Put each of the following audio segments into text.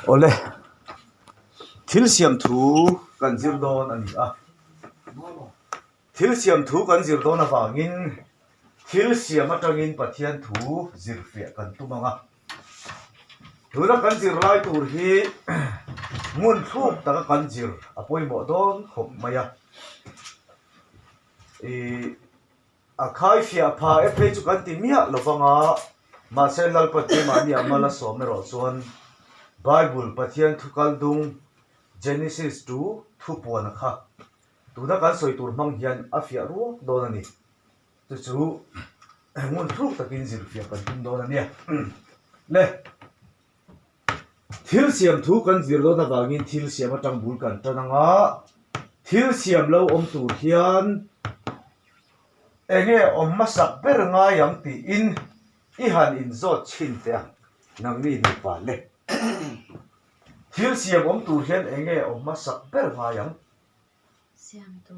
Awle, thil siam thu kan zir dawn a ni a. Thil siam thu kan zir dawn avangin thil siam atangin Pathian thu zir fiah kan tum ang a. Tuna kan zir lai tur hi ngun thluk taka kan zir a pawimawh dawn khawp mai a. Ih. A khai fiah pha e phei chu kan ti miah lo vang a, mahse Lalpa keimahni a mal a sawm erawh chuan Bible Pathian thu kal dung Genesis to thupuana kha tuna kan sawi tur hmang hian a fiah ruak dawn a ni. Chu chu ngun thluk takin zirfiah kan tum dawn a nia. Le. Thil siam thu kan zir dawn avangin thil siam atang bul kan tan ang a, thil siam lo awm tur hian enge awm hmasak ber ngai ang tiin i han inzawt chhin teh ang, nangni nupa le. Thil siam awm tur hian enge awm hmasak ber ngai ang? Siamtu.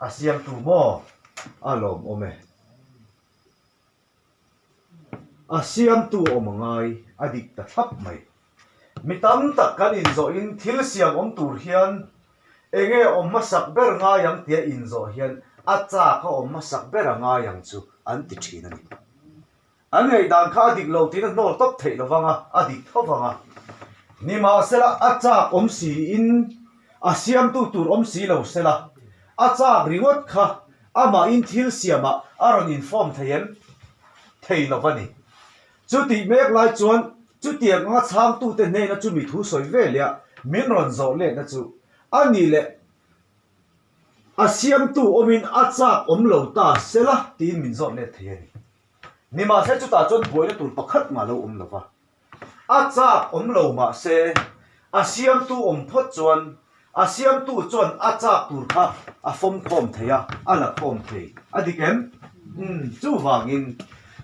A siamtu maw? A lawmawm e. A siamtu awm a ngai, a dik ta thlap mai. Mi tam tak kan inzawhin thil siam awm tur hian enge awm hmasak ber ngai ang tia inzawh hian a chak a awm hmasak ber a ngai ang chu an ti thin a ni. An ngaihdan kha a dik lo tiin a hnawl tawp theih lo vang a, a dik tho vang a. Nimahsela a chak awm siin a siamtu tur awm si lo sela, a chak ringawt kha Amahin thil siamah a rawn inform thei em? Thei lo a ni. Chutih mek lai chuan chutiang anga chhangtute hnena chumi thu sawi ve leh a min rawn zawh letna chu a ni leh a siamtu awmin a chak awm lo ta sela tiin min zawt let thei a ni. Nimahse chutah chuan buaina tur pakhat mah lo awm lo va. A chak awm lo mah se, a siamtu awm phawt chuan a siamtu chuan a chak tur kha a fawm khawm thei a, a la khawm thei. A dik em? Umm, chuvangin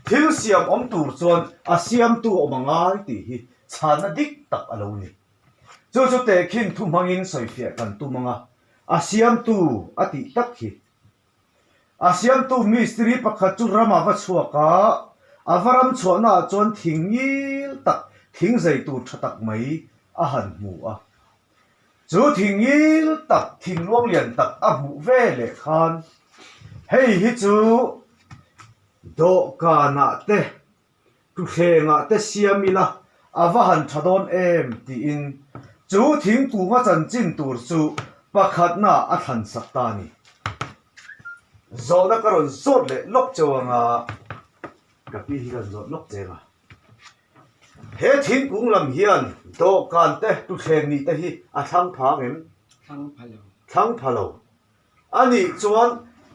thil siam awm tur chuan a siamtu awm a ngai tih hi chhanna dik tak a lo ni. Chu chu tehkhin thu hmangin sawifiah kan tum ang a, a siamtu a tih tak hi. A siamtu mistiri pakhat chu ramah va chhuak a, a va ram chhuahnaah chuan thing ngil tak, thing zei tur tha tak mai a han hmu a. Chu thing ngil tak, thing luang lian tak a hmuh ve leh khan, hei hi chu dawhkanah te Thutthlengah te siam ila a va han tha dawn em tiin chu thingkung a chanchin tur chu pakhatna a thlan sak ta a ni. Zawhna ka rawn zawt leh lawk cheu anga ka pi hi ka rawn zawt lawk cheng a. He thingkung lam hian dawhkan te thutthleng nih te hi a thlang pha ang em? Thlang pha lo. Thlang pha lo. A nih chuan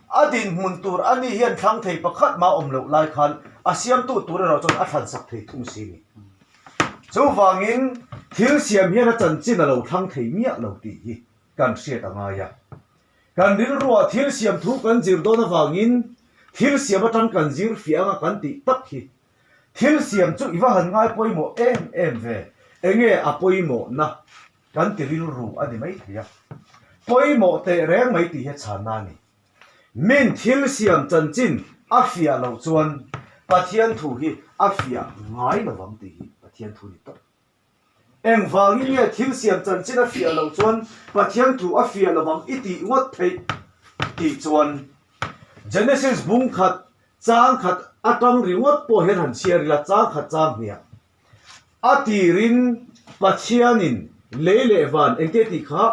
a dinhmun tur a ni hian thlang thei pakhat mah awm loh lai khan a siamtu tur erawh chuan a thlan sak thei thung si ni. Chuvangin thil siam hian a chanchin a lo thlang thei miah lo tih hi kan hriat a ngai a. Kan rilruah thil siam thu kan zir dawn avangin thil siam atang kan zir fiah anga kan tih tak hi thil siam chu i va han ngai pawimawh em em ve, enge a pawimawhna? Kan ti rilru a ni mai thei a, pawimawh teh reng mai tih hi a chhanna a ni. Min thil siam chanchin a fiah loh chuan Pathian thu hi a fiah ngai lo vang tih hi Pathian thu ni tawp. Engvangin nge thil siam chanchin a fiah loh chuan Pathian thu a fiah lo vang i tih ngawt theih tih chuan Genesis bung khat chang khat atang ringawt pawh hian han chhiar ila chang khat chang hniah A tirin Pathianin lei leh van engte tih kha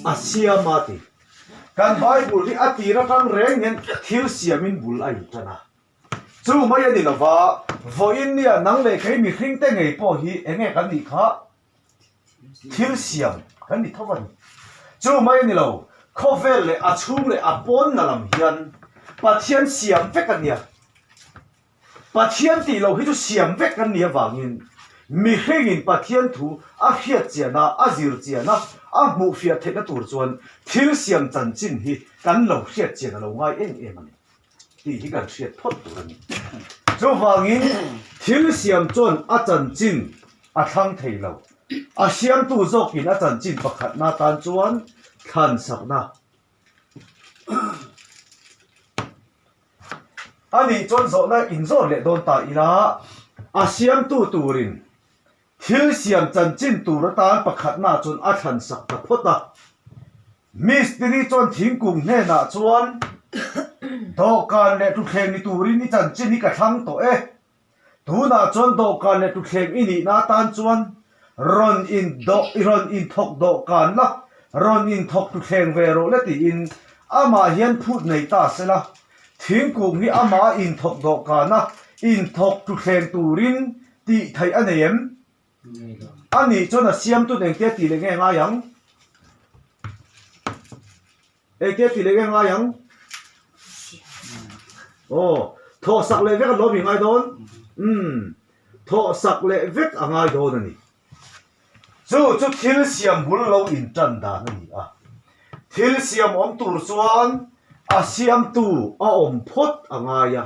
a siam a ti. Kan Bible hi a tir atang reng hian thil siamin bul a intan a. Chu mai a ni lova, vawiin nia nang leh kei mihringte ngei pawh hi enge kan nih kha? Thil siam kan ni tho a ni. Chu mai a ni lo, khawvel leh a chhung leh a pawnna lam hian Pathian siam vek a nia. Pathian tih loh hi chu siam vek kan nih avangin mihringin Pathian thu a hriat chian a, a zir chian a, a hmuh fiah theihna tur chuan thil siam chanchin hi kan lo hriat chian a lo ngai em em a ni tih hi kan hriat phawt tur a ni. Chuvangin thil siam chuan a chanchin a thlang thei lo, a siamtu zawkin a chanchin pakhatna tan chuan thlan sakna A nih chuan zawhna inzawr leh dawn ta ila, a siamtu turin. Thil siam chanchin tur atan pakhatna chuan a thlan sak ta phawt a. Mistiri chuan thingkung hnenah chuan, Dawhkan leh tuthleng ni turin i chanchin hi ka thlang tawh e. Tunah chuan dawhkan leh tuthleng i nihna atan chuan rawn in dawh i rawn inthawk dawhkan la, rawn inthawk tuthleng ve rawh le tiin amah hian phut nei ta se la, thingkung hi amah a inthawk dawhkana inthawk tuthleng turin tih theih a nei em? A nih chuan a siamtun engtia tih leh nge ngai ang? Engtia tih leh nge ngai ang? Aw, thawh sak leh vek a lawm i ngai dawn? Umm, thawh sak leh vek a ngai dawn a ni. Chu chu thil siam bul lo intan dan a ni a. Thil siam awm tur chuan a siamtu a awm phawt a ngai a.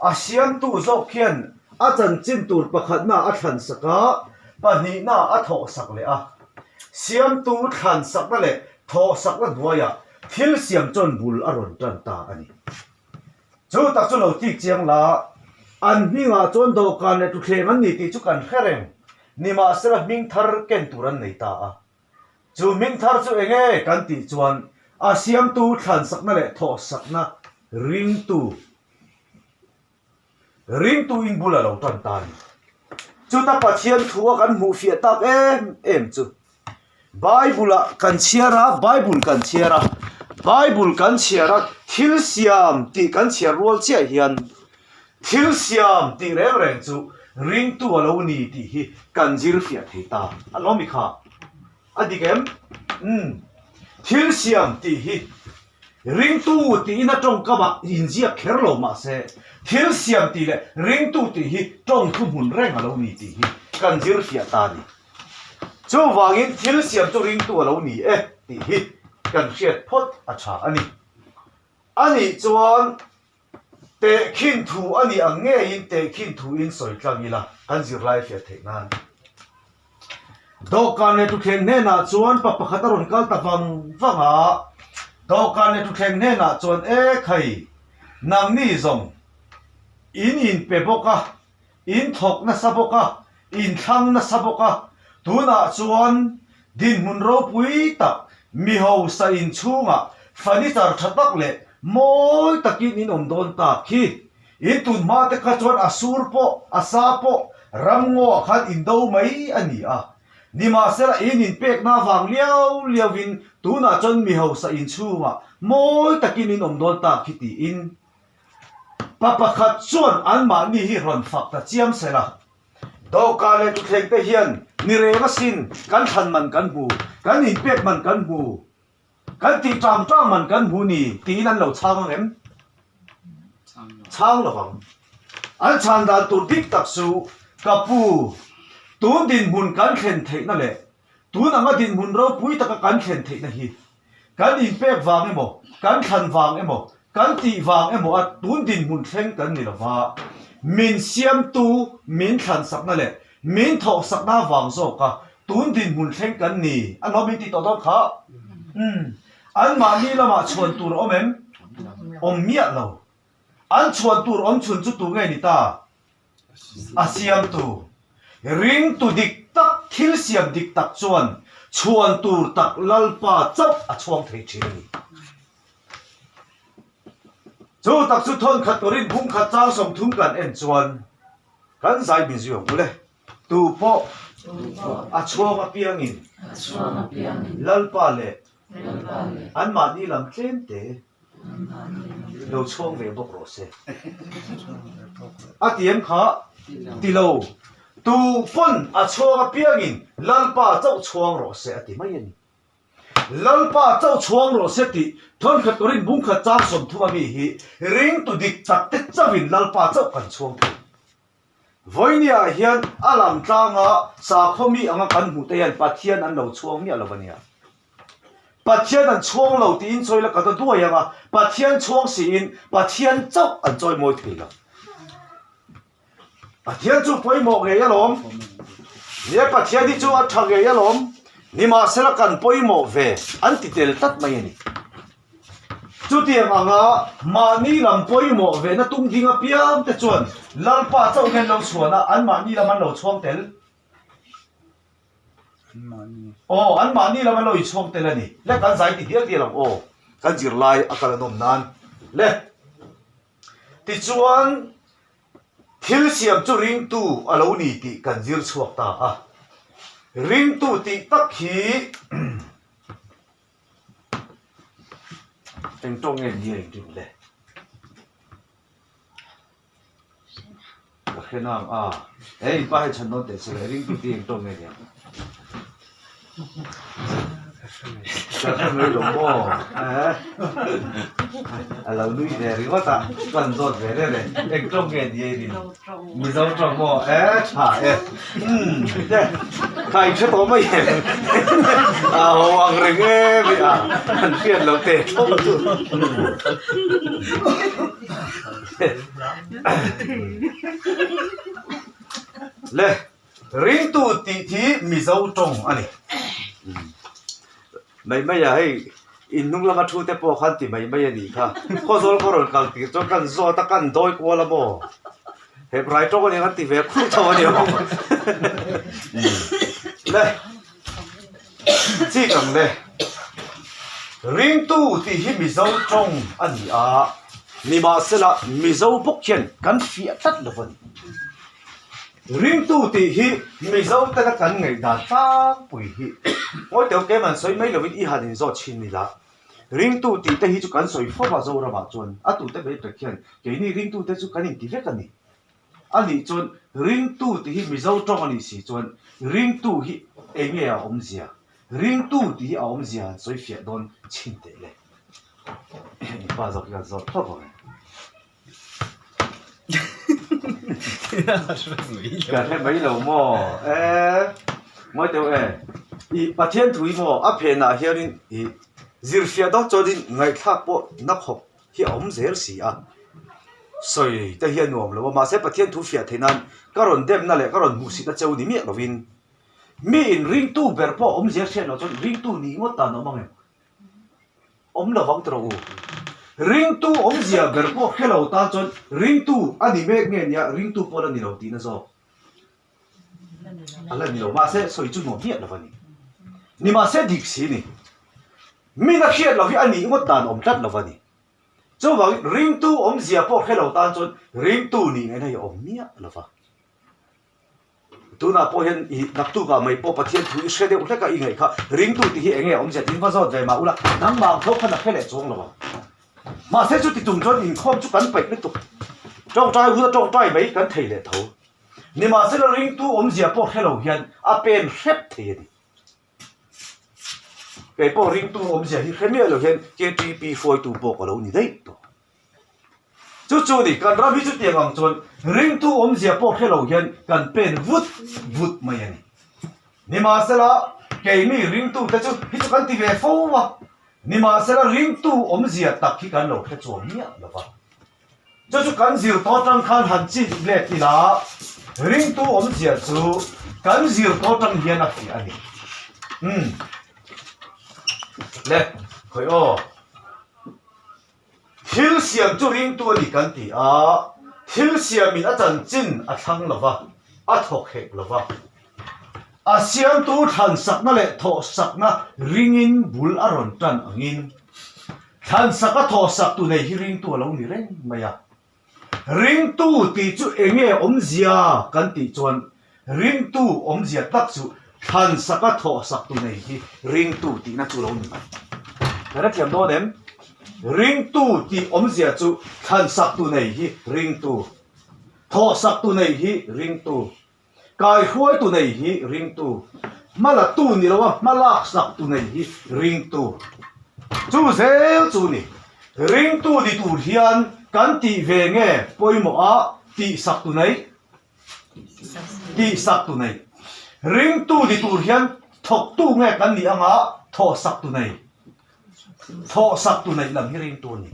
A siamtu zawk hian a chanchin tur pakhatna a thlan sak a, pahnihna a thawh sak leh a. Siamtu thlan sakna leh thawh sakna hnuaiah thil siam chuan bul a rawn tan ta a ni. Chu tak chu lo tik chiang la, an hmingah chuan dawhkan leh tuthleng an ni tih chu kan hre reng. Nimahsela hming thar ken tur an nei ta a. Chu hming thar chu eng nge kan tih chuan a siamtu thlansakna leh thawhsakna ringtu ringtu in bul a lo tan ta a ni. Chuta Pathian thu a kan hmuh fiah tak em em chu Bible ah kan chhiar a, Bible kan chhiar a, Bible kan chhiar a thil siam tih kan chhiar rual chiah hian Thil siam tih reng reng chu ringtu a lo ni tih hi kan zir fiah thei ta a lawm i kha. A dik em? Umm. Thil siam tih hi ringtu tiin a tawngkamah inziak kher lo mah se, thil siam tih leh ringtu tih hi tawng thuhmun reng a lo ni tih hi kan zir fiah ta a ni. Chuvangin thil siam chu ringtu a lo ni e tih hi kan hriat phawt a tha a ni. A nih chuan Tehkhin thu a nih ang ngeiin tehkhin thu in sawi tlang ila kan zirlai hriat theih nan. Dawhkan leh thutthleng hnenah chuan pa pakhat a rawn kal ta vang vang a, dawhkan leh thutthleng hnenah chuan e khai nangni zawng in inpe bawk a, In thawk nasa bawk a, in thlang nasa bawk a, tunah chuan dinhmun ropui tak mi hausa inchhungah furniture tha tak leh mawi takin in awm dawn tak hi. In tun hma te kha chuan a sur pawh, a sa pawh ramngaw ah khan in do mai a ni a. Nimahsela in inpekna vang liau liauin tunah chuan mi hausa inchhungah mawi takin in awm dawn tak hi tiin Pa pakhat chuan anmahni hi rawn fak ta chiam se la, Dawhkan leh tuthleng te hian ni reng asin kan thlan man kan hmu, kan inpek man kan hmu, kan tih tang tang man kan hmu ni tiin an lo chhang ang em? Chhang lo ang. An chhan dan tur dik tak chu, Ka pu, tun dinhmun kan thlen theihna leh tun anga dinhmun ropui taka kan thlen theihna hi Kan inpek vang emaw, kan thlan vang emaw, kan tih vang emaw a tun dinhmun thleng kan ni lova, min siamtu min thlan sakna leh min thawh sakna vang zawka tun dinhmun thleng kan ni a lo min tih tawh dawn kha. Umm, anmahni lamah chhuan tur a awm em? Awm miah lo. An chhuan tur awm chhun chu tu nge ni ta? A siamtu, ringtu dik tak, thil siam dik tak chuan chhuan tur tak Lalpa chauh a chhuang thei thin a ni. Chu tak chu thawn khat turin bung khat chang 30 kan en chuan kan zai min zui ang bul e. Tu pawh a chhuang apiangin Lalpa leh anmahni lam tlem te Lo chhuak ve bawk rawh se. A ti em kha? Ti lo. Tu pawn a chhuak apiangin Lalpa chauh chhuang rawh se a ti mai a ni. Lalpa chauh chhuang rawh se tih thawnkhat Korin bungkhat chang 30 ami hi ringtu dik tak te chauhin Lalpa chauh kan chhuang thei. Vawinia hian a lang tlanga sakhaw mi anga kan hmuh te hian Pathian an lo chhuang miah lo a nia. Pathian an chhuang lo tiin chawi la ka ta duai anga Pathian chhuang siin Pathian chauh an chawi mawi thei lo. Pathian chu pawimawh ngei alawm. Nia Pathian hi chu a tha ngei alawm. Nimahsela kan pawimawh ve an ti tel tlat mai a ni. Chutiang anga mahni lam pawimawh vehna tum ding apiang te chuan Lalpa chauh hian lo chhuan a, anmahni lam an lo chhuang tel. Aw, anmahni lam an lo inchhawng tel a ni. Le, kan zai ti dial dial ang aw, kan zirlai a kal a nawm nan. Le, tichuan thil siam chu ringtu a lo ni tih kan zir chhuak ta a. Ringtu tih tak hi eng tawng nge ni a inrin le? Ka hre nang a, he in pa hei chhan dawn teh sela ringtu te eng tawng nge nia. Ka hre mai lo maw eh a lo nui ve ringawt a kan zawt ve reng e eng tawng nge nia i rin Mizo tawng maw eh tha e umm te kha in hre tawh mai em a ho ang reng em a an hriat loh teh thlawp chu. Le, ringtu tih hi Mizo tawng a ni. Mai mai a hei, in hnung lama thu te pawh khan ti mai mai a nih kha. Khawzawl khaw rawn kal tir chuan kan zawt a, kan dawi kual a maw? Hebrai tawng a nia kan ti ve khur tho a ni awm. Le. Chik ang le. Ringtu tih hi Mizo tawng a ni a, nimahsela Mizo bawk hian kan fiah tlat lo a ni. Ringtu tih hi Mizo tena kan ngaihdan tlangpui hi ngawi teuh kem an sawi mai lovin i han inzawt thin ila. Ringtu tih te hi chu kan sawi fo va Zoramah chuan a tute mai pek hian keini ringtute chu kan inti vek a ni. A nih chuan ringtu tih hi Mizo tawng a nih si chuan ringtu hi eng nge a awmzia? Ringtu tih hi a awmzia han sawi fiah dawn chhin teh le. Mipa zawk hi kan zawt phawt ang e. Ka hre mai lo maw? E, ngawi teuh e. I Pathian thu hi maw a phenah hianin i zirfiah dawn chuanin ngaihthlak pawh na khawp hi a awm zel si a, sawi te hi a nuam lo a, mahse Pathian thu fiah theih nan ka rawn demna leh ka rawn hmuhsitna cheu ni miah lovin mi in ringtu ber pawh awm zel hriat loh chuan ringtu nih ngawt dan a awm ang em? Awm lo vang tawh u. Ringtu awmzia ber pawh hre lo tan chuan ringtu a ni mek nge nia ringtu pawh la ni lo tihna zawk. A la ni lo, mahse sawi chu nuam miah lo a ni. Nimahse dik si ni. Min a hriat loh hi a nih ngawt dan awm tlat lo a ni. Chuvangin ringtu awmzia pawh hre lo tan chuan ringtu nih ngaihna hi a awm miah lo va. Tunah pawh hian i naktukah mai pawh Pathian thu i hre deuh hlek a i ngaih kha ringtu tih hi eng nge awmzia tiin va zawt ve mah ula nangmah ang tho khan a hre leh chuang lo ang. Mahse chuti tum chuan inkhawm chu kan paih lutuk. Tawngtai huna tawngtai mai kan thei leh tho. Nimahsela ringtu awmzia pawh hre lo hian a pen hrep thei a ni. Kei pawh ringtu awmzia hi hre miah lo hian KTP hruaitu pawh ka lo ni daih tawh. Chu chu ni, kan ram hi chutiang ang chuan ringtu awmzia pawh hre lo hian kan pen vut vut mai a ni. Nimahsela keimi ringtute chu hi chu kan ti ve fo a, nimahsela ringtu awmzia tak hi kan lo hre chuang miah lo va. Chu chu kan zir tawh atang khan han chik let ila, ringtu awmzia chu kan zir tawh atang hian a fiah a ni. Umm. Le, khawi aw. Thil siam chu ringtu a ni kan ti a, thil siamin a chanchin a thlang lo va, a thawk hek lo va. A siamtu thlan sakna leh thawh sakna ringin bul a rawn tan angin, thlan saka thawh sak tu nei hi ringtu a lo ni reng mai a. Ringtu tih chu eng nge awmzia kan tih chuan ringtu awmzia tak chu thlan saka thawh sak tu nei hi ringtu tihna chu lo ni mai. Kan hrethiam dawn em? Ringtu tih awmzia chu thlan sak tu nei hi ringtu, thawh sak tu nei hi ringtu. Kaihruaitu nei hi ringtu, hmalatu ni loa hmalaksak tu nei hi ringtu. Chu zel chu ni, ringtu ni tur hian kan tih ve nge pawimawh a tihsak tu nei? Tihsak tu nei. Ringtu ni tur hian thawktu nge kan nih anga thawhsak tu nei? Thawhsak tu neih lam hi ringtu a ni.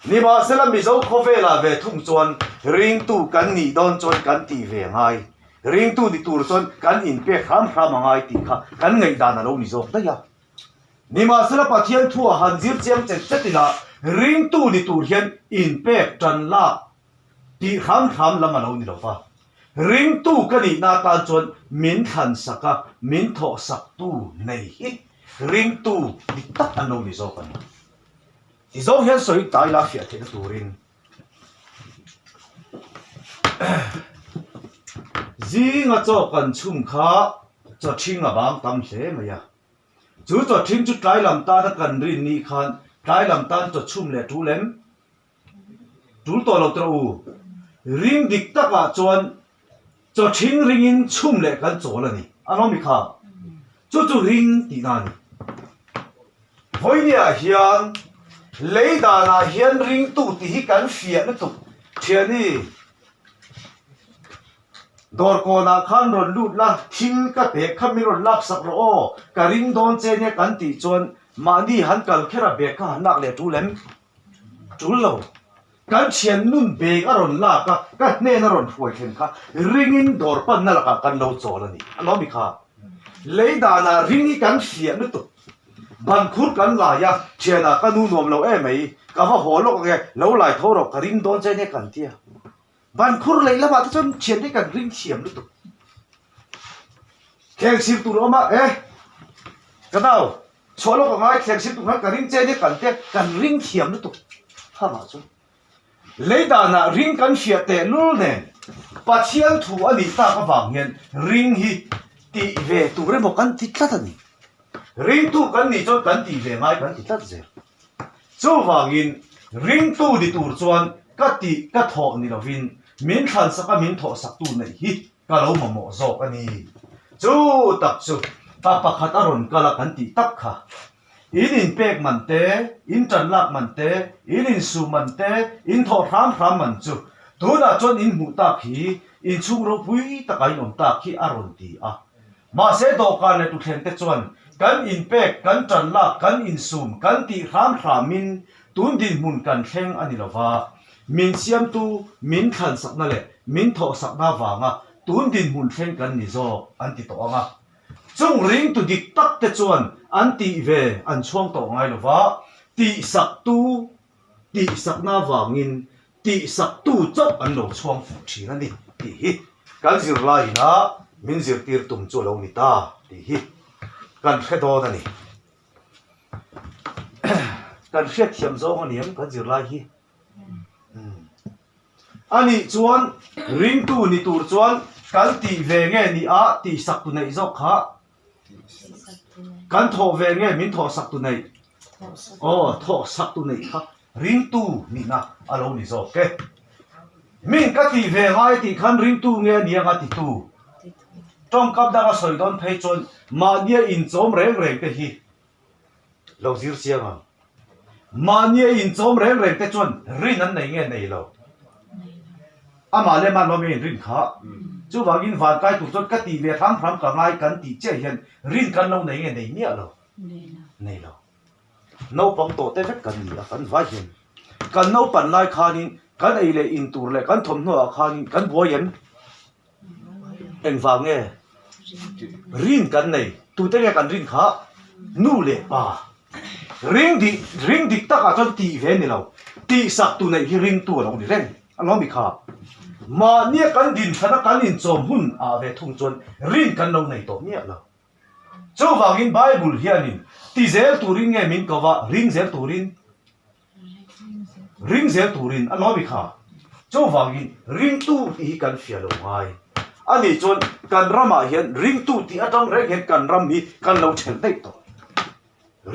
Nimahsela Mizo khawvelah ve thung chuan ringtu kan nih dawn chuan kan tih ve a ngai. Ringtu ni tur chuan kan inpek hram hram a ngai tih kha kan ngaihdan a lo ni zawk daih a. Nimahsela Pathian thu a han zir chiang chet chet ila ringtu ni tur hian inpek tan lak tih hram hram lam a lo ni lo va. Ringtu ka nihna atan chuan min thlansak a, min thawhsaktu nei hi ringtu dik tak an lo ni zawk a ni. Ti zawng hian sawi tai la fiah theihna turin zinga chaw kan chhum kha chaw ṭhing a bang tam hle mai a. Chu chaw ṭhing chu tlai lam tana kan rin ni khan tlai lam tan chaw chhum leh ṭul em? Ṭul tawh lo tawh u. Ring dik takah chuan chaw ṭhing ringin chhum leh kan chawl a ni. A lawmi kha chu chu ring tihna a ni. Vawinia hian lei danah hian ringtu tih hi kan fiah lutuk thiani. Dawr kawnah khan rawn lut la, thil ka pek kha min rawn laksak rawh aw, ka ring dawn che nia kan tih chuan mahni han kal kher a bag kha han lak leh ṭul em? Ṭul lo. Kan thian nun bag a rawn lak a, ka hnen a rawn hruai thlen kha ringin dawr panna lakah kan lo chawl a ni. A lawmi kha. Lei danah ring hi kan hriah lutuk. Ban khur kan lai a, thianah ka nu nuam lo emai, ka va haw lawk ange, lo lai tho rawh, ka ring dawn che nia kan tia. Ban khur lei lamah te chuan thian te kan ring thiam lutuk. Thleng sir tur a awm a, e ka nau chhuah lawk a ngai thleng sir tur khan ka ring che nia kan te kan ring thiam lutuk khangah chuan lei danah ring kan hriat teh lul nen Pathian thu a nih tak avang hian ring hi tih ve tur emaw kan ti tlat a ni. Ringtu kan nih chuan kan tih ve ngai kan ti tlat zel. Chuvangin, ringtu ni tur chuan ka tih ka thawh ni lovin min thlansak a min thawhsaktu neih hi ka lo mamawh zawk a ni. Chu tak chu pa pakhat a rawn kal a kan tih tak kha. In inpek man te, in tanlak man te, in insu man te, in thawh hram hram man chu tunah chuan in hmuh tak hi inchhung ropui takah in awm tak hi a rawn ti a. Mahse dawhkan leh tuthleng te chuan kan inpek, kan tanlak, kan insum, kan tih hram hramin tun dinhmun kan thleng a ni lova, min siamtu, min thlansakna leh min thawhsakna vanga tun dinhmun thleng kan ni zawk an ti tawh ang a. Chung ringtu dik tak te chuan an tih ve an chhuang tawh ngai lova, tihsaktu, tihsakna vangin Tihsaktu chauh an lo chhuang fuh thin a ni tih hi kan zirlaiin a min zirtir tum chu a lo ni ta tih hi kan hre dawn a ni. Kan hriatthiam zawng a ni em kan zirlai hi? A nih chuan ringtu ni tur chuan kan tih ve nge ni a tihsaktu neih zawk kha Kan thawh ve nge min thawh sak tu neih? Aw, thawh sak tu neih kha ringtu nihna a lo ni zawk e. Min ka tih ve ngai tih khan ringtu nge a ni anga titu? Tawngkam danga sawi dawn phei chuan mahnia inchawm reng reng te hi Lo zir chiang ang. Mahnia inchawm reng reng te chuan rin an nei nge nei lo. Amah leh mah lawm in rin kha. Chuvangin van kai tur chuan ka tih ve hram hram ka ngai kan tih chiah hian rin kan lo nei nge nei miah lo. Nei lo. Naupang tawh te vek kan ni a kan vai hian. Kan naupan lai khanin kan ei leh in tur leh kan thawmhnaw ah khanin kan buai em? Engvang nge rin kan nei? Tute nge kan rin kha? Nu leh pa. Ring dik ring dik takah chuan tih ve a ni lo. Tihsak tu neih hi ringtu a lo ni reng a lo mi kha. Mahnia kan dinthlan a kan inchawm hun ah ve thung chuan rin kan lo nei tawh miah lo. Chuvangin Bible hianin ti zel turin nge min ko va, ring zel turin? Ring zel turin a lawmi kha. Chuvangin ringtu tih hi kan hria lo ngai. A nih chuan kan ramah hian ringtu tih atang reng hian kan ram hi kan lo thelh daih tawh.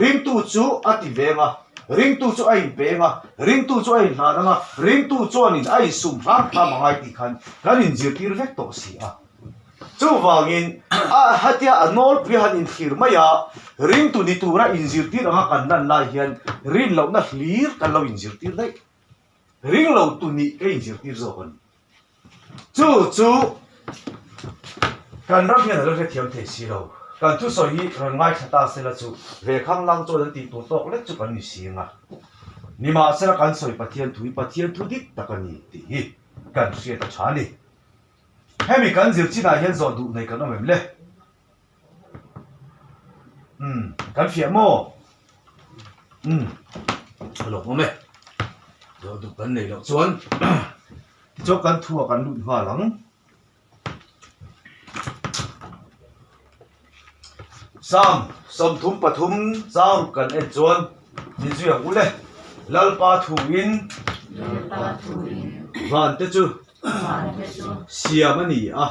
Ringtu chu a ti veng a, ringtu chu a inpeng a, ringtu chu a inhlan ang a, ringtu chuanin a insum hram hram a ngai tih khan kan inzirtir vek tawh si a. Chuvangin, a hetia a nawlpui han inthlir mai a, ringtu ni tura inzirtir anga kan lan lai hian rin lohna hlir kan lo inzirtir daih. Ring lo tu nih ka inzirtir zawk a ni. Chu chu kan ram hian a lo hrethiam thei si lo. Kan thusawi hi rawn ngaithla ta sela chu ve khang lang chuan an tih tur tawk lek chu kan ni si ang a. Nimahsela kan sawi Pathian thu hi Pathian thu dik tak a ni tih hi kan hriat a tha a ni. Hemi kan zir chinah hian zawh duh nei kan awm em le? Umm, kan fiah maw? Umm, a lo awm e. Zawh duh kan nei loh chuan tichuan kan thu ah kan lut nghal ang. Psalm 33 chang kan en chuan min zui ang u le, Lalpa thuin vante chu siam a ni a.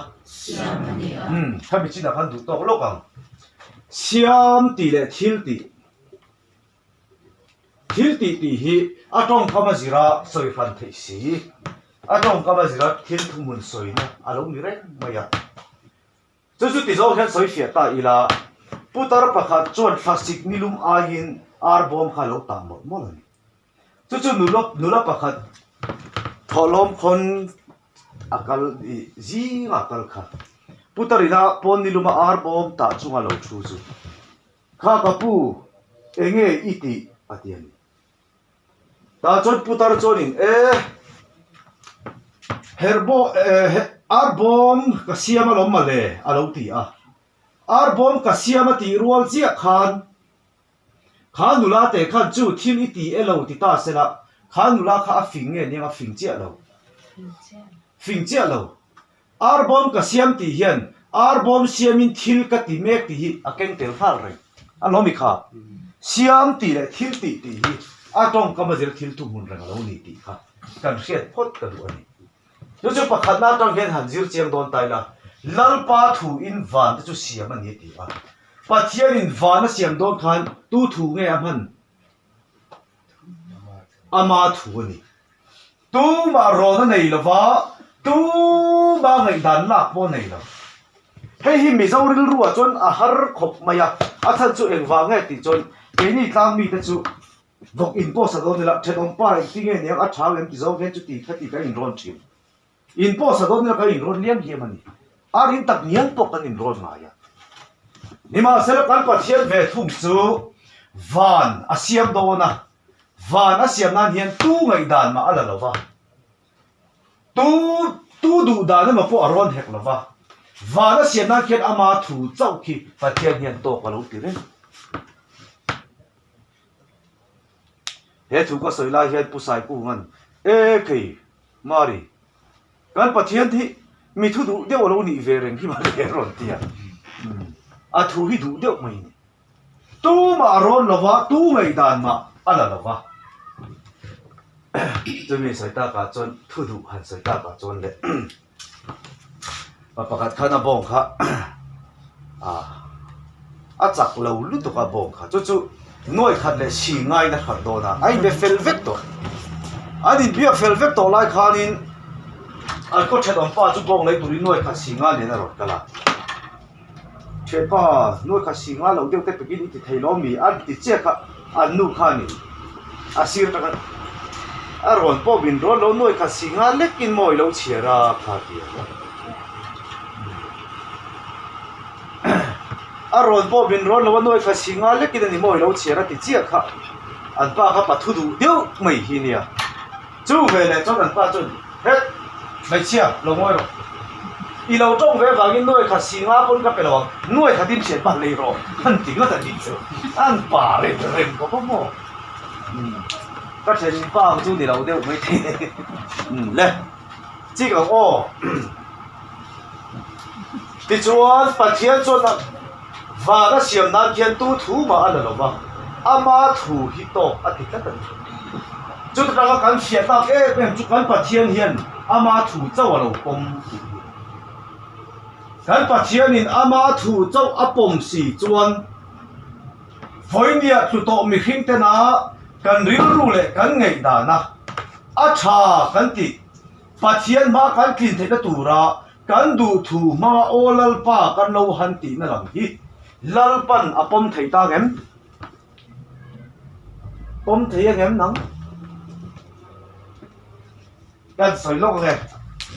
Umm, khami chinah khan duh tawk lawk ang. Siam tih leh thil tih. Thil tih tih hi a tawngkam a zira sawi hran theih si. A tawngkam a zira thil thuhmun sawina a lo ni reng mai a. Chu chu ti zawng hian sawi fiah ta ila, putar pakhat chuan thlasik nilum aiin ar bawm kha a lo tah mawlh mawlh a ni. Chu chu nula nula pakhat thawhlawm khawn a kal ih zingah a kal kha. Putar ina pawn niluma ar bawm tah chunga lo thu chu, Kha ka pu, enge i tih? a ti a ni. Tah chuan putar chuanin e herh eh arbawm ka siam alawm mawle a lo ti a. Arbawm ka siam a tih rual chiah khan kha nula te khan chu thil i ti e lo ti ta sela kha nula kha a fing nge niang a fing chiah lo. Fing chiah lo. Arbawm ka siam tih hian arbawm siamin thil ka ti mek tih hi a keng tel nghal reng a lawm i kha. Siam tih leh thil tih tih hi a tawngkam a zir thil thuhmun reng a lo ni tih kha kan hriat phawt ka duh a ni. Chu chu pakhatna atang hian han zir chiang dawn ta ila, Lalpa thuin van te chu siam a ni a ti a. Pathianin van a siam dawn khan tu thu nge a hman? Ama thu a ni. Tumah rawn a nei lo va, tumah ngaihdan lak pawh a nei lo. Hei hi Mizo rilruah chuan a har khawp mai a, a chhan chu engvang nge tih chuan keini tlang mite chu vawk in pawh sa dawn ila, thenawm pa engti nge niang a tha em ti zawng hian chuti khati kan inrawn thin. In pawh sa dawn ila kan inrawn liam liam a ni. A rin tak ngial pawh kan inrawn ngai a. Nimahsela kan Pathian ve thung chu van a siam dawn a, Van a siam nan hian tu ngaihdan mah a la lo va, tu tu duh dan emaw pawh a rawn hek lo va, van a siam nan khian ama thu chauh khi Pathian hian tawk a lo ti reng. He thu ka sawi lai hian Pu Saikunga'n, E khei, Mari, kan Pathian hi mi thu duh deuh a lo nih ve reng hi mawle a rawn ti a, a thu hi duh deuh mai a ni. Tumah a rawn lo va, tu ngaihdan mah a la lo va. Chumi sawi takah chuan thu duh han sawi takah chuan leh pa pakhat khan a bawng kha a chak lo lutuk a bawng kha chu chu nuai khat leh si ngaina hran dawn a, a inbe fel vek tawh. An inbiak fel vek tawh lai khanin an khaw thenawm pa chu bawng lei turin nuai khat si nga nen a rawn kal a. Thianpa, nuai kha si nga lo deuh te pekin i ti thei lo mi? A ti chiah kha an nu kha a ni. A sir atanga a rawn pawh min rawn lo nuai kha si nga lekin maw i lo chhiar a kha ti a. A rawn pawh min rawn lo a nuai kha si nga lekin a ni maw i lo chhiar a ti chiah kha an pa kha pathu duh deuh mai hi nia. Chu ve leh chuan an pa chuan, Het! Hmeichhia, lo ngawi rawh. I lo tawng ve avangin nuai khat si nga pawn ka pe lo ang, nuai khat in hriat pah lei rawh, an ti ngawt a nih chu. An pa rem rem khawp a maw? Umm, ka thian pa ang chu ni lo deuh mai thei. Umm le, chik ang aw. Tichuan, Pathian chuan a van a siam nan khian tu thu mah a la lo va, ama thu hi tawk a ti tlat a ni. Chuta tanga kan hriat tak em em chu kan Pathian hian ama thu chauh a lo pawm tih hi. Kan Pathianin ama thu chauh a pawm si chuan vawinia tlu tawh mihring tena kan rilru leh kan ngaihdana a tha kan tih Pathian hma kan tlin theihna tura kan duhthu hmanga Aw Lalpa kan lo han tihna lam hi Lalpan a pawm thei ta ngem? Pawm thei a ngem nang? Kan sawi lawk ange,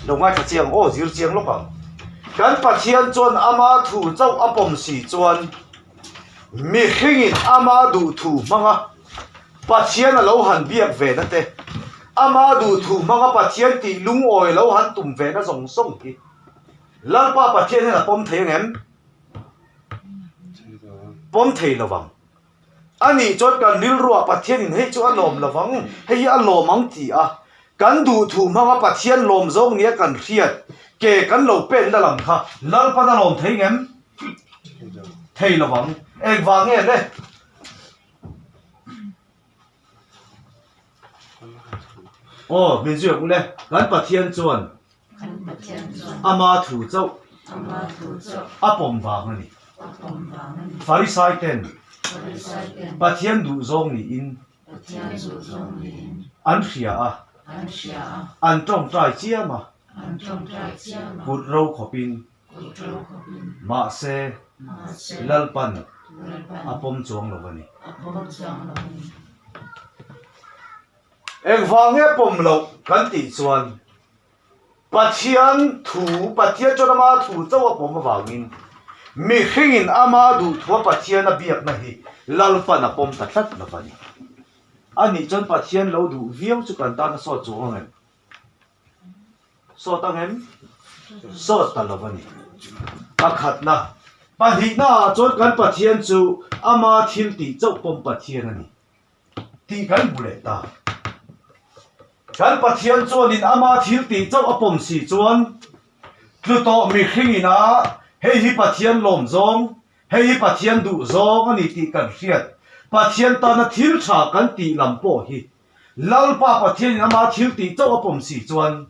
lo ngaithla chiang aw zir chiang lawk ang. Kan Pathian chuan ama thu chauh a pawm si chuan mihringin ama duhthu hmanga Pathian a lo han biak ve na te, ama duhthu hmanga Pathian tih lungawi lo han tum ve na zawng zawng hi Lalpa Pathian hian a pawm thei angem? Pawm thei lo vang. Anih chuan kan rilruah Pathianin hei chu a lawm lo vang, hei hi a lawm ang ti a, kan duhthu hmanga Pathian lawm zawng nia kan hriat ke kan lo penna lam kha Lalpan a lawm thei ngem? Thei lo vang. Engvang nge le? Aw, min zui ang u le. Kan Pathian chuan ama thu chauh a pawm vang a ni. Farisai ten Pathian duhzawng niin an hria a, an tawngtai chiam a, kut ro khawpin Mahse, Lalpan a pawm chuang lo a ni. Engvang nge pawm loh kan tih chuan Pathian thu, Pathian chuan ama thu chauh a pawm avangin mihringin ama duhthua Pathian a biakna hi Lalpan a pawm ta tlat lo a ni. Anih chuan Pathian lo duh viau chu kan tan a sawt chuang ang em? Sawt ang em? Sawt ta lo a ni. Pakhatna, pahnihna ah chuan kan Pathian chu ama thil tih chauh pawm Pathian a ni tih kan hmu leh ta. Kan Pathian chuanin ama thil tih chauh a pawm si chuan tlu tawh mihring ina hei hi Pathian lawm zawng, hei hi Pathian duh zawng a ni tih kan hriat. Pathian tana thil tha kan tih lam pawh hi Lalpa Pathianin ama thil tih chauh a pawm si chuan,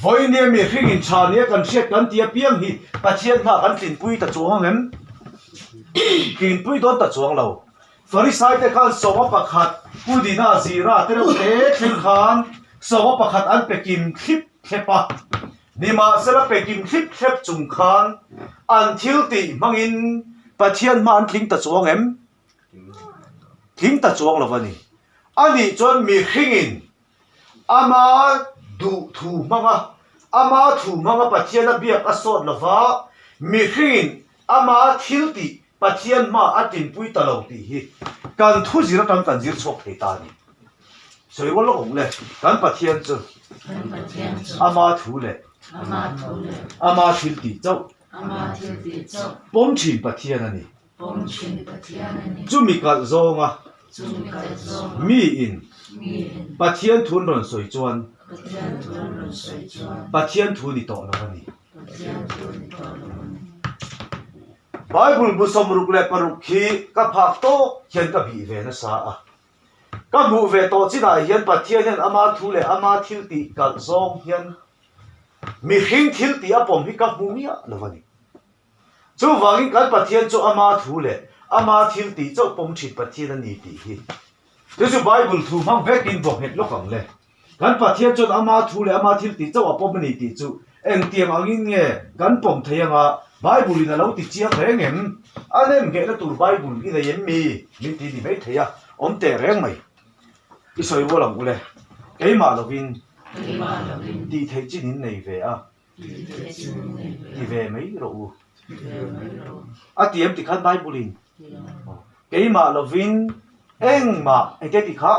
Vawinia mihringin tha nia kan hriat kan ti apiang hi Pathian hna kan tlinpui ta chuang ang em? Tlinpui dawn ta chuang lo. Farisaite khan sawma pakhat Pudina Zira te reuh hle thleng khan sawma pakhat an pe kim thlip thlep a. Nimahsela pe kim thlip thlep chung khan an thil tih hmangin Pathian hma an tling ta chuang em? Tling ta chuang lo a ni. Anih chuan mihringin ama duh thu hmanga, ama thu hmanga Pathian a biak a sawt lo va, mihringin ama thil tih Pathian hma a tinpui ta lo tih hi kan thu zir atang kan zir chhuak thei ta a ni. Sawi rual lawk awm le, kan Pathian chu ama thu leh ama thil tih chauh pawm thin Pathian a ni. Pawm thin Pathian a ni. Chumi kalh zawnga Chumi kalh zawnga miin miin Pathian thu an rawn sawi chuan Pathian thu an rawn sawi chuan Pathian thu ni tawh lo a ni. Pathian thu ni tawh lo a ni. Bible bu 66 khi ka phak tawk hian ka bih ve nasa a. Ka hmuh ve tawh chinah hian Pathian hian ama thu leh ama thil tih kalh zawng hian mihring thil tih a pawm hi ka hmu miah lo a ni. Chuvangin kan Pathian chu ama thu leh ama thil tih chauh pawm thin Pathian a ni tih hi chu chu Bible thu hmang vekin vaw nghet lawk ang le. Kan Pathian chuan ama thu leh ama thil tih chauh a pawm a ni tih chu engtiang angin nge kan pawm thei anga Bible in a lo ti chiang reng em? A nem nghehna tur Bible i nei em mi? Min ti ni mai thei a, awm teh reng mai. I sawi rual ang u le. Keimah lovin tih theih chin in nei ve a. Ti ve mai rawh u. A ti em ti khan Bible in keimah lovin engmah engte ti kha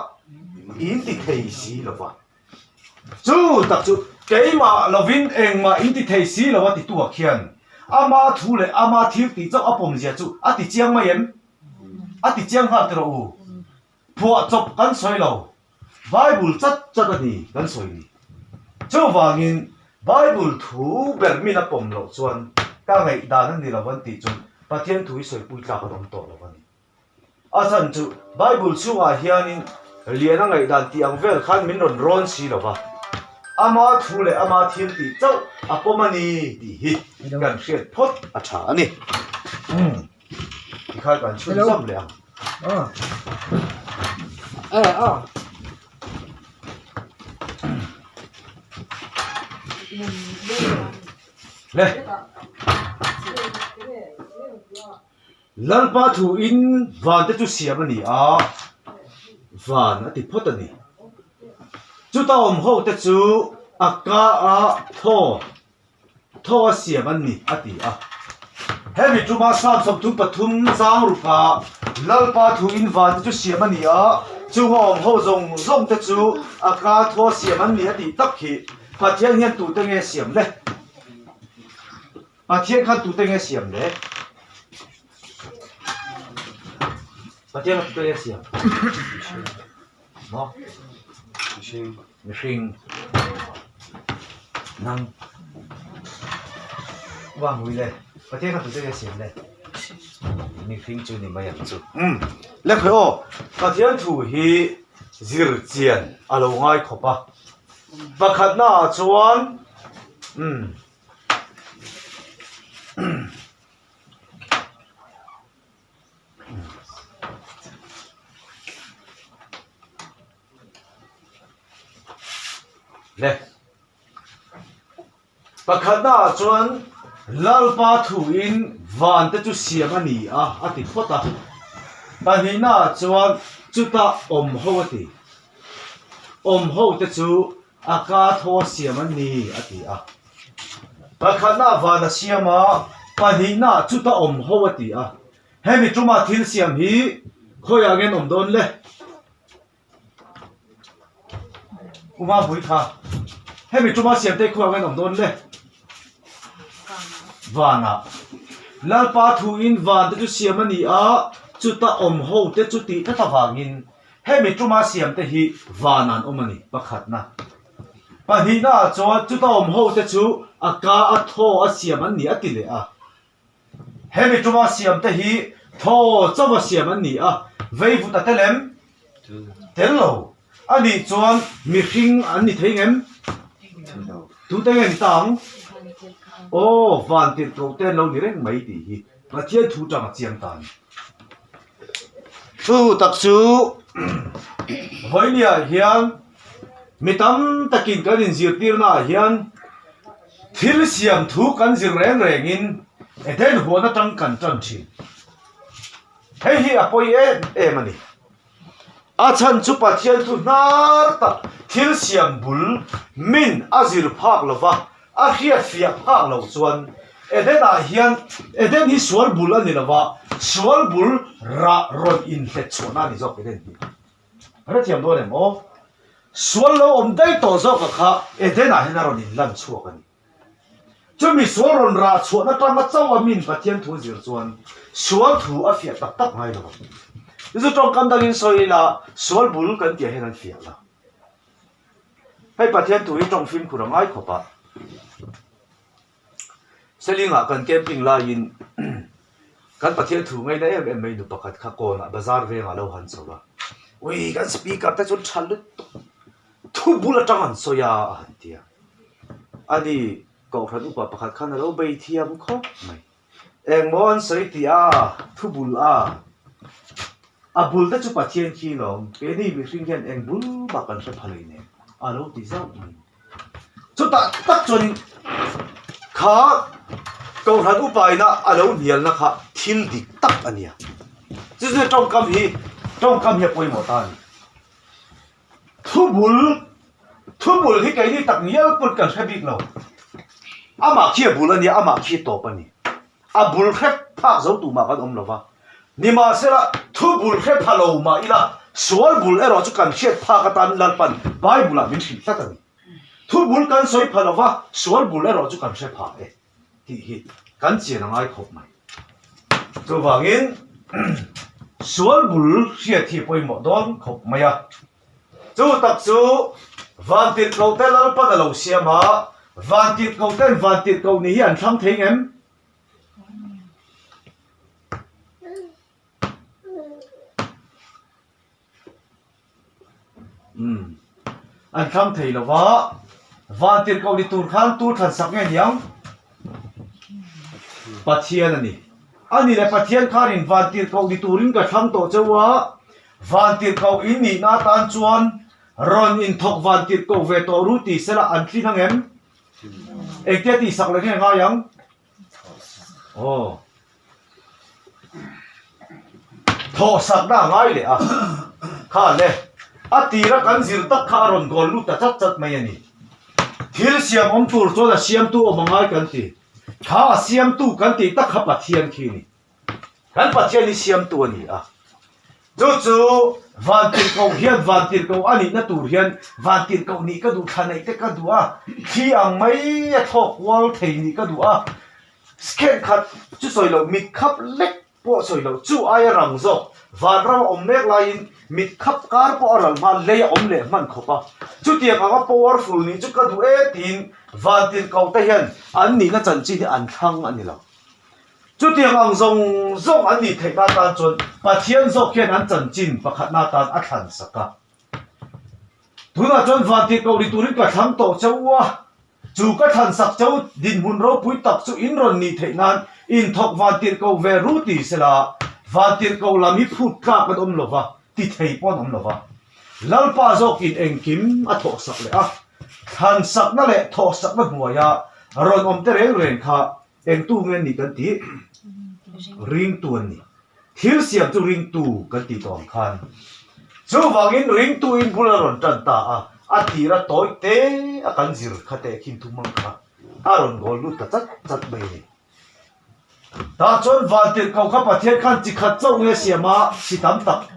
in ti thei si lo va. Chu tak chu keimah lovin engmah in ti thei si lo a ti tu ah khian ama thu leh ama thil tih chauh a pawm zia chu a ti chiang mai em? A ti chiang nghal teh rawh u. Phuah chawp kan sawi lo. Bible chat chat a ni kan sawi ni. Chuvangin Bible thu ber min a pawm loh chuan ka ngaihdan a ni lo an tih chuan Pathian thu hi sawipui tlak an awm tawh lo a ni. A chhan chu Bible chhungah hianin lian a ngaihdan tih ang vel khan min rawn rawn si lo va, ama thu leh ama thil tih chauh a pawm a ni tih hi kan hriat phawt a tha a ni. Tikhan kan chhun zam leh ang. Le. Lalpa thu in van te chu siam a ni a, van a ti phawt a ni. Chuta awm ho te chu a ka a thaw Thaw a siam an ni, a ti a. Hemi tuma Psalm 33 chang ruka Lalpa thu in van te chu siam a ni a, chunga awm ho zawng zawng te chu a ka thaw a siam an ni a tih tak hi Pathian hian tute nge siam le? Pathian khan tute nge siam le? Pathian khan tute nge siam? Maw? Mihring. Mihring. Nang. Wang hui le. Pathian kha tute nge siam le? Mihring chu ni mai ang chu. Umm le khawi aw, Pathian thu hi zir chian a lo ngai khawp a. Pakhatna ah chuan umm Le. Pakhatna ah chuan Lalpa thuin van te chu siam a ni a, a ti phawt a. Pahnihna ah chuan chuta awm ho a ti. Awm ho te chu a ka tho a siam an ni a ti a. Pakhatna ah van a siam a, pahnihna ah chuta awm ho a ti a. Hemi tuma thil siam hi khawiah nge an awm dawn le? Uma pui kha hemi tuma siam te khuang an awm dawn le vanah Lalpa thuin van te chu siam a ni a chuta awm ho te chu tih tlat avangin hemi tuma siam te hi vanah an awm a ni pakhatna pahnihna ah chuan chuta awm ho te chu a ka a thaw a siam an ni a ti leh a. Hemi tuma siam te hi thaw chauha siam an ni a, veivut a tel em? Tel lo. A nih chuan mihring an ni thei ngem? Tute nge ni ta ang? Aw, van tirhkoh te an lo ni reng mai tih hi Pathian thu tang a chiang ta a ni. Chu tak chu vawinia hian mi tam takin kan inzirtirna ah hian thil siam thu kan zir reng rengin Eden huan atang kan tan thin. Hei hi a pawi em em a ni. A chhan chu Pathian thu hnar tak thil siam bul min a zir phak lova a hriat fiah phak lo chuan Eden-ah hian Eden hi sual bul a ni lova sual bul rah rawn inhlet chhuahna a ni zawk Eden hi. Hrethiam dawn em aw? Sual lo awm daih tawh zawka kha Eden-ah hian a rawn inlan chhuak a ni. Chumi sual rawn rah chhuahna tanga chauh a min Pathian thu zir chuan sual thu a fiah tak tak ngai lo ang. Chu chu tawngkam dangin sawi ila sual bul kan tih ah hian an fiah lo. Hei Pathian thu hi tawng fimkhur a ngai khawp a. Selingah kan camping laiin kan Pathian thu ngaina em em mai nu pakhat kha kawnah bazar vengah lo han chho a. Ui kan speaker te chu tha lutuk thu bul atang an sawi a a han ti a. Ani kohhran upa pakhat khan a lo bei thiam khawp mai. Engmaw an sawi tih a thu bul a a bul te chu Pathian khi lawm keini mihring hian eng bul bak kan hre pha lei nen a lo ti zauh mai. Chutah tak chuanin kha Kohhran upaina a lo hnialna kha thil dik tak a nia. Chu chu tawngkam hi tawngkam hi a pawimawh ta a ni. Thubul thubul hi keini tak ngial pawn kan hre bik lo. Amah khi a bul a nia, amah khi a tawp a ni. A bul hre phak zo tumah kan awm lo va. Nimahsela, thubul hre pha lo mah ila, sual bul erawh chu kan hriat phak atan Lalpan Bible-ah min hrilh tlat a ni. Thubul kan sawi pha lo va, sual bul erawh chu kan hre phah e tih hi kan chian a ngai khawp mai. Chuvangin, sual bul hriat hi a pawimawh dawn khawp mai a. Chu tak chu Vantirhkohte Lalpan a lo siam a, Vantirhkohten Vantirhkoh nih hi an thlang thei ngem? Umm an thlang thei lo va, Vantirhkoh ni tur khan tur thlan sak nge niang? Pathian a ni. A ni le Pathian khanin Vantirhkoh ni turin ka thlang tawh cheu a, Vantirhkoh in nihna atan chuan rawn inthawk Vantirhkoh ve tawh ru ti sela an tlin ang em? Engtia tihsak leh nge ngai ang? Aw. Thawhsakna a ngai leh a. Kha le, a tira kan zir tak kha a rawn goal lut ta chat chat mai a ni. Thil siam awm tur chuan a siamtu awm a ngai kan ti. Kha a siamtu kan tih tak kha Pathian khi a ni. Kan Pathian hi siamtu a ni a. Chu chu Vantirhkoh hian Vantirhkoh a nihna tur hian Vantirhkoh nih ka duh, thla neih te ka duh a, thli ang mai a thlawk kual thei nih ka duh a, Skhen khat chu sawi loh, mit khap lek pawh sawi loh, chu aia rang zawk vanram a awm mek laiin mit khap kar pawh a ral hma lei a awm leh hman khawp a. Chutiang anga powerful nih chu ka duh e tiin Vantirhkoh te hian an nihna chanchin hi an thlang a ni lo. Chutiang ang zawng zawng an nih theihna atan chuan Pathian zawk hian an chanchin pakhatna atan a thlan sak a. Tunah chuan vantirhkoh ni turin ka thlang tawh che u a, chu ka thlan sak che u dinhmun ropui tak chu in rawn nih theih nan inthawk vantirhkoh ve ru ti sela, vantirhkoh lam hi phut tlak an awm lo va, ti thei pawh an awm lo va. Lalpa zawkin engkim a thawhsak leh a, thlan sakna leh thawhsakna hnuaia rawn awm te reng reng kha Engtu nge ni kan tih? Ringtu an ni. Thil siam chu ringtu kan tih tawh ang khan. Chuvangin ringtuin bul a rawn tan ta a, a tira tawi te a kan zir kha teh khin thum ang kha a rawn goal lut ta chat chat mai a ni. Tah chuan vantirhkoh kha Pathian khan chi khat chauh nge siam a, chi tam tak.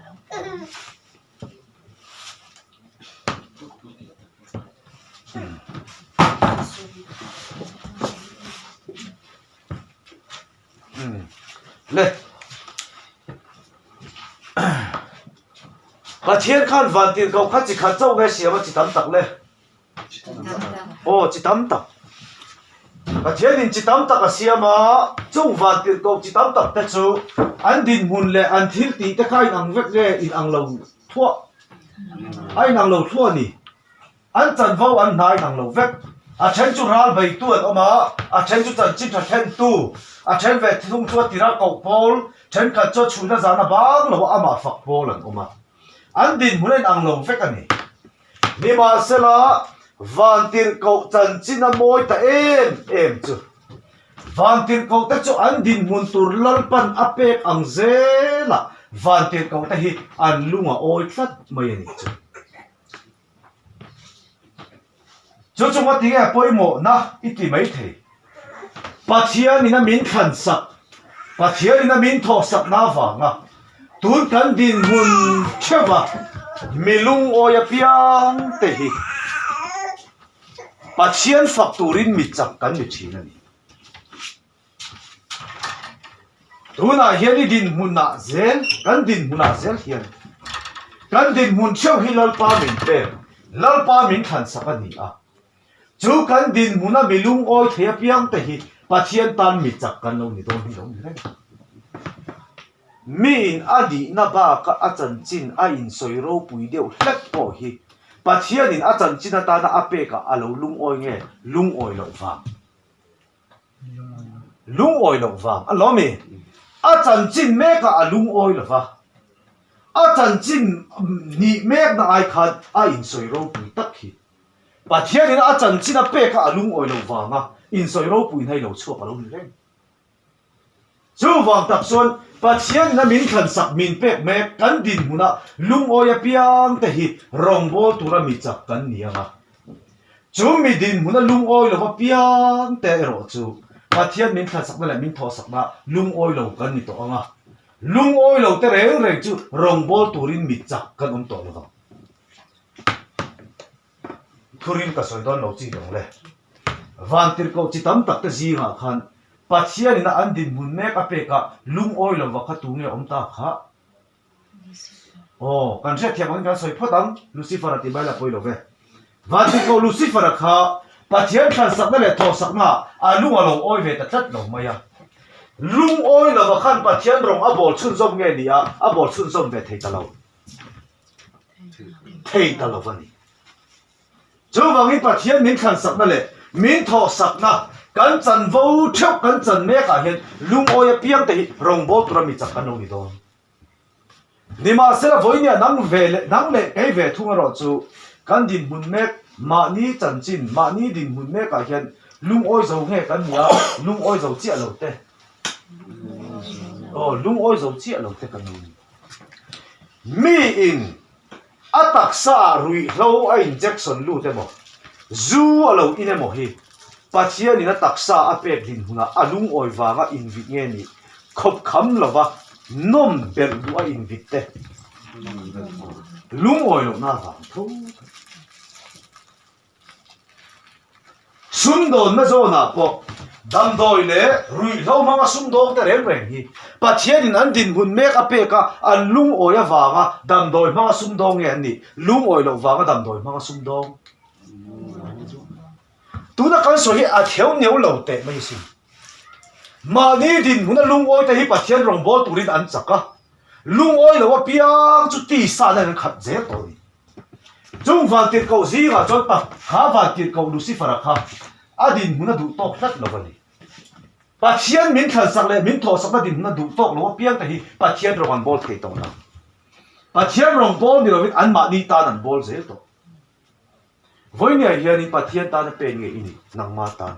Le Pathian khan vantirhkoh kha chi khat chauh nge siam a chi tam tak le. Aw chi tam tak. Pathianin chi tam tak a siam a, chung vantirhkoh chi tam tak te chu an dinhmun leh an thil tih te kha a inang vek nge inang lo thuah? A inang lo thuah a ni. An chanvo an hna a inang lo vek. A then chu ral beitu an awm a, a then chu chanchin tha thlentu, a then ve thung chu a tira koh pawl, thenkhat chu a chhuihna zahna bang lo a amah fak pawl an awm a. An dinhmun a inang lo vek a ni. Nimahsela, vantirhkoh chanchin a mawi ta em em chu. Vantirhkohte chu an dinhmun tur Lalpan a pek ang zelah vantirhkohte hi an lung a awi tlat mai a nih chu. Chu chunga tinge pawimawhna i ti mai thei. Pathianin a min thlan sak, Pathianin a min thawh sakna avanga tun kan dinhmun theuha mi lungawi apiang te hi Pathian fak turin mi chak kan ni thin a ni. Tunah hian i dinhmunah zel, kan dinhmunah zel hian kan dinhmun theuh hi Lalpa min pek, Lalpa min thlan sak a ni a. Chu kan dinhmuna mi lungawi thei apiang te hi Pathian tan mi chak kan lo ni dawn hi lo ni reng. Miin a nihna baka a chanchin a insawi ropui deuh hlek pawh hi Pathianin a chanchin atana a pekah a lo lungawi nge lungawi loh vang? Lungawi loh vang a lawm i. A chanchin mekah a lungawi lo va, a chanchin nih mekna ai khan a insawi ropui tak hi. Pathianin a chanchin a pek a a lungawi lo vanga insawi ropui hna i lo chhuak a lo ni reng. Chuvang tak chuan Pathianin a min thlansak min pek mek kan dinhmunah lungawi apiang te hi rawngbâwl tura mi chak kan ni ang a. Chu mi dinhmuna lungawi lo apiang te erawh chu Pathian min thlansakna leh min thawhsakna lungawi lo kan ni tawh ang a. Lungawi lo te reng reng chu rawngbâwl turin mi chak kan awm tawh lo vang. Thurin ka sawi dawn lo chi dawng le. Vantirhkoh chi tam tak te zingah khan Pathianin a an dinhmun mek a pek a lungawi lova kha tu nge awm ta kha? Aw, kan hriatthiam angin kan sawi phawt ang, Lucifer a ti mai la pawi lo ve. Vantirhkoh Lucifer a kha Pathian thlansakna leh thawhsakna ah a lung a lo awi ve ta tlat lo mai a. Lungawi lova khan Pathian rawng a bawl chhunzawm nge ni a, a bawl chhunzawm ve thei ta lo. thei ta lo a ni. Chuvangin Pathian min thlansakna leh min thawhsakna kan chanvo theuh kan chan mekah hian lungawi apiang te hi rawngbâwl tura mi chak kan lo ni dawn. Nimahsela vawinia nang ve leh nang leh kei ve thung erawh chu kan dinhmun mek mahni chanchin mahni dinhmun mekah hian lungawi zo nge kan ni a, lungawi zo chiah lo te. Aw, lungawi zo chiah lo te kan lo ni. Miin a taksa ah ruihhlo a injection lut emaw, zu a lo in emaw hi Pathianin a taksa a pek dinhmunah a lungawi vanga invit nge nih khawp kham lova nawm belh duh a invit te lungawi lohna vang tho tho. Sumdawnna zawnah pawh damdawi leh ruihhlo hmanga sumdawng te reng reng hi Pathianin an dinhmun mek a pek a, an lungawi avanga damdawi hmanga sumdawng nge an nih? Lungawi loh vanga damdawi hmanga sumdawng? Tuna kan sawi hi a theu neu lo teh mai asin. Mahni dinhmuna lungawi te hi Pathian rawngbâwl turin an chak a, lungawi lo apiang chu tisa hian an khat zel tawh a ni. Chung vantirhkoh zingah chuan pa kha vantirhkoh Lucifer-a kha a dinhmun a duh tawk tlat lo a ni. Pathian min thlansak leh min thawhsakna dinhmun a duh tawk lo apiang te hi Pathian rawng an bawl thei tawh lo. Pathian rawng bawl ni lovin anmahni tan an bawl zel tawh. Vawinia hianin Pathian tana pen nge i nih? Nangma tan.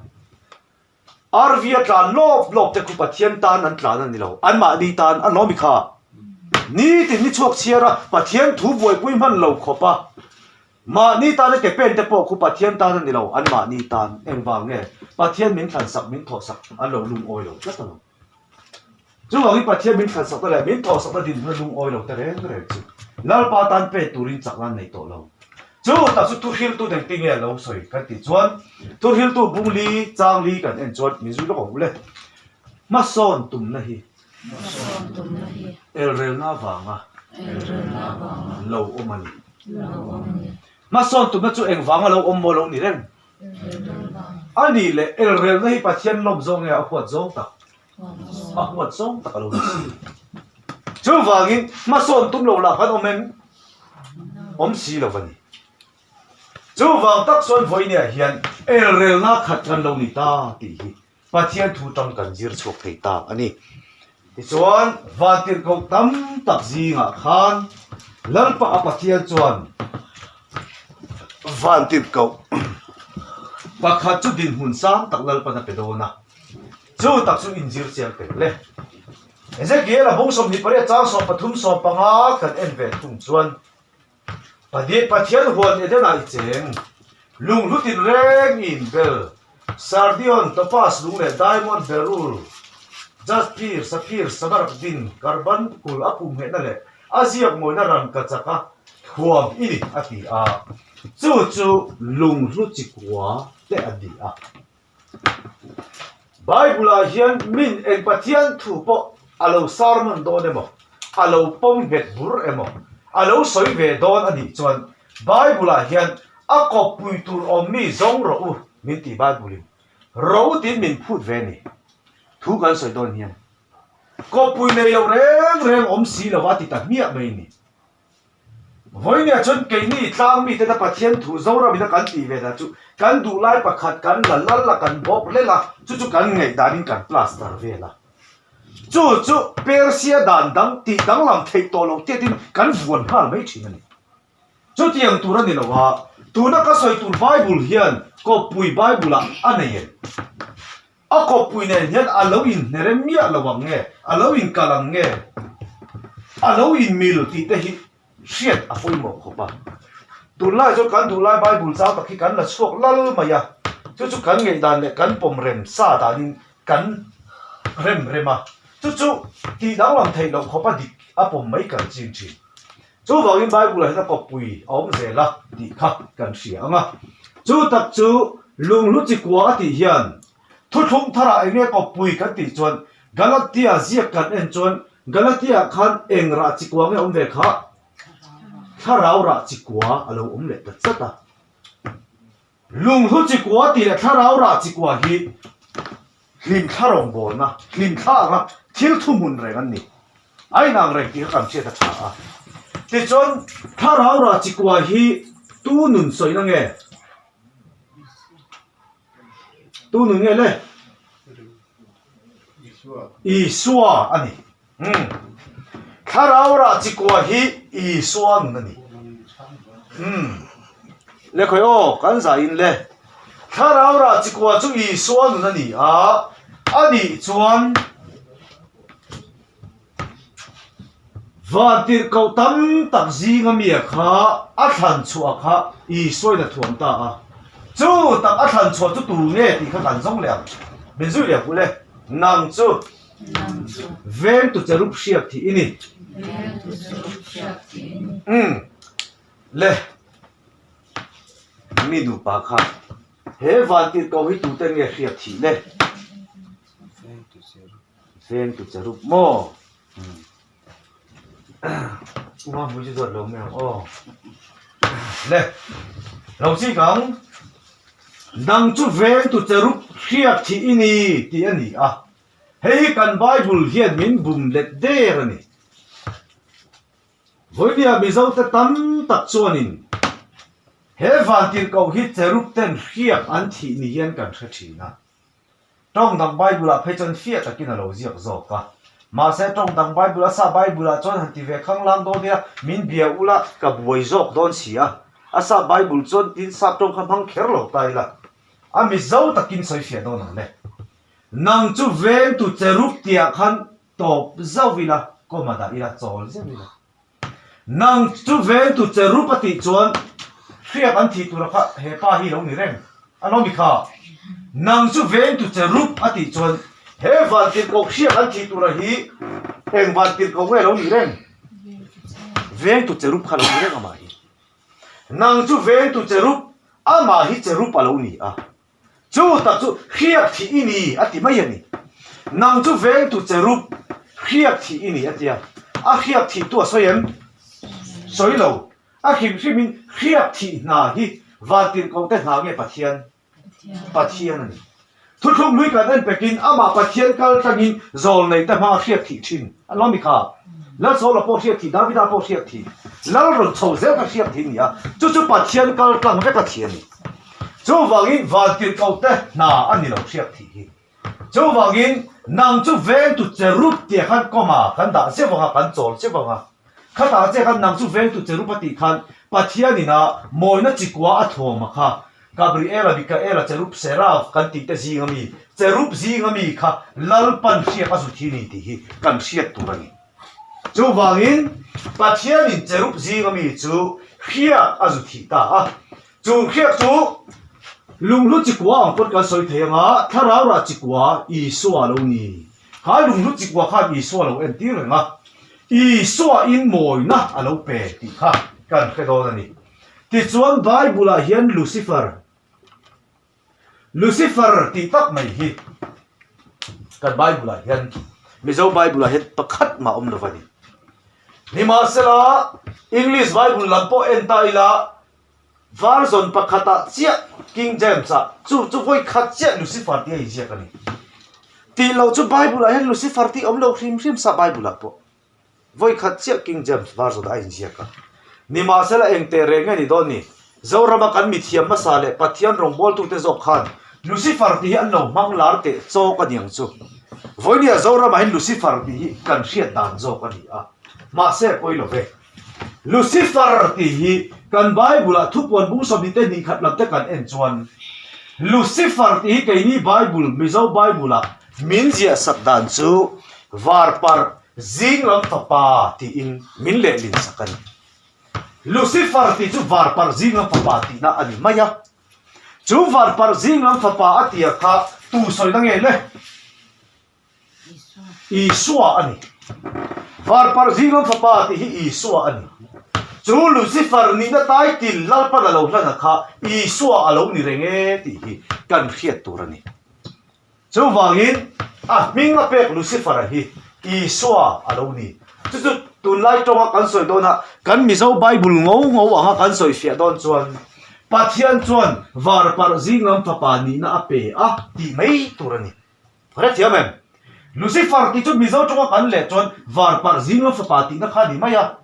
RV a tlan lawp lawp te khu Pathian tan an tlan a ni lo, anmahni tan a lawm i kha. Nitin ni chhuak chhiar a, Pathian thu buaipui hman lo khawp a, mahni tana ke pen te pawh khu Pathian tan a ni lo, anmahni tan. Engvang nge? Pathian min thlansak, min thawhsak an lo lungawi lo tlat a lo. Chuvangin Pathian min thlansak leh min thawhsakna dinhmun a lungawi lo ta reng reng chu Lalpa tan pek turin chakna an nei tawh lo. Chu tak chu thuhriltu dengti nge a lo sawi kan tih chuan thuhriltu bung li chang li kan en chuan min zui lawk ang u le. Hmasawn tumna hi elrelna avanga lo awm a ni. Hmasawn tumna chu engvanga lo awm maw lo ni reng? A nih leh elrelna hi Pathian lawm zawng nge a huat zawng tak? A huat zawng tak a lo ni si. Chuvangin hmasawn tum lo lah khan awm em? Awm si lo a ni. Chuvang tak chuan vawinia hian elrelna khat kan lo ni ta tih hi Pathian thu tang kan zir chhuak thei ta a ni. Tichuan, vantirhkoh tam tak zingah khan Lalpa a Pathian chuan vantirhkoh pakhat chu dinhmun sang tak Lalpan a pe dawn a, chu tak chu inzir chiang tel le. Ezekiel a bung 28 chang 13 15 kan en ve thung chuan Pathian huan Edenah i cheng, lunghlu tinreng i inbel, sardion, topaz lung leh diamond, beryl, jaspir, saphir, samarakdin, karbankul a pumhehna leh a ziak mawina rangka chaka thuam i ni, a ti a. Chu chu lunghlu chikua te a ni a. Bible-ah hian min eng Pathian thu pawh a lo sermon dawn emaw, a lo pawm nghet bur emaw, a lo sawi ve dawn a nih chuan Bible-ah hian a kawppui tur awm mi zawng rawh u min ti Bible-in ro tiin min phut ve a ni. Thu kan sawi dawn hian kawppui nei lo reng reng awm si lova ti ta hmiah mai a ni. Vawinia chuan keini tlang mite na Pathian thu Zoramina kan tih ve dan chu kan duh lai pakhat kan la lal a, kan bawk lel a, chu chu kan ngaih danin kan plaster vel a. Chu chu Persia dan dang tih danglam theih tawh loh tiatin kan vuan nghal mai thin a ni. Chutiang tur a ni lo a, tuna ka sawi tur Bible hian kawppui Bible-ah a nei em? A kawppui nen hian a lo inhnerem miah lo ang nge, a lo inkal ang nge, a lo inmil tih te hi hriat a pawimawh khawp a. Tunlai chuan kan duhlai Bible chau tak hi kan la chhuak lal mai a, chu chu kan ngaihdan leh kan pawm rem sa danin kan rem rem a, chu chu tih danglam theih loh khawp a dik a pawm mai kan ching thin. Chuvangin Bible-ah hian a kawppui a awm zel a tih kha kan hria ang a. Chu tak chu lunghlu chikua a tih hian thuthlung tharah eng nge kawppui kan tih chuan Galatia ziak kan en chuan Galatia-ah khan eng rah chikua nge awm ve kha? Thlarau rah chikua a lo awm leh ta chat a. Lunghlu chikua tih leh thlarau rah chikua hi hlimthla rawngbawlna, hlimthla anga thil thuhmun reng an ni. A inang reng tih kha kan hriat a tha a. Tichuan, thlarau rah chikua hi tu nun sawina nge? Tu nun nge le? Isua a ni. Umm. Thlarau rah chikua hi Isua nun a ni. Umm. Le khawi aw, kan zah in le. Thlarau rah chikua chu Isua nun a ni a, a nih chuan Vantirhkoh tam tak zinga mia kha a thlan chhuah kha Isuain a thuam ta a. Chu tak a thlan chhuah chu tu nge tih kha kan zawng leh ang. Min zui leh ang u le. Nang chu. Veng tu cherub hriak thih i ni. Umm. Le. Mi nupa kha he vantirhkoh hi tute nge hriak thih le? Veng tu cherub maw? Umm. Uma hmui chu duat lo mai ang aw. Le. Lo chik ang. Nang chu veng tu cherub hriak thih i ni tih a ni a. Hei hi kan Bible hian min bum let der a ni. Vawinia Mizote tam tak chuanin he vantirhkoh hi cherub ten hriak an thih ni hian kan hre thin a. Tawng dang Bible-ah phei chuan fiah takin a lo ziak zawk a. Mahse tawng dang Bible, a sa Bible-ah chuan han ti ve khanglang dawn ila min bia ula ka buai zawk dawn si a. A sa Bible chuan tin sap tawng kha hmang kher lo ta ila a Mizo takin sawi fiah dawn ang le. Nang chu vengtu cherub tihah khan Tawp zauh ila, kawma dah ila, chawl zeuh ila. Nang chu vengtu che rup a tih chuan hriak an thih tura kha he pa hi lo ni reng a lo ni kha. Nang chu vengtu che rup a tih chuan he vantirhkoh hriak an thih tura hi eng vantirhkoh nge lo ni reng? Vengtu che rup kha lo ni reng amah hi. Nang chu vengtu che rup amah hi che rup a lo ni a. Chu tak chu hriak thih i ni a ti mai a ni. Nang chu vengtu cherub hriak thih i ni a ti a. A hriak thih tu a sawi em? Sawi lo. A hrim hrimin hriak thih hna hi vantirhkoh te hna nge Pathian? Pathian a ni. Thuthlung hlui kan en pekin amah Pathian kal tlangin zawl nei te hma a hriak thih thin. A lo mi kha. Lalsawla pawh hriak thih, Davida pawh hriak thih, Lal rawn chho zel kha hriak thih a ni a. Chu chu Pathian kal tlang vek a thi a ni. Chuvangin vantirhkohte hna a ni lo hriak thih hi. Chuvangin nang chu vengtu cherub tih khan kawma kan dah zeuh ang a, kan chawl zeuh ang a. Khatah che khan nang chu vengtu cherub a tih khan Pathianin a mawina chikua a thawm a kha Gabriela, Mikaela, cherub, Seraph kan tih te zinga mi, cherub zinga mi kha Lalpan hriak a zut hi ni tih hi kan hriat tur a ni. Chuvangin Pathianin cherub zinga mi chu hriak a zu thih ta a. Chu hriak chu lunghlu chikua ang pawn kan sawi thei ang a, thlarau rah chikua Isua lo ni. Kha lunghlu chikua khan Isua lo entir reng a, Isua in mawina a lo pe tih kha kan hre dawn a ni. Tichuan Bible ah hian Lucifer, Lucifer tih tak mai hi kan Bible ah hian Mizo Bible ah hian pakhat mah awm lo a ni. Nimahsela English Bible lam pawh en ta ila Version pakhatah chiah King James-ah chu chu vawi khat chiah Lucifer tih a inziak a ni. Tih loh chu Bible-ah hian Lucifer tih awm lo hrim hrim sa Bible-ah pawh vawi khat chiah King James Version-ah a inziak a. Nimahsela eng teh reng nge ni dawn ni? Zorama kan mithiam hmasa leh Pathian rawngbawltute zawk khan Lucifer tih hi an lo hmang lar teh chawk a niang chu. Vawinia Zoramah hian Lucifer tih hi kan hriat dan zawk a ni a. Mahse pawi lo ve. Lucifer tih hi kan Bible-ah thupuan bung sawmhnih te hnih khat lam te kan en chuan Lucifer tih hi keini Bible, Mizo Bible-ah min ziah sak dan chu Varparh zing lam fapa tiin min lehlin sak a ni. Lucifer tih chu Varparh zing lam fapa tihna a ni mai a. Chu Varparh zing lam fapa a tia kha tu sawina nge le? Isua a ni. Varparh zinglam fapa tih hi Isua a ni. Chu Lucifer nihna taitil Lalpan a lo hlan a kha Isua a lo ni reng e tih hi kan hriat tur a ni. Chuvangin a hming a pek Lucifer-a hi Isua a lo ni. Chu chu tunlai tawnga kan sawi dawn a, kan Mizo Bible ngo ngo anga kan sawi fiah dawn chuan Pathian chuan Varparh zinglam fapa nihna a pe a tih mai tur a ni. Hrethiam em? Lucifer tih chu Mizo tawnga kan leh chuan Varparh zinglam fapa tihna kha a ni mai a.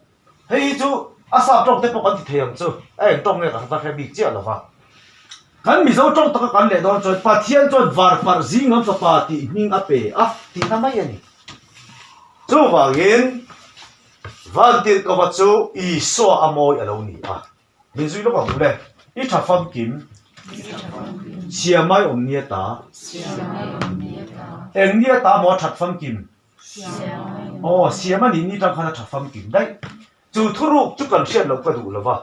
Hei hi chu a sap tawng te pawh kan ti thei ang chu, a eng tawng nge ka va hre bik chiah lo va. Kan Mizo tawng taka kan leh dawn chuan Pathian chuan Varparh zinglam fapa tih hming a pe a tihna mai a ni. Chuvangin Vantirhkova chu Isua a mawi a lo ni a. Min zui lawk ang u le. I tha famkim. Siamai awm nia ta. Eng nia ta maw a that famkim? Aw, siam a nih ni tang khan a tha famkim daih. Chu thuruk chu kan hriat loh ka duh lo va.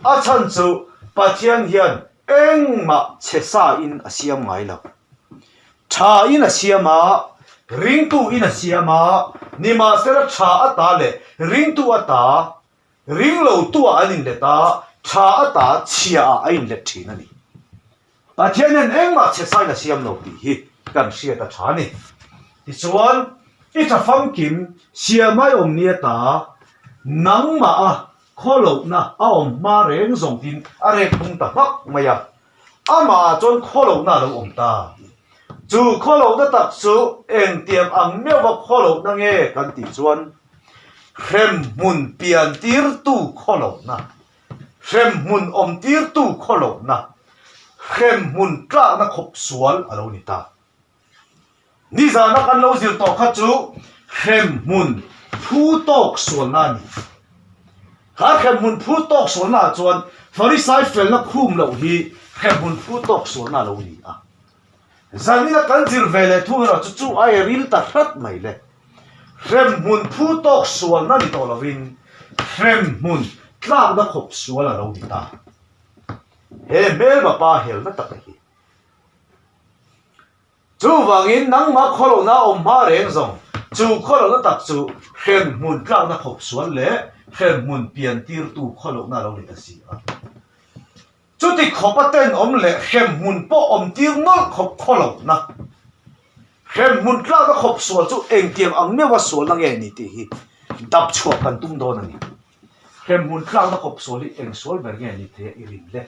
A chhan chu Pathian hian engmah chhe sa in a siam ngai lo. Tha in a siam a, ringtu in a siam a, nimahsela tha a ta leh ringtu a ta Ring lo tuah an inlet a, tha ata chhiaah a inlet thin a ni. Pathian hian engmah chhe sain a siam lo tih hi kan hriat a tha a ni. Tichuan, i tha famkim siamai awm ni ata nangmah a khawlohna a awm hma reng zawng tin a rek bung ta hmak mai a, amah ah chuan khawlohna a lo awm ta. Chu khawlohna tak chu engtiang ang meuhva khawlohna nge kan tih chuan hremhmun pian tirtu khawlohna, hremhmun awm tirtu khawlohna, hremhmun tlakna khawp sual a lo ni ta. Nizana kan lo zir tawh kha chu hremhmun phu tawk sualna a ni. Kha hremhmun phu tawk sualna ah chuan Farisai felna khum loh hi hremhmun phu tawk sualna a lo ni a. Zanina kan zir ve leh thung erawh chu chu aia ril ta hrat mai le. Hremhmun phu tawk sualna ni tawh lovin hremhmun tlakna khawp sual a lo ni ta. He hmelma pa helna taka hi. Chuvangin nangmah khawlohna awm hma reng zawng, chu khawlohna tak chu hremhmun tlakna khawp sual leh hremhmun pian tirtu khawlohna a lo ni ta si a. Chuti khawpa tenawm leh hremhmun pawh awm tir nawlh khawp khawlohna, hremhmun tlakna khawp sual chu engtiang ang meuha sualna nge ni tih hi dap chhuah kan tum dawn a ni. Hremhmun tlakna khawp sual hi eng sual ber nge ni thei a i rin le?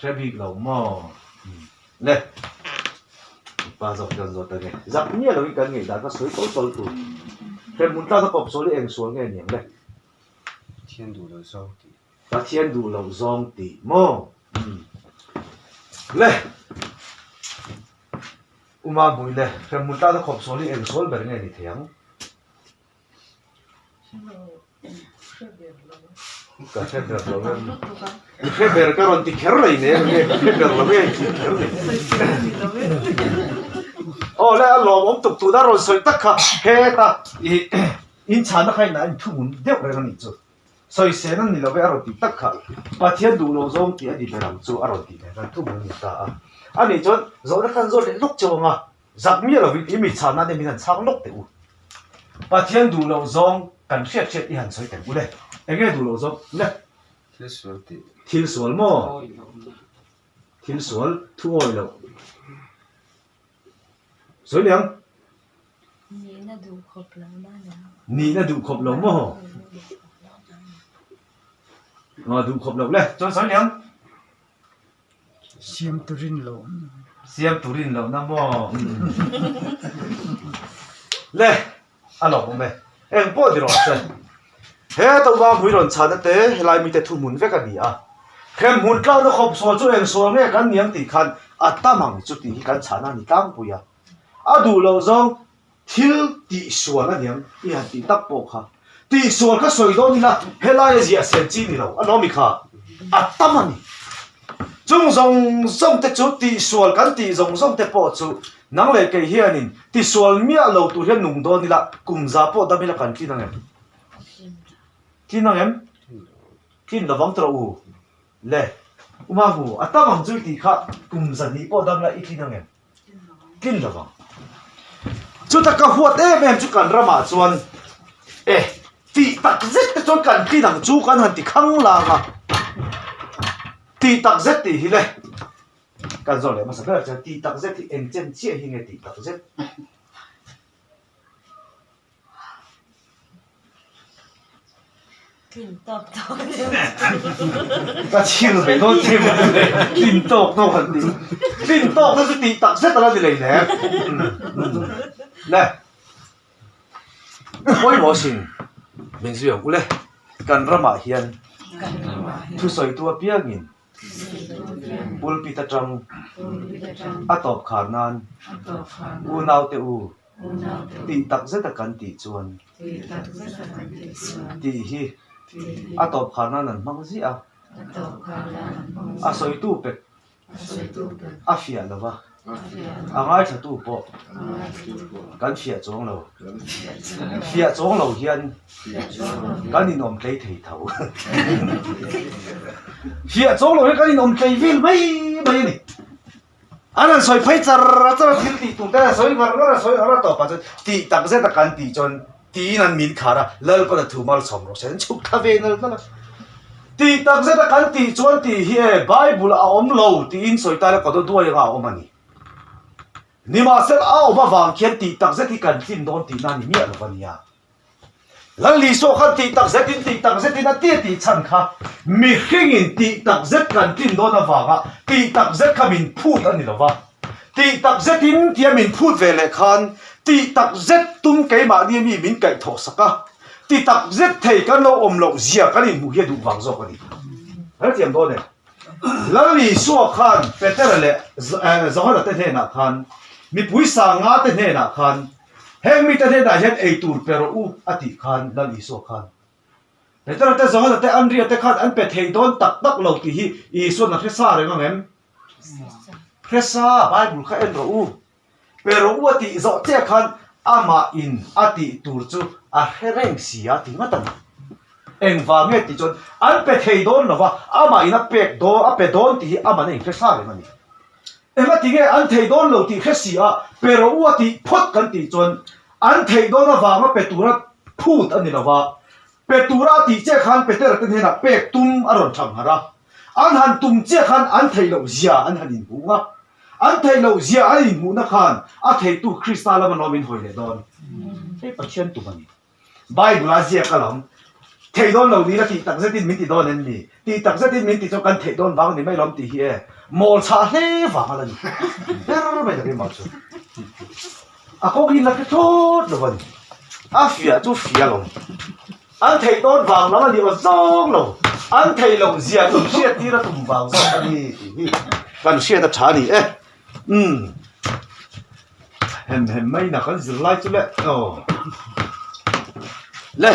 Hre bik lo maw? Le, pa zawk hian zawt ange. Zak miah loin kan ngaihdan kha sawi tawl tawl tur. Hremhmun tlak a kawp sual hi eng sual nge niang le? Pathian duh loh zawng tih. Pathian duh loh zawng tih maw? Le, Uma hmui le, hremhmun tlak a kawp sual hi eng sual ber nge ni thei ang? Ka hre ber lo em? I hre ber ka rawn ti kher lei nen nge ka hre ber lo em ti kher lei. Aw le a lawmawm tuk tuna rawn sawi tak kha heta i inchhana kha inah in thungun deuh reng a nih chu. Sawisel a ni lo ve a rawn tih tak kha Pathian duh lo zawng tih a ni ber ang chu a rawn tih leh khan thungun a ni ta a. Ani chuan zawhna khan zawt leh lawk cheu ang a. Zak miah lovin i mi chhahna te min han chhang lawk teh u. Pathian duh loh zawng kan hriat hriat i han sawi teh u le. Enge duh loh zawng le? Thil sual tih. Thil sual maw? Thil sual thu awi loh. Sawi leh ang. Nihna duh khawp lo na nia. Nihna duh khawp lo maw? Aw duh khawp loh le. Chuan sawi leh ang. Siam turin loh. Siam turin loh na maw? Le, a lawm awm e. Eng pawh ni rawh se. He Tova hmui rawn chhana te helai mite thuhmun vek a ni a. Hremhmun tlakna khawp sual chu eng sual nge kan niang tih khan a tam ang chu tih hi kan chhana a ni tlangpui a. A duh loh zawng Thil tihsual a niang i han tih tak pawh kha tihsual kha sawi dawn ila helaia ziah sen chi ni lo a lawmi kha a tam a ni. Chung zawng zawng te chu tihsual kan tih zawng zawng te pawh chu nang leh kei hianin tisual miah lo tur hian nung dawn ila kum za pawh dam ila kan tlin ang em? Tlin ang em? Tlin lovang tawh u le. Umamu a tam ang chu i tih kha kum zahnih pawh dam la i tlin ang em? Tlin lo vang. Chuta ka huat em em chu kan ramah chuan e tih tak zet te chuan kan tlin ang chu kan han ti khang lang a. Tih tak zet tih hi le kan zawh leh hmasa ber chuan tih tak zet hi eng chen chiah hi nge tih tak zet? Ka chhir ve dawn che maw le, tlin tawk tawk han tih. Tlin tawk te chu tih tak zet a la ni lei le. Le, pawimawh sin min zui ang u le, kan ramah hian thusawitu apiangin pulpit atang a tawp khar nan unaute u Tih tak zeta kan tih chuan tih hi a tawp khar nan an hmang ziah a, a sawitu pek a fiah lo va, a ngaithlatu pawh kan fiah chuang lo, fiah chuang lo hian kan inawm tlei thei tho, fiah chuang lo hian kan inawm tlei vel mai mai a ni. An han sawi phei char char a, thil tih tur te an sawi ngar ngar a, sawi ngar a tawpah chuan tih tak zet a kan tih chuan tiin an min khar a, Lalpan a thu malsawm rawh se an chhuk thla ve nal nal a. Tih tak zet a kan tih chuan tih hi e Bible a awm lo tiin sawi ta ila ka daw duai anga a awm a ni. Nimahsela a awm avang khian tih tak zet hi kan tlin dawn tihna a ni miah lo a nia. Lal Isua khan tih tak zetin tih tak zetin a ti a tih chhan kha mihringin tih tak zet kan tlin dawn avanga tih tak zet kha min phut a ni lo va. Tih tak zetin tia min phut ve leh khan tih tak zet tum keimahni mi min kaihthawh sak a, ti tak zet thei kan lo awm loh zia kan inhmuh hi a duh vang zawk a ni. Hrethiam dawn e. Lal Isua khan Petera leh Johana te hnenah khan mipui sanga te hnenah khan Heng mite hnenah hian ei tur pe rawh u a tih khan Lal Isua khan Petera te Johana te Andria te khan an pe thei dawn tak tak lo tih hi Isua'n a hre sa reng ang em? Hre sa, Bible kha en rawh u. Pe rawh u a tih zawh chiah khan amah in a tih tur chu a hre reng si a ti ngawt ang. Engvang nge tih chuan an pe thei dawn lo va, amah in a pek dawn, a pe dawn tih hi aman a inhre sa reng a ni. Engati nge an thei dawn lo tih hre si a, pe rawh u a tih phawt kan tih chuan an theih dawn avanga pe tura phut a ni lo va, pe tura a tih chiah khan Petera te hnenah pek tum a rawn thang harh a, an han tum chiah khan an theih loh zia an han inhmuh a, an theih loh zia an inhmuhna khan a theitu Krista lama lawm in hawi leh dawn. Hei Pathian tum a ni. Bible a ziak a lawm. Theih dawn lo ni la tih tak zetin min ti dawn em ni? Tih tak zetin min ti chuan kan theih dawn vang ni mai lawm tih hi e. Mawl chhah hle vang a la ni. Ber mai tak i maw chu. A kawng hi la hre thlawt lo a ni. A fiah chu fiah lawm. An theih dawn vang lam a ni aw zawng lo. An theih loh zia in hriat tir a tum vang zawk a ni tih hi kan hriat a tha a ni e. Umm. Hem hem mai na kan zir lai chu le aw. Le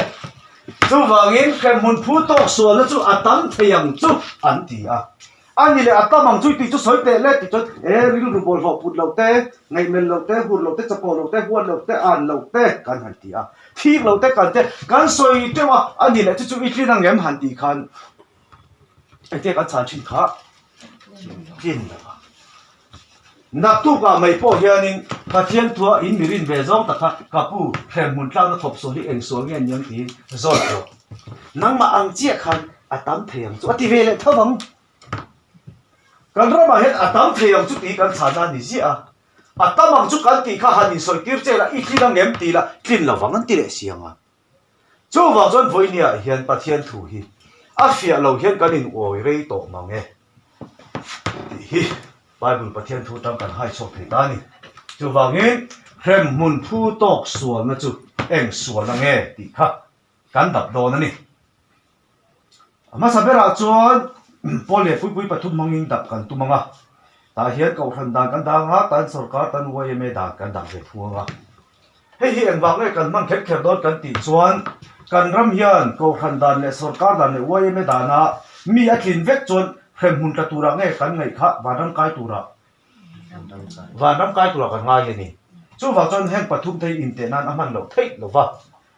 chuvangin hremhmun phu tawk sualna chu a tam thei ang chu an ti a. A ni leh a tam ang chu tih chu sawi teh le tih chuan e rilru bawlhhlawh put loh te, ngaihmel loh te, hur loh te, chapawh loh te, huat loh te, an loh te kan han ti a. Thik loh te kan te kan sawi teuh a, a ni leh chu chu i tlin ang em han tih khan engtia kan chhan thin kha tlin lo a. Naktukah mai pawh hianin Pathian thua in mi rin ve zawng tak kha ka pu hremhmun tlakna thawp sual hi eng sual nge niang tiin zawt rawh. Nangmah ang chiah khan a tam thei ang chu a ti ve leh tho vang. Kan ramah hian a tam thei ang chu tih kan chhana a ni ziah a. A tam ang chu kan tih kha han insawi tir che la i tlin ang em ti la tlin lo vang an ti leh si ang a. Chuvang chuan vawinia hian Pathian thu hi a fiah lo hian kan in uawi rei tawh mang e tih hi Bible Pathian thu atang kan hai chhuak thei ta a ni. Chuvangin hremhmun phu tawk sualna chu eng sualna nge tih kha kan dap dawn a ni. A hmasa berah chuan Paul leh Puipui pathum hmangin dap kan tum ang a, tah hian Kohhran dan kan dang a, tan sorkar tan yma dan kan dah ve thung ang a. Hei hi engvang nge kan hman kher kher dawn kan tih chuan kan ram hian Kohhran dan leh sorkar dan leh yma dana mi a tlin vek chuan hremhmun tla turah nge kan ngaih kha vanram kai turah vanram kai turah kan ngai a ni. Chuvang chuan heng pathum te hi inteh nan a hman loh theih lo va.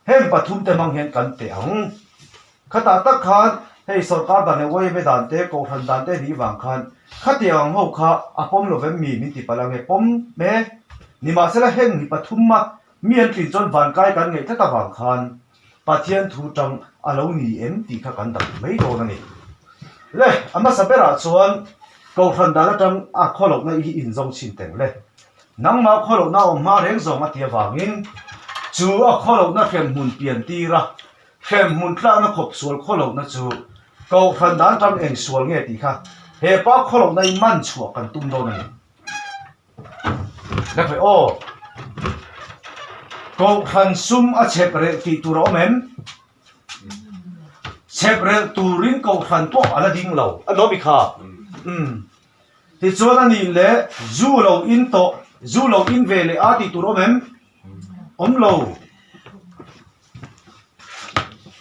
Heng pathum te hmang hian kan teh ang. Khatah tak khan hei sorkar dan leh yma dan te, kohhran dan te nih vang khan khatiang ang ho kha a pawm lo vem mi min ti palh ang e, pawm e. Nimahsela heng mi pathum a mi an tlin chuan vankai kan ngaih tlat avang khan Pathian thu tang a lo ni em tih kha kan dang mai dawn a ni. Le, a hmasa berah chuan kohhran dan atang a khawlohna hi inzawng chhin teng le. Nangmah khawlohna awm hma reng zawng a ti avangin chu a khawlohna hremhmun pian tir a, hremhmun tlakna khawp sual khawlohna chu Kohhran dan tang eng sual nge tih kha he pa khawlohna in man chhuah kan tum dawn a ni. Hlek ve aw. Kohhran sum a chhep reh tih tur a awm em? Chhep reh turin Kohhran pawh a la ding lo a lawm i kha. Umm. Tichuan a nih leh zu lo in tawh, zu lo in ve leh a tih tur awm em? Awm lo.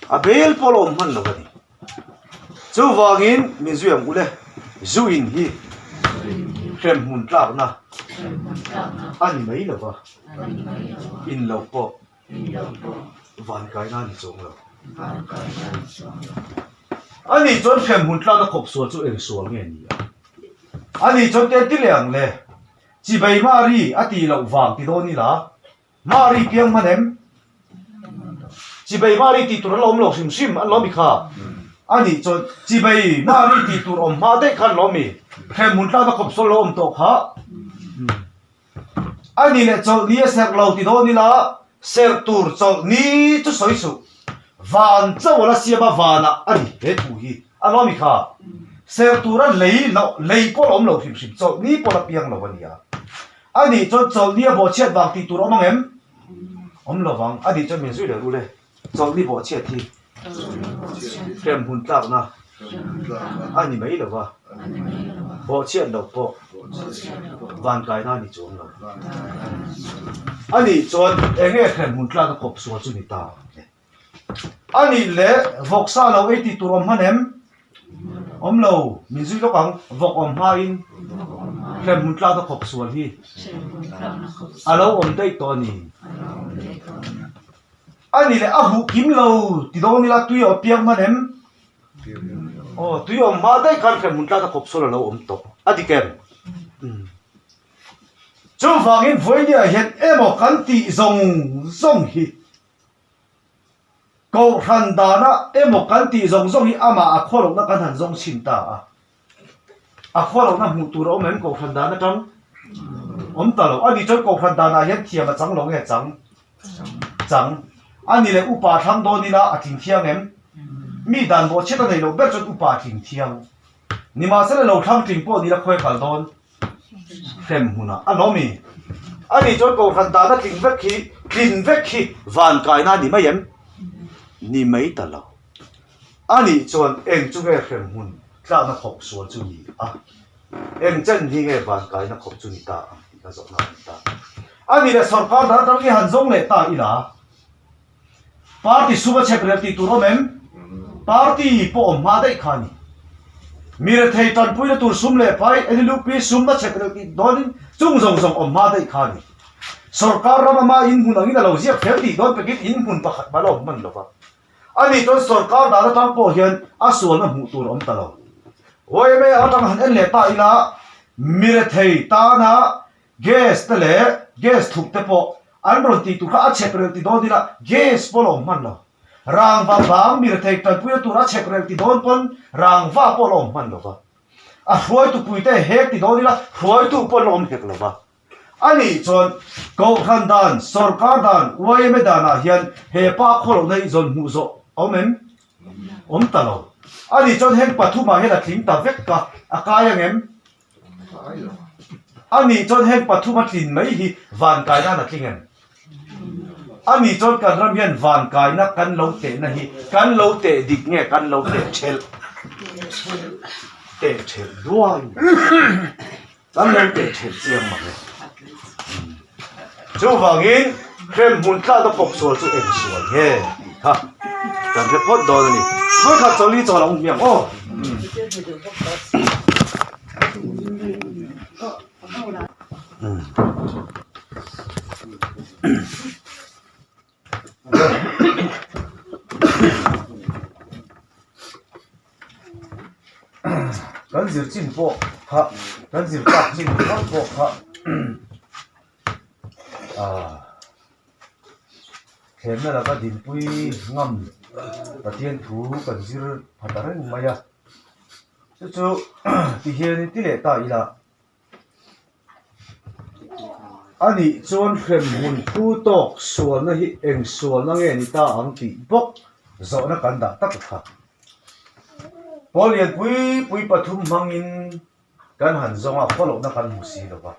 A bel pawh la awm hman lo a ni. Chuvangin min zui ang u le, zu in hi hremhmun tlakna a ni mai lo va, in lo pawh Vankaina a ni chuang lo. A nih chuan hremhmun tlakna khawp sual chu eng sual nge ni a? A nih chuan te ti leh ang le. Chibai Mari a tih loh vang ti dawn ila, Mari piang hman em? Chibai Mari tih tur a la awm lo hrim hrim an lawm i kha. A nih chuan Chibai Mari tih tur awm hma daih khan lawm i hremhmun tlakna khawp sual lo awm tawh kha. A ni leh chawlh ni a serh lo ti dawn ila, serh tur chawlh ni chu sawi suh. Van chauh a la siam a, vanah a ni he thu hi. A lawmi kha ser tura lei loh, lei pawh la awm lo hrim hrim, chawlhni pawh la piang lo a nia. A nih chuan chawlhni a bawhchhiat vang tih tur a awm ang em? Awm lo vang. A nih chuan min zui leh ru le. Chawlhni bawhchhiat hi hremhmun tlakna a ni mai lo va, bawhchhiat loh pawh vankaina a ni chuang lo. A nih chuan eng nge hremhmun tlakna kawp sual chu ni ta ang le? A nih leh vawksa lo ei tih tur awm hman em? Awm lo, min zui lawk ang, vawk awm hmain hremhmun tlakna khawp sual hi a lo awm daih tawh a ni. A ni leh a huh kim lo ti dawn ila tui a piang hman em? Aw tui awm hma daih khan hremhmun tlata khawp sawl a lo awm tawh a dik em? Chuvangin vawinia hian emaw kan tih zawng zawng hi Kohhran dana emaw kan tih zawng zawng hi amah a khualohna kan han zawng chhin ta a. A khualohna hmuh tur a awm em Kohhran dan atang? Awm ta lo. A nih chuan Kohhran danah hian thiam a chang lo nge chang? Chang. A ni leh upa thlang dawn ila a tling thiang em? Mi dan bawhchhiat a nei loh ber chuan upa a tling thiang. Nimahsela lo thlang tling pawh ni la khawi kal dawn? Hrem hmunah a lawm i. A nih chuan Kohhran dana tling vek hi tlin vek hi vankaina a ni mai em? Ni mai ta lo. A nih chuan eng chu nge hrem hmun tlakna khawp sual chu ni a? Eng chen hi nge vankaina khawp chu ni ta ang tih ka zawhna a ni ta. A nih leh sawrkar dan atang i han zawng leh ta ila, Party sum a chhep rel tih tur awm em? Party pawh awm hma daih kha a ni. Mi rethei tanpuina tur sum leh pai NLUP sum a chhep rel tih dawnin chung zawng zawng awm hma daih kha a ni. Sawrkar ram ama inhmun angin a lo ziak fel tih dawn pekin inhmun pakhat mah la awm hman lo va. A nih chuan sawrkar dan atang pawh hian a sualna hmuh tur a awm ta lo. YMA atang han en leh ta ila mi rethei tana Gas te leh gas thuk te pawh an rawn tih tur kha a chhep rel ti dawn ila gas pawh la awm hman lo. Rangva vang mi rethei tanpuina tur a chhep rel ti dawn pawn rangva pawh la awm hman lo va. A hruaitu pui te hek ti dawn ila hruaitu pawh la awm hek lo va. A nih chuan Kohhran dan, Sawrkar dan, yma danah hian he pa khawlohna hi zawn hmuh zawh a awm em? Awm ta lo. A nih chuan heng pathumah hian a tling ta vek a, a kai ang em? A nih chuan heng pathum a tlin mai hi van kaina an a tling em? A nih chuan kan ram hian van kaina kan lo tehna hi kan lo teh dik nge kan lo teh thelh? Teh thelh duai kan lo teh thelh chiang mang e. Chuvangin hremhmun tlak a pawp sual chu eng sual nge tih kha kan hre phawt dawn a ni. Vawikhat chawlh i chawl ang hmiang aw. Kan zir chin pawh kha kan zir tak chin pawh kha Thlenna laka dinpui ngam Pathian thu kan zir pha ta reng mai a, chu chu ti hianin ti leh ta ila a nih chuan hremhmun thu tawk sualna hi eng sualna nge ni ta ang tih bawk zawhna kan dah tak a kha. Pawl lianpui pui pathum hmangin Kan han zawng a, khawlohna kan hmu si lo va.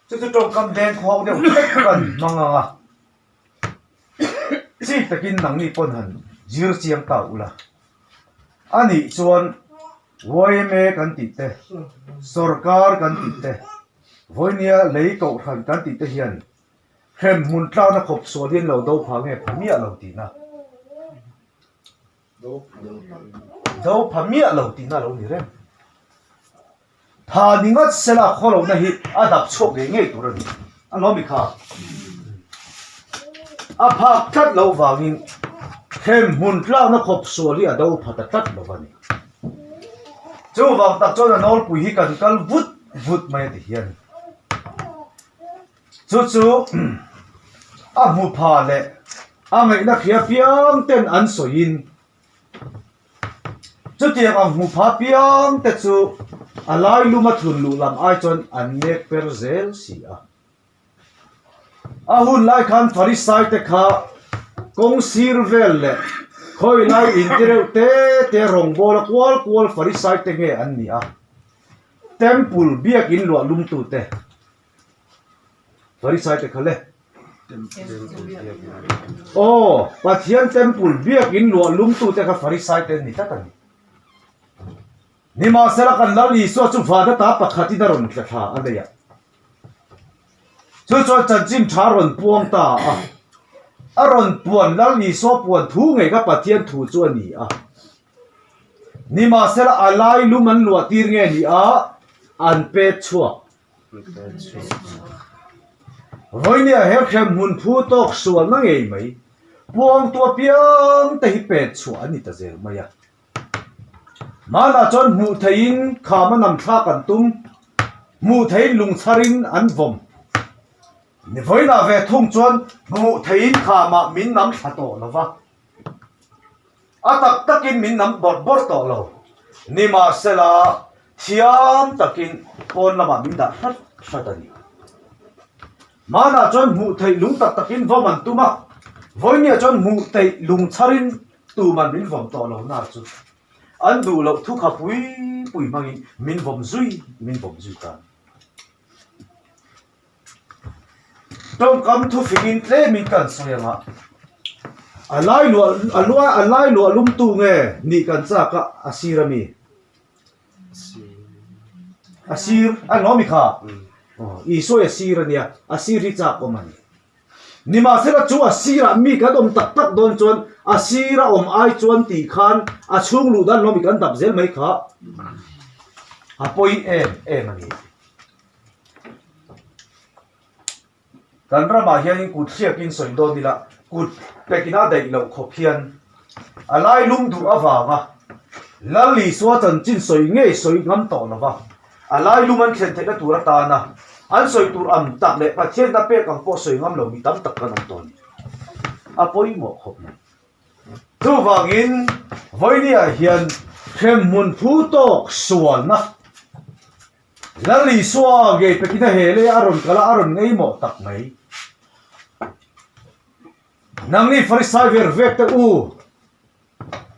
Chu chu tawngkam deng khawng deuh hlek kan hmang ang a. Chik takin nangni pawn han zir chiang ta ula. A nih chuan yma kan tih te, sorkar kan tih te, vawinia lei kohhran kan tih te hian hremhmun tlakna khawp sual hian lo do pha nge pha miah lo tihna. Do pha miah lo tihna a lo ni reng. Pha ni ngat sela khawlohna hi a dap chhuak ngei ngei tur a ni. A lo mi kha. A phak tlat loh vangin hremhmun tlakna khawp sual hi a do pha ta tlat lo a ni. Chuvang tak chuan a nawlpui hi kan kal vut vut mai a ti hian. Chu chu a hmu pha leh a ngaihna hria piang ten an sawiin chutiang ang hmu pha piang te chu a lai luma thun luh lam ai chuan an nek per zel si a. A hun lai khan Farisai te kha. Kawng sir vel leh khawi lai inti reuh te te rawngbawla kual kual Farisai te nge an ni a, Temple biakin luah lumtute Farisai te kha le. Aw, Pathian Temple biakin luah lumtute kha Farisai te an ni tlat a ni. Nimahsela kan Lal Isua chu van ata pakhatin a rawn tla thla a nei a. Chu chuan chanchin tha a rawn puang ta a. A rawn puan Lal Isua puan thu ngei kha Pathian thu chu a ni a. Nimahsela a lai lum an luah tir nge ni a, an pet chhuak. Vawinia he hremhmun phu tawk sualna ngei mai puangtu apiang te hi pet chhuah an ni ta zel mai a. Hmanah chuan hmuh theihin kham a nam thlak an tum, hmuh theihin lungchharin an vawm. Ni vawiinah ve thung chuan hmuh theihin khamah min nam thla tawh lo va, a tak takin min nam bawrh bawrh tawh lo. Nimahsela, thiam takin pawn lamah min dah hrat hrat a ni. Hmanah chuan hmuh theih lung tak takin vawm an tum a, vawinia chuan hmuh theih lungchharin Tuman min vawm tawh lo na chu an duh loh thu kha pui pui hmangin min vawm zui min vawm zui ta. Tawngkam thu fingin tlemin kan sawi ang a, a lai luah a lua a lai luah lumtu nge nih kan chak a a sir a mi? A sir a ni mi kha? Isua i a sir a nia, a sir hi chak awm a ni. Nimahsela chu a sirah mi kan awm tak tak dawn chuan a sira awm ai chuan tih khan a chhung luh dan lawmi kan dap zel mai kha a pawi em em a ni. Kan ramah hianin kut hriakin sawi dawn ila kut pekin a daih loh khawp hian a lai lum duh avanga Lal Isua chanchin sawi ngei sawi ngam tawh lova A lai lum an thlen theihna tur atana an sawi tur ang tak leh Pathianna pek ang pawh sawi ngam lo mi tam tak kan awm tawh a ni. A pawimawh khawp mai. Chuvangin vawinia hian hremhmun phu tawk sualna Lal Isua ngei pekin a he lei a rawn kal a, a rawn ngaimawh tak mai. Nangni Farisai ver vek te u,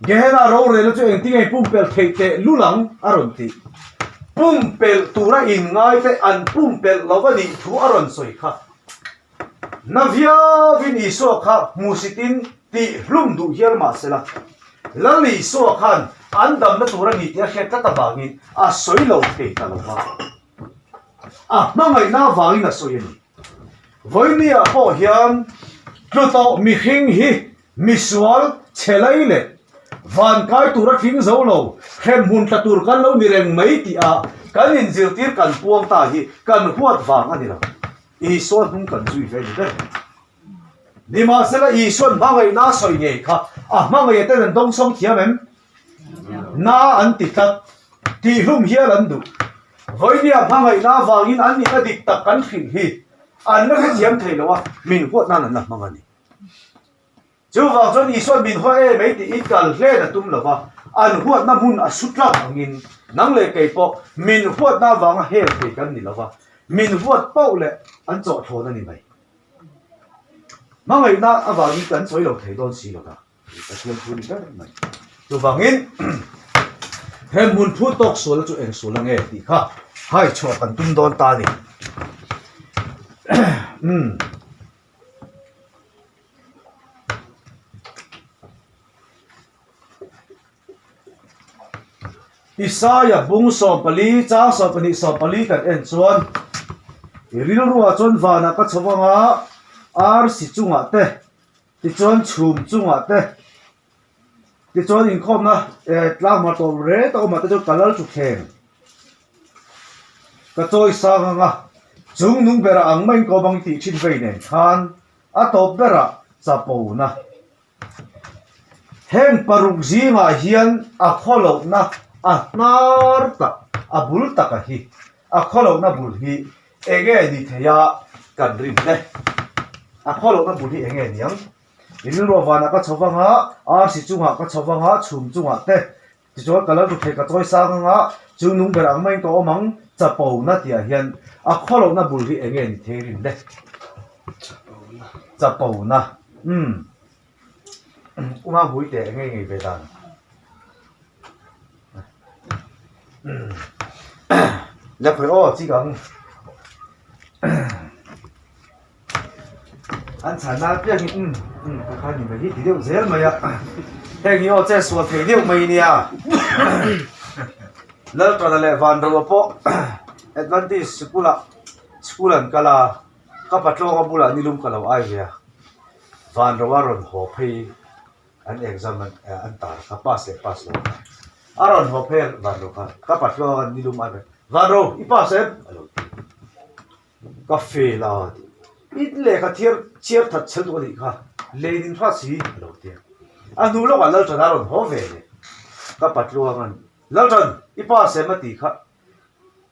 Gehenna rorelna chu engtin nge pumpelh theih teh lul ang? a rawn ti. Pumpelh tura inngaite an pumpelh lo a nih thu a rawn sawi kha. Na viauin Isua kha hmuhsitin tih hlum duh hial mah sela, Lal Isua khan an damna tur a ni tih a hriat tlat avangin a sawi lo thei ta lo va. A hmangaihna avangin a sawi a ni. Vawinia pawh hian tlu tawh mihring hi Misual, chhe lai leh van kai tura tling zo lo, hremhmun tla tur kan lo ni reng mai tih a kan inzirtir kan puang ta hi kan huat vang a ni lo. Isua hnung kan zui ve ni ber. Nimahsela Isua'n hmangaihna a sawi ngei kha a hmangaih ten an dawngsawng thiam em? Na an ti tlat. Tihhlum hial an duh. Vawinia hmangaihna avangin an nihna dik tak kan hrilh hi an la hrethiam thei lo a, min huat nan an la hmang a ni. Chuvang chuan Isua'n min haw em ei tiin kal hlen a tum lo va, an huatna hmun a su tlak angin nang leh kei pawh min huatna avanga hel thei kan ni lo va, min huat pauh leh an chawhthlawn a ni mai. Hmangaihna avangin kan sawi lo thei dawn si lo ta. Pathian thu ni ber mai. Chuvangin he hmun phu tawk sualna chu eng sual ange tih kha hai chhuah kan tum dawn ta a ni. Umm. Isaia bung 14 chang 12 14 kan en chuan i rilruah chuan vanah ka chho anga arsi chungah te tichuan chhum chungah te Tichuan inkhawmna tlang hmar tawp reng tak awmah te chuan ka lal thutthleng ka chawi sang ang a, chung nung berah ang maiin ka awm ang tih thin vei nen khan a tawp berah chapona. Heng paruk zingah hian a khawlohna a hnar tak a bul taka hi a khawlohna bul hi enge ni theia kan rin le? A khawlohna bul hi enge niang? I rilruah vanah ka chho vang a, arsi chungah ka chho vang a, chhum chungah te. Tichuan ka lo ru thei ka chawi sang ang a, chu nung ber ang maiin ka awm ang, chapona tihah hian a khawlohna bul hi enge ni thei rin le? Chapona. Umm. Uma hmui teh ngei ngei ve dan. Le khawi aw chik ang. An chhan a piang hi umm umm ka kha ni mai hi ti deuh zel mai a. Heng hi aw che sual thei deuh mai nia. Laltana leh Vanroa pawh Adventist sikul ah school an kal a, ka patlawnga bulah nilum ka lo ai ve a. Vanroa rawn haw phei an exam an an tar kha pass leh pass lo kha. A rawn haw phei a Vanro kha ka patlawnga nilum ai ve Vanro i pass em? a lo ti. Ka fail a tih. I lehkha thiar chhiar that chhel duh a nih kha, len in hra si a lo ti a. A hnu lawkah Lalṭan a rawn haw ve leh. Ka patluanga'n, Lalṭan, i pa sem a tih kha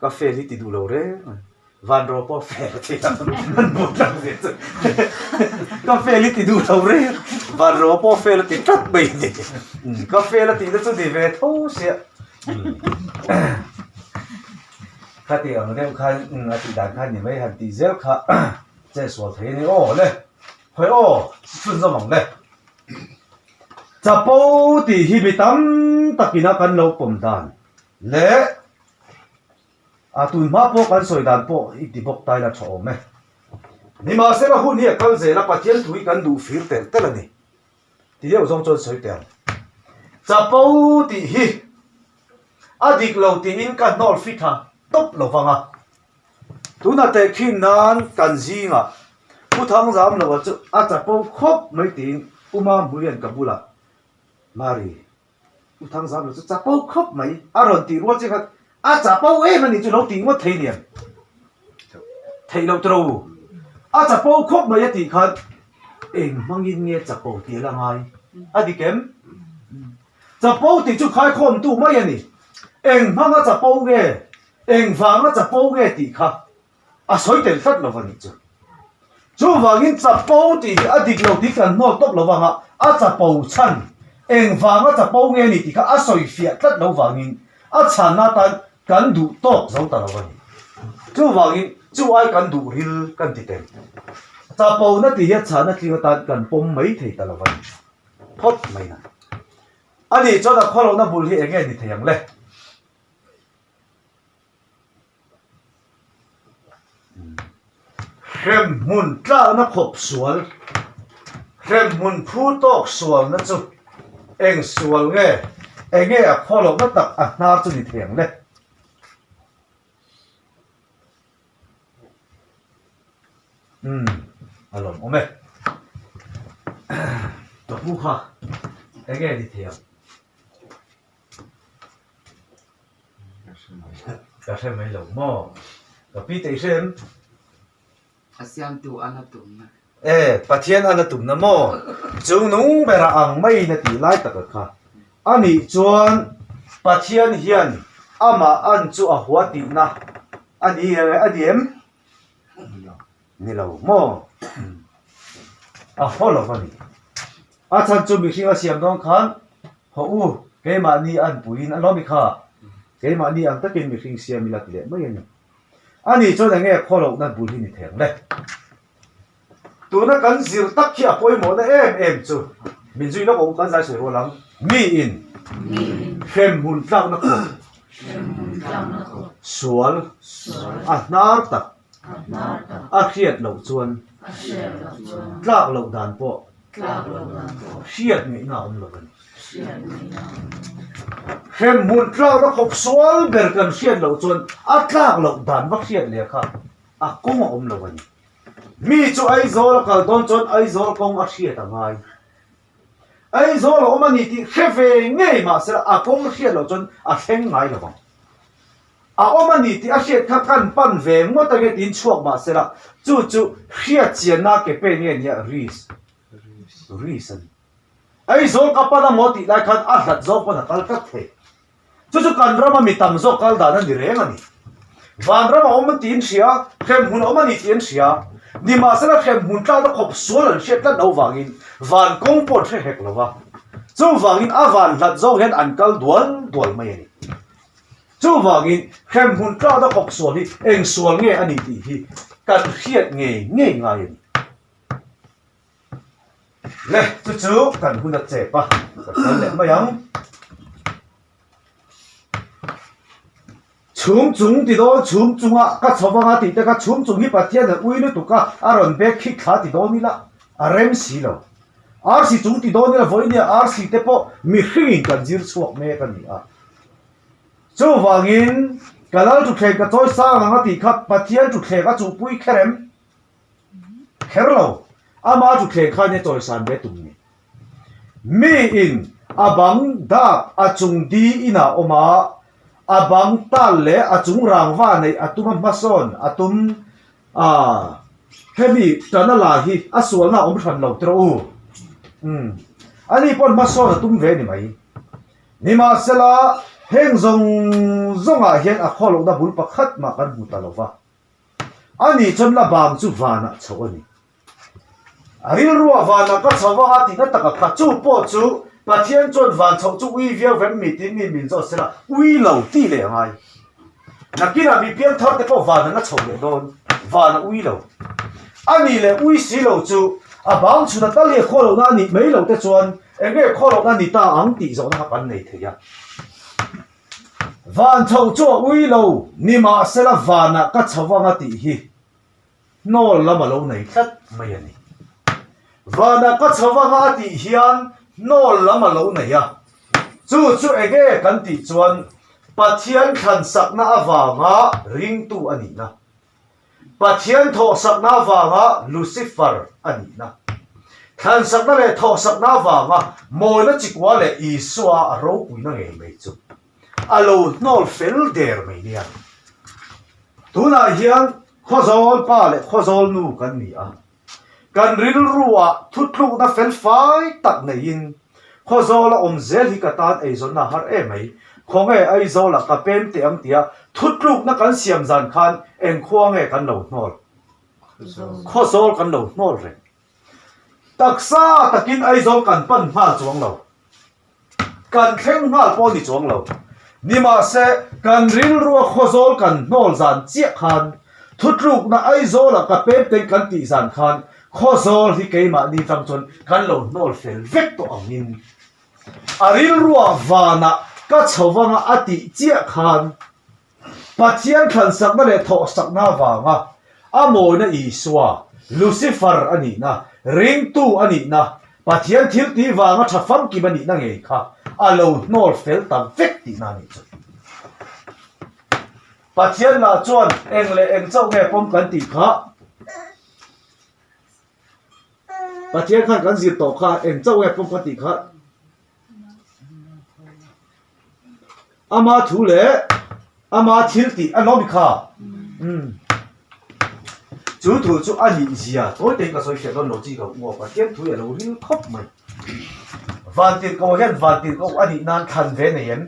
ka fail hi ti duh lo reng a ni. Vanro pawh fail a ti a, an hmuh tlang ve chu. Ka fail hi ti duh lo reng, Vanro pawh fail a ti tlat mai a ni. Ka fail a tihna chu ni ve tho sia. Khati ang deuh khan a tih dan khan ni mai han tih zel kha che sual thei a ni aw le khawi aw chhunzawm ang le. Chapo tih hi mi tam takin a kan lo pawm dan leh a tun hma pawh kan sawi dan pawh i ti bawk ta ila tha awm e. Nimahsela hun hi a kal zel a Pathian thu hi kan duh fir telh telh a ni. Ti deuh zawng chuan sawi teh ang. Chapo tih hi a dik lo tiin ka hnawl fit tha tawp lo vang a. Tuna tehkhin nan kan zingah Pu Thangzamloa chu a chapo khawp mai tiin Pu Mampuia'n ka bulah Mari, Pu Thangzamloa chu chapo khawp mai a rawn tih rual che khan a chapo em a nih chu lo tih ngawt thei niang. Theih loh tawh u. A chapo khawp mai a tih khan eng hmangin nge chapo tih a la ngai a dik em? Chapo tih chu khaikhawmtu mai a ni. Eng hmanga chapo nge, eng vanga chapo nge tih kha a sawi tel tlat lo a nih chu. Chuvangin chapo tih hi a dik lo tih kan hnawl tawp lo vang a, a chapo chhan eng vanga chapo nge ni tih kha a sawi fiah tlat lo vangin a chhanna atan kan duh tawk zo ta lo a ni. Chuvangin chu ai kan duh ril kan ti tel. Chapo na tih hi a chhanna tling atan kan pawm mai thei ta lo a ni. Phawt mai na. A nih chuan a khawlohna bul hi eng nge ni thei ang le? Hremhmun tlakna khawp sual, hremhmun phu tawk sualna chu eng sual nge, eng nge a khawlohna tak a hnar chu ni thei ang le? Umm, a lawmawm e. Ka pu kha eng nge ni thei ang? Ka hre mai lo maw? Ka pi tei hre em? A siamtu an a tumna. E, Pathian an a tumna maw? Chung nung bera ang maiin a tih lai taka kha. Anih chuan Pathian hian amah an chu a hua tihna a ni a ni em? Ni lo maw? A haw lo a ni. A chhan chu mihring a siam dawn khan haw u, keimahni an puiin a lawm i kha, keimahni ang takin mihring siam ila ti leh mai a ni. Ani chuan eng nge khawlohna bul hi ni thei ang le? Tuna kan zir tak hi a pawimawhna em em chu min zui lawk awm kan zai sawi rual ang. Miin hremhmun tlakna khawp sual a hnar tak a hriat loh chuan tlak loh dan pawh hriat ngaihna a awm lo a ni. Hremhmun tlakna khawp sual ber kan hriat loh chuan a tlak loh dan va hriat leh kha a kawng a awm lo a ni. Mi chu Aizawl a kal dawn chuan Aizawl kawng a hriat a ngai. Aizawl a awm a ni tih hre ve ngei mahse a kawng hriat loh chuan a thleng ngai lo vang. A awm a ni tih a hriat kha kan pan ve ngawt ange tiin chhuak mah se la, chu chu hriat chianna ke pen nge nia risk, risk a ni. Aizawl ka pan amaw tih lai khan a hlat zawk pawn a kal tlat thei. Chu chu kan rama mi tam zawk kal dan a ni reng a ni. Vanram a awm tih an hria, hremhmun a awm a ni tih an hria. Nimahsela hremhmun tlakna khawp sual an hriat tlat loh vangin van kawng pawh an hre hek lo va. Chuvangin a van hlat zawng hian an kal dual dual mai a ni. Chuvangin, hremhmun tlakna khawp sual hi eng sual nge a ni tih hi kan hriat ngei ngei ngai a ni. Le, chu chu kan hun a chep a, ka kal leh mai ang. Chhum chung ti dawn, chhum chunga ka chho vang a tih te kha chhum chung hi Pathian an ui lutuk a, a rawn bek khik thla ti dawn ila a rem si lo. Arsi chung ti dawn ila vawinia arsi te pawh mihringin kan zir chhuak mek a ni a. Chuvangin ka lal thutthleng ka chawi sang ang a tih kha Pathian thutthleng a chuhpui kher em? Kher lo. Ama thutthleng kha nia chawi san ve tum ni. Miin a bang dak a chung di inah awm a, a bang tal leh a chung rangva neih a tum a hmasawn a tum a, hemi tana la hi a sualna a awm hran lo tiraw u. Umm. Ani pawn hmasawn a tum ve ni mai. Nimahsela, heng zawng zawngah hian a khawlohna bul pakhat mah kan hmu ta lo va. Ani chuan la bang chu vanah chhoh a ni. A rilruah vanah ka chho vang a tihna taka kha chu pawh chu Pathian chuan van chhoh chu ui viau vem mi tiin mi min zawt sela ui lo tih leh a ngai. Nakinah mi piang thar te pawh van an la chho leh dawn, van a ui lo. A nih leh ui si lo chu a bang chhun a tal hi a khaw lohna a nih mai lo te chuan eng nge khaw lohna ni ta ang tih zawhna kha kan nei thei a. Van chhoh chu a ui lo, nimahsela vanah ka chho vang a tih hi hnawl lam a lo nei tlat mai a ni. Vanah ka chho vang a tih hian hnawl lam a lo nei a, chu chu enge kan tih chuan Pathian thlan sakna avanga ringtu a nihna, Pathian thawh sakna avanga Lucifer a nihna, thlan sakna leh thawh sakna avanga mawina chikua leh Isua a ropuina ngei mai chu a lo hnawl fel der mai nia. Tunah hian Khawzawl pa leh Khawzawl nu kan ni a, kan rilruah thutlukna fel fai tak neiin Khawzawla awm zel hi ka tan eizawnna a har em mai, khawnge Aizawlah ka pem teh ang tia thutlukna kan siam zan khan eng khua nge kan lo hnawl? Khawzawl kan lo hnawl reng. Taksa takin Aizawl kan pan nghal chuang lo. Kan thleng nghal pawh ni chuang lo. Nimahse, kan rilrua Khawzawl kan hnawl zan chiah khan, thutlukna Aizawlah ka pem teng kan tih zan khan Khawzawl hi keimahni tang chuan kan lo hnawl fel vek tawh angin a rilrua vanah ka chho vanga a tih chiah khan Pathian thlan sakna leh thawh sakna avanga a mawina Isua, Lucifer a nihna, ringtu a nihna, Pathian thil tih vanga tha famkim a nihna ngei kha a lo hnawl fel ta vek tihna a nih chu. Pathian lah chuan eng leh eng chauh nge pawm kan tih kha Pathian khan kan zir tawh kha eng chauh nge pawm kan tih kha Ama thu leh ama thil tih a lawm kha. Umm. Chu thu chu a nih zia tawi tein ka sawi hriat dawn lo chi ka uap a, Pathian thu hi a lo ril khawp mai. Vantirhkoh hian vantirhkoh a nih nan thlan ve nei em?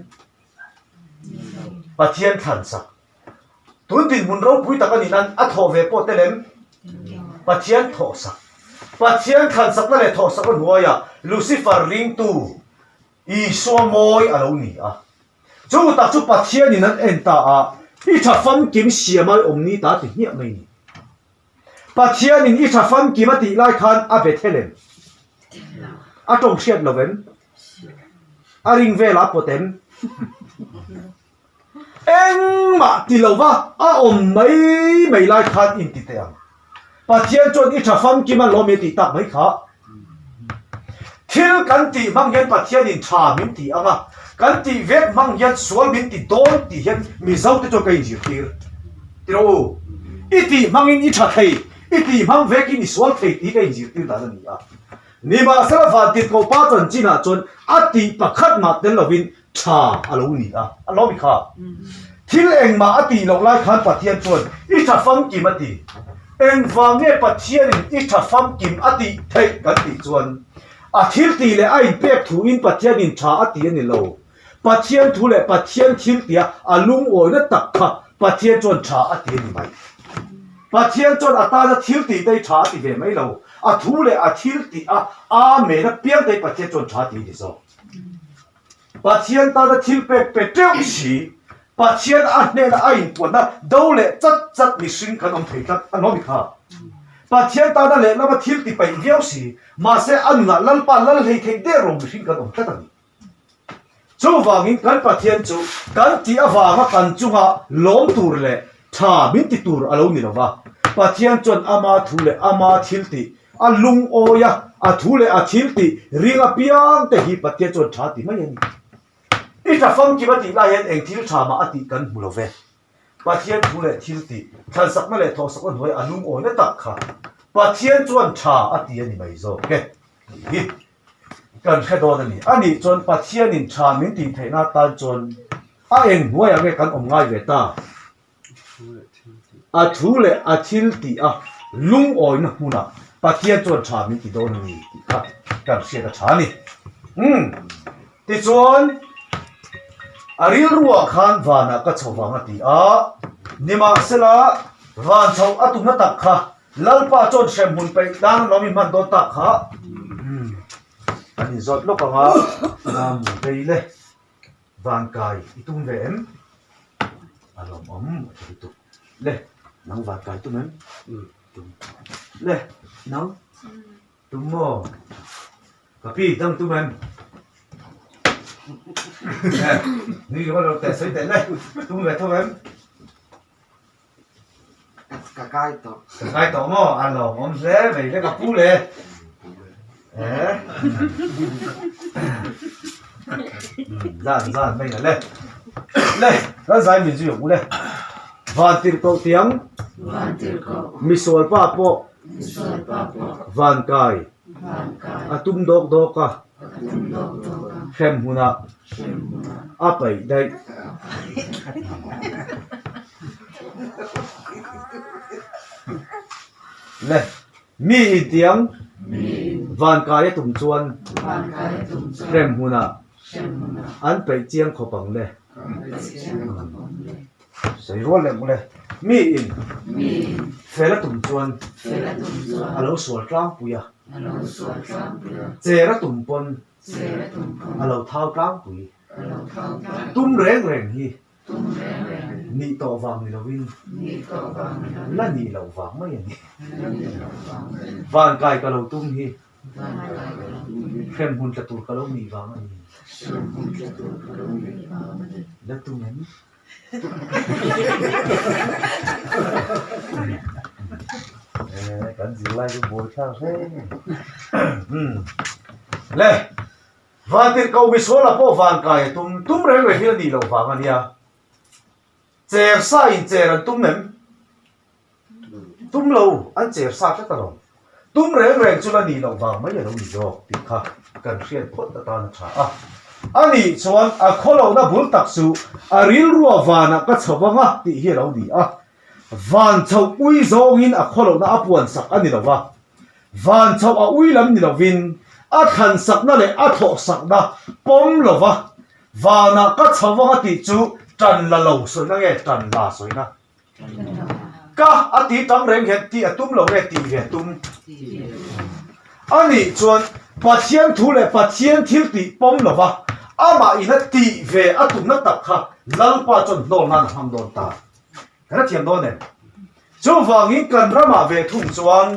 Pathian thlan sak. Tun dinhmun ropui tak a nih nan a thawh ve pawh tel em? Pathian thawh sak. Pathian thlan sakna leh thawh sakna hnuaiah Lucifer ringtu Isua mawi a lo ni a. Chu tak chu Pathianin an en ta a, I tha famkim siam ai awm ni ta ti hmiah mai ni. Pathianin i tha famkim a tih lai khan a be thel em? A tawng hriat lo em? A ring velah a pawt em? Engmah ti lo va a awm mai mai lai khan in ti teh ang. Pathian chuan i tha famkim a lawm i tih tak mai kha. Thil kan tih hmang hian Pathianin tha min ti ang a, kan tih vek hmang hian sual min ti dawn tih hian Mizo te chuan ka inzirtir. Ti rawh u, i tih hmangin i tha thei, i tih hmang vekin i sual thei tih hi ka inzirtir dan a ni a. Nimahsela Vantirhkoh Pa chanchinah chuan a tih pakhat mah tel lovin Tha a lo ni a, a lo mi kha. Thil engmah a tih loh lai khan Pathian chuan i tha famkim a ti. Engvang nge Pathianin i tha famkim a tih theih kan tih chuan a thil tih leh a inpek thuin Pathianin tha a ti a ni lo. Pathian thu leh Pathian thil tia a lungawina tak kha Pathian chuan tha a ti a ni mai. Pathian chuan a tana thil tih te hi tha a ti ve mai lo. A thu leh a thil tih a Amen apiang te hi Pathian chuan tha a ti a ni zawk. Pathian tana thil pek pe teuh si, Pathian a hnena a inpuanna do leh chat chat mihring kan awm thei tlat a lawm i kha. Pathian tana lehlama thil ti peih viau si, mahse a nunah Lalpa lal hlei theih der lo mihring kan awm tlat a ni. Chuvangin kan Pathian chu kan tih avanga kan chunga lawm tur leh tha min ti tur a lo ni lo va. Pathian chuan ama thu leh ama thil tih a lungawi a, a thu leh a thil tih ring apiang te hi Pathian chuan tha ti mai a ni. I tha famkim a tih lai hian eng thil tha mah a tih kan hmu lo ve. Pathian thu leh thil tih, thlalsakna leh thawhsakna hnuai a lungawina tak kha Pathian chuan tha a ti a ni mai zawk e tih hi kan hre dawn a ni. A nih chuan Pathianin tha min tih theihna atan chuan a eng hnuaiah nge kan awm ngai ve ta? A thu leh a thil tih a lungawina hmunah Pathian chuan tha min ti dawn a ni tih kha kan hriat a tha a ni. Umm. Tichuan, a rilruah khan vanah ka chho vang a ti a, nimahsela van chho a tumna tak kha Lalpa chuan hremhmun peih tan a lawm i hman dawn tak kha an inzawt lawk ang a, Ram vei le, van kai i tum ve em? A lawmawm a ti lutuk. Le, nang van kai tum em? Tum. Le, nang? Tum maw? Ka pi dang tum em? Ni lo lo teh sawi teh le. Tum ve tho em? Ka kai tawh. Ka kai tawh maw? A lawm awm hle mai le ka pu le. Eh? Zan zan mai le. Le, kan zai min zui ang u le. Van tirhkoh tiang. Van tirhkoh. Misual pa pawh. Vankai a tum dawk dawk a, hrem hmunah a paih daih. Le, mi intiang vankai a tum chuan hrem hmunah an peih chiang khawp ang le. Sawi rual leh mawle. Mi in fel a tum chuan a lo sual tlangpui a, cher a tum pawn a lo thau tlangpui. Tum reng reng hi nih tawh vang ni lovin la nih loh vang mai a ni. Vankai ka lo tum hi hremhmun tla tur ka lo nih vang a ni. La tum em? Kan zirlai chu buai thlak hle le vantirhkoh misuala pawh vankai a tum tum reng reng hi a nih loh vang a nia cher sa in cher an tum em Tum lo, an cher sa tlat alawm. Tum reng reng chu la nih loh vang mai a lo ni zawk tih kha kan hriat phawt atan a tha a. A nih chuan a khawlohna bul tak chu a rilrua vanah ka chho vang a tih hi a lo ni a. Van chhoh ui zawngin a khawlohna a puan sak a ni lo va. Van chhoh a ui lam ni lovin a thlan sakna leh a thawh sakna pawm lo va. Vanah ka chho vang a tih chu tan la lo sawina nge tan la sawina? Ka a ti tam reng hian tih a tum lo nge tih ve a tum? A nih chuan Pathian thu leh Pathian thil tih pawm lo va, amah ina tih ve a tumna tak kha Lalpa chuan hnawl nan a hmang dawn ta. Kan a thiam dawn em? Chuvangin kan ramah ve thung chuan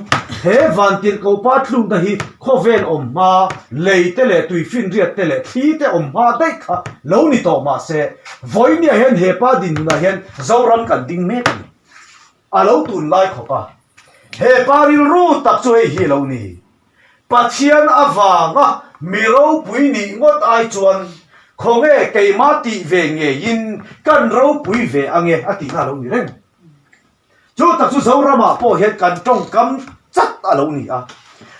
he vantirhkoh pa tlukna hi khawvel awm hma, lei te leh tuifinriat te leh thli te awm hma daih kha lo ni tawh mahse, vawinia hian he pa dinhmunah hian Zoram kan ding mek a ni. A lo tun lai khawp a. He pa rilru tak chu hei hi a lo ni. Pathian avanga mi ropui nih ngawt ai chuan khawnge keimah tih ve ngeiin kan ropui ve ange a tihna a lo ni reng. Chu tak chu Zoramah pawh hian kan tawngkam chat a lo ni a,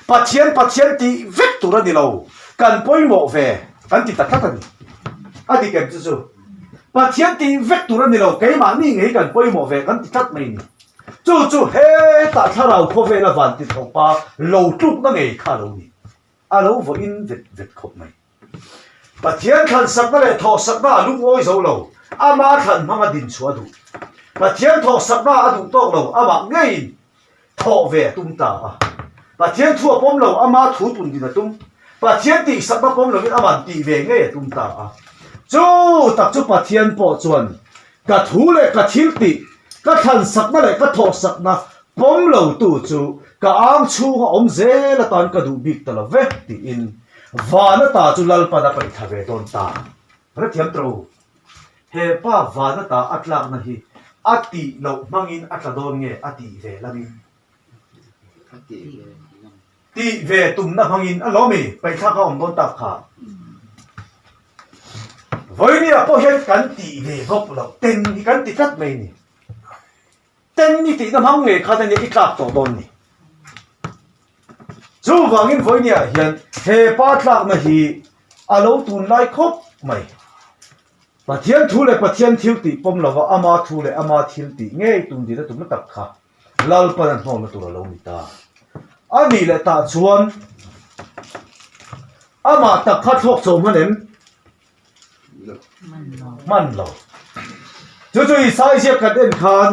Pathian Pathian tih vek tur a ni lo, kan pawimawh ve kan ti ta tlat a ni. A dik em chu chu? Pathian tih vek tur a ni lo, keimahni ngei kan pawimawh ve kan ti tlat mai ni. Chu chu hetah thlarau khawvela van ti thawkpa lo tlukna ngei kha a lo ni. A lo vawiin vet vet khawp mai. Pathian thlan sakna leh thawh sakna a lungawi zo lo, ama thlan hmanga din chhuah a duh. Pathian thawh sakna a duh tawk lo, amah ngeiin thawh ve a tum ta a. Pathian thu a pawm lo, ama thu tun din a tum. Pathian tih sakna pawm lovin aman tih ve ngei a tum ta a. Chu tak chu Pathian pawh chuan ka thu leh ka thil tih, ka thlan sakna leh ka thawh sakna pawm lo tu chu. Ka ang chhunga awm zel atan ka duh bik ta lo ve, tiin van ata chu Lalpan a paih thla ve dawn ta. Hrethiam tawh u, he pa van ata a tlakna hi a tih loh hmangin a tla dawn nge a tih ve lamin? Tih ve tumna hmangin a lawm i paihthlak a awm dawn tak kha. Vawinia pawh hian kan tih ve bawk loh ten hi kan ti tlat mai ni. Ten i tihna hmang ngei khan ania i tlak tawh dawn ni. Chuvangin vawinia hian he pa tlakna hi a lo tunlai khawp mai. Pathian thu leh Pathian thil tih pawm lova ama thu leh ama thil tih ngei tun dina tumna tak kha Lalpan a hnawlna tur a lo ni ta. A nih leh tah chuan amah tak kha thlawk chho hman em? Hman lo. Chu chu i saiziak kan en khan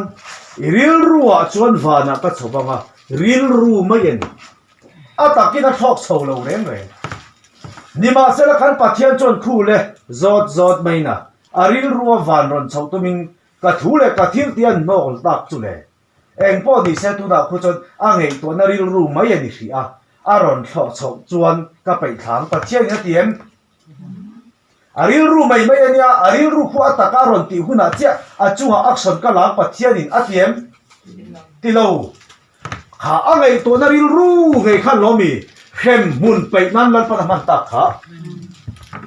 i rilruah chuan vanah ka chho vang a, rilru mai a ni. A takin a thlawk chho lo reng reng. Nimahsela kan Pathian chuan khu le zawt zawt maiin a, a rilrua van rawn chhoh tumin Ka thu leh ka thil tih an hnawk tak chu le. Eng pawh ni se tunah khu chuan a ngaihtuahna rilru mai a ni hrih a, a rawn thlawh chhoh chuan ka peih thlang Pathianin a ti em? A rilru mai mai a nia, a rilru khu a taka a rawn tih hunah chiah a chungah action ka lang Pathianin a ti em? Ti lo. Kha a ngaihtuahna rilru ngei khan lo mi hrem hmun peih nan Lalpan a hman tak kha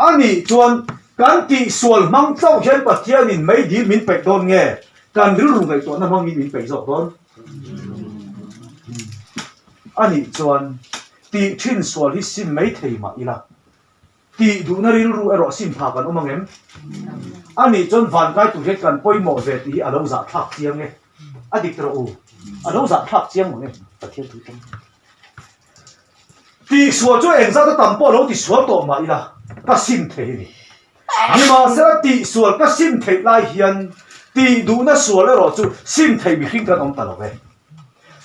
a nih chuan kan tihsual hmang chauh hian Pathianin meidil min peih dawn nge kan rilru ngaihtuahna hmangin min peih zawk dawn? A nih chuan tih thin sual hi sim mai thei mah ila Tih duhna rilru erawh sim phak an awm ang em? A nih chuan vankai tur hian kan pawimawh ve tih hi a lo zahthlak chiang e. A dik rawh u. A lo zahthlak chiang mang e, Pathian thu tang. Tihsual chu engzat a tam pawh lo tisual tawh mah ila, ka sim thei a ni. Nimahsela tihsual ka sim theih lai hian tih duhna sual erawh chu sim thei mihring kan awm ta lo ve.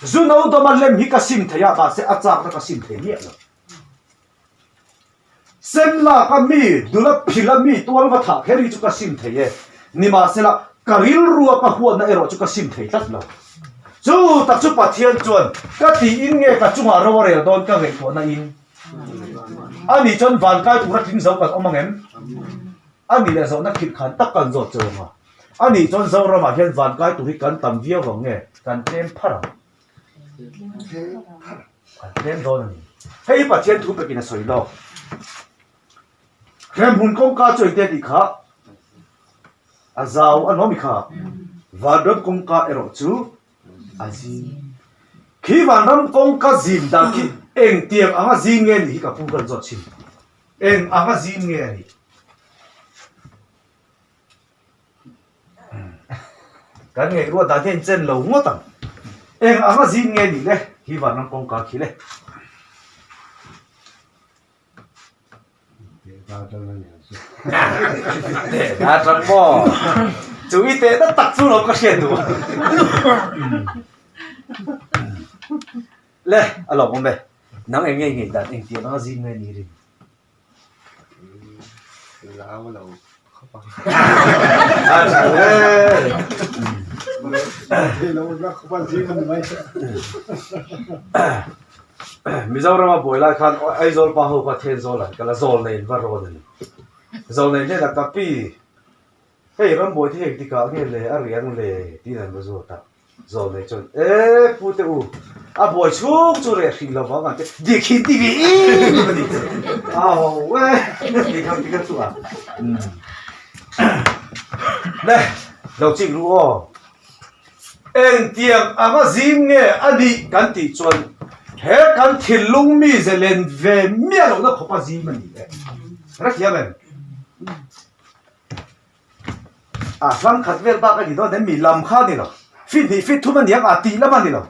Zu no dawma lem hi ka sim thei a, mahse a chakna ka sim thei miah lo. Sem lak a mi, nula phil a mi tual va thah kher hi chu ka sim thei e. Nimahsela, ka rilrua ka huatna erawh chu ka sim thei tlat lo. Chu tak chu Pathian chuan ka tiin nge ka chungah ro a rel dawn ka ngaihtuahna in? Ani chuan vankai tura tling zo kan awm ang em? Ani leh zawhna khirh khan tak kan zawt cheu ang a. Ani chuan Zoramah hian vankai tur hi kan tam viau ang nge kan tlem phar ang? An tlem dawn a ni. Hei hi Pathian thu pekin a sawi lawk. Hremhmun kawngka chu engte tih kha a zau a lawm i kha. Vanram kawngka erawh chu a zim. Khi vanram kawngka zim dan khi engtiang anga zim nge nih hi ka pu kan zawt thin. Eng anga zim nge a nih? Kan ngaihruat dan hian chen lo ngawt ang. Eng anga zing nge nih le? Hi vanram kawngka khi le. Teh atang maw? Chu i teh na tak chu lo ka hriat duh. Le, a lawmawm e. Nang eng nge i ngaih dan engtiang anga zing nge ni rin? Zau lo khawp ang. Mizorama buai lai khan Aizawl pa ho kha Thenzawl an kal a, zawl nei in va rawn a ni. Zawl nei hnenah ka pi, hei rambuai te hi engtikah nge le a riang le tiin an va zawt a. Zawlnei chuan, E pu te u, a buai chhung chu reh hrih lo vang ang che, dik hi ti ve em a ni che. Au e, ti kha ti kha chu a. Le, lo chik ru aw. Engtiang anga zing nge a nih kan tih chuan he kan thinlung mi ze len ve miah lohna khawpa zim a ni e. Hrethiam em? A hlang khat vel bak a ni dawn em mi lam kha a ni lo. Fit hnih fit thum a ni ang a tih lam a ni lo.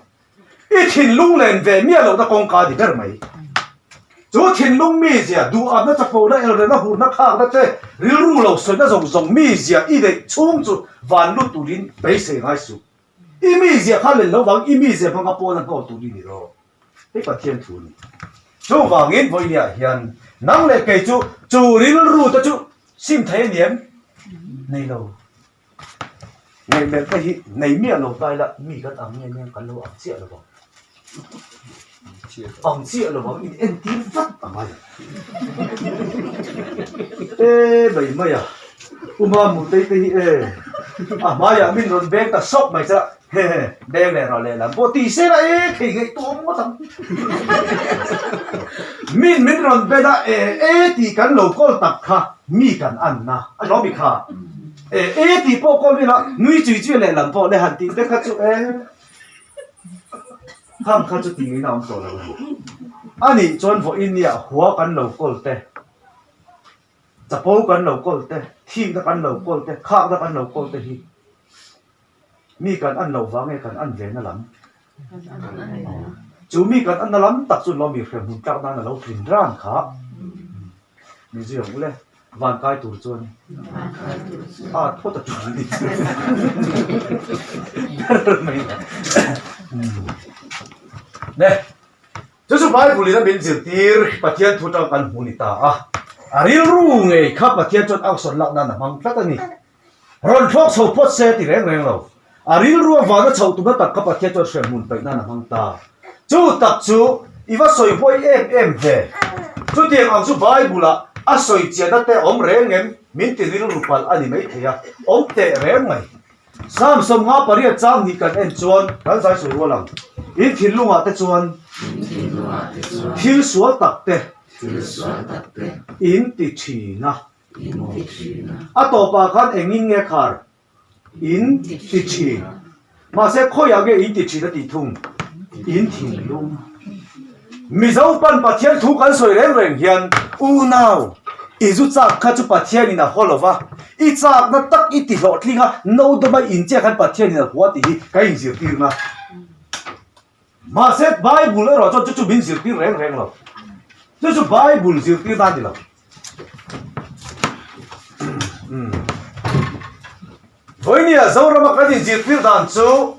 I thinlung len ve miah lohna kawngka a ni ber mai. Chu thinlung mizia, duhahna chapona, elrena, hurna, khakna te, rilru lo sawina zawng zawng mizia i neih chhung chu van lut turin beisei ngai suh. I mizia kha len lo vang i mizia hmanga pawn a hnawl tur i ni lo. Hei Pathian thu a ni. Chuvangin vawinia hian nang leh kei chu chu rilru te chu Sim thei a ni em? Nei lo. Ngaihmelh te hi nei miah lo ta ila mi kan ang nge nia kan lo ang chiah lo vang. Ang chiah lo ang in entir vat a ngai ang. E mai mai a, U Mamutei te hi e, a hmaiah min rawn beng ta sawk mai che he he, beng leh rawh lehlam pawh ti se la e, thei ngaih tawh awm ngawt ang. Min min rawn ben a e e tih kan lo kawl tak kha mi kan anna a lawm i kha. E e tih pawh kawl ila nui chui chui lehlam pawh le han tih te kha chu e. Kham kha chu ti ngeiin a awm tawh lo a ni. A nih chuan vawiin nia hua kan lo kawl te, chapo kan lo kawl te, thikna kan lo kawl te, khakna kan lo kawl te hi mi kan an loh vang nge kan an ve na lam? Chu mi kan an na lam tak chu lawmi hremhmun tlak nan a lo tlin ran kha. Ni zui ang u le. Van kai tur chuan a phawt a tul ni ber mai ne chu chu Bible in a min zirtir Pathian thu tang kan hmu ni ta a a rilru ngei kha Pathian chuan action lak nan a hmang tlat a ni. Rawn thlawk chho phawt se ti reng reng lo. A rilru a vana chhoh tumna tak kha Pathian chuan hremhmun paih nan a hmang ta. Chu tak chu i va sawi huai em em ve. Chutiang ang chu Bible-ah a sawi chiahna te awm reng em? Min ti rilru palh a ni maithei a, awm teh reng mai. Psalm 58 chang hnih kan en chuan kan zai sawi rual ang. In thinlungah te chuan thil sual tak te in ti thin a. A tawpah khan engin nge khar in ti thin? Mahse khawiah nge in ti thin a tih thung? In thinlung. Mizo pan Pathian thu kan sawi reng reng hian unau i zu chak kha chu Pathianin a haw lo va, i chakna tak i ti hlawhtling a, no dawma in chiah khan Pathianin a hua tih hi ka inzirtirna. Mahse Bible erawh chuan chu chu min zirtir reng reng lo. Chu chu Bible zirtirna a ni lo. Vawinia Zorama kan inzirtir dan chu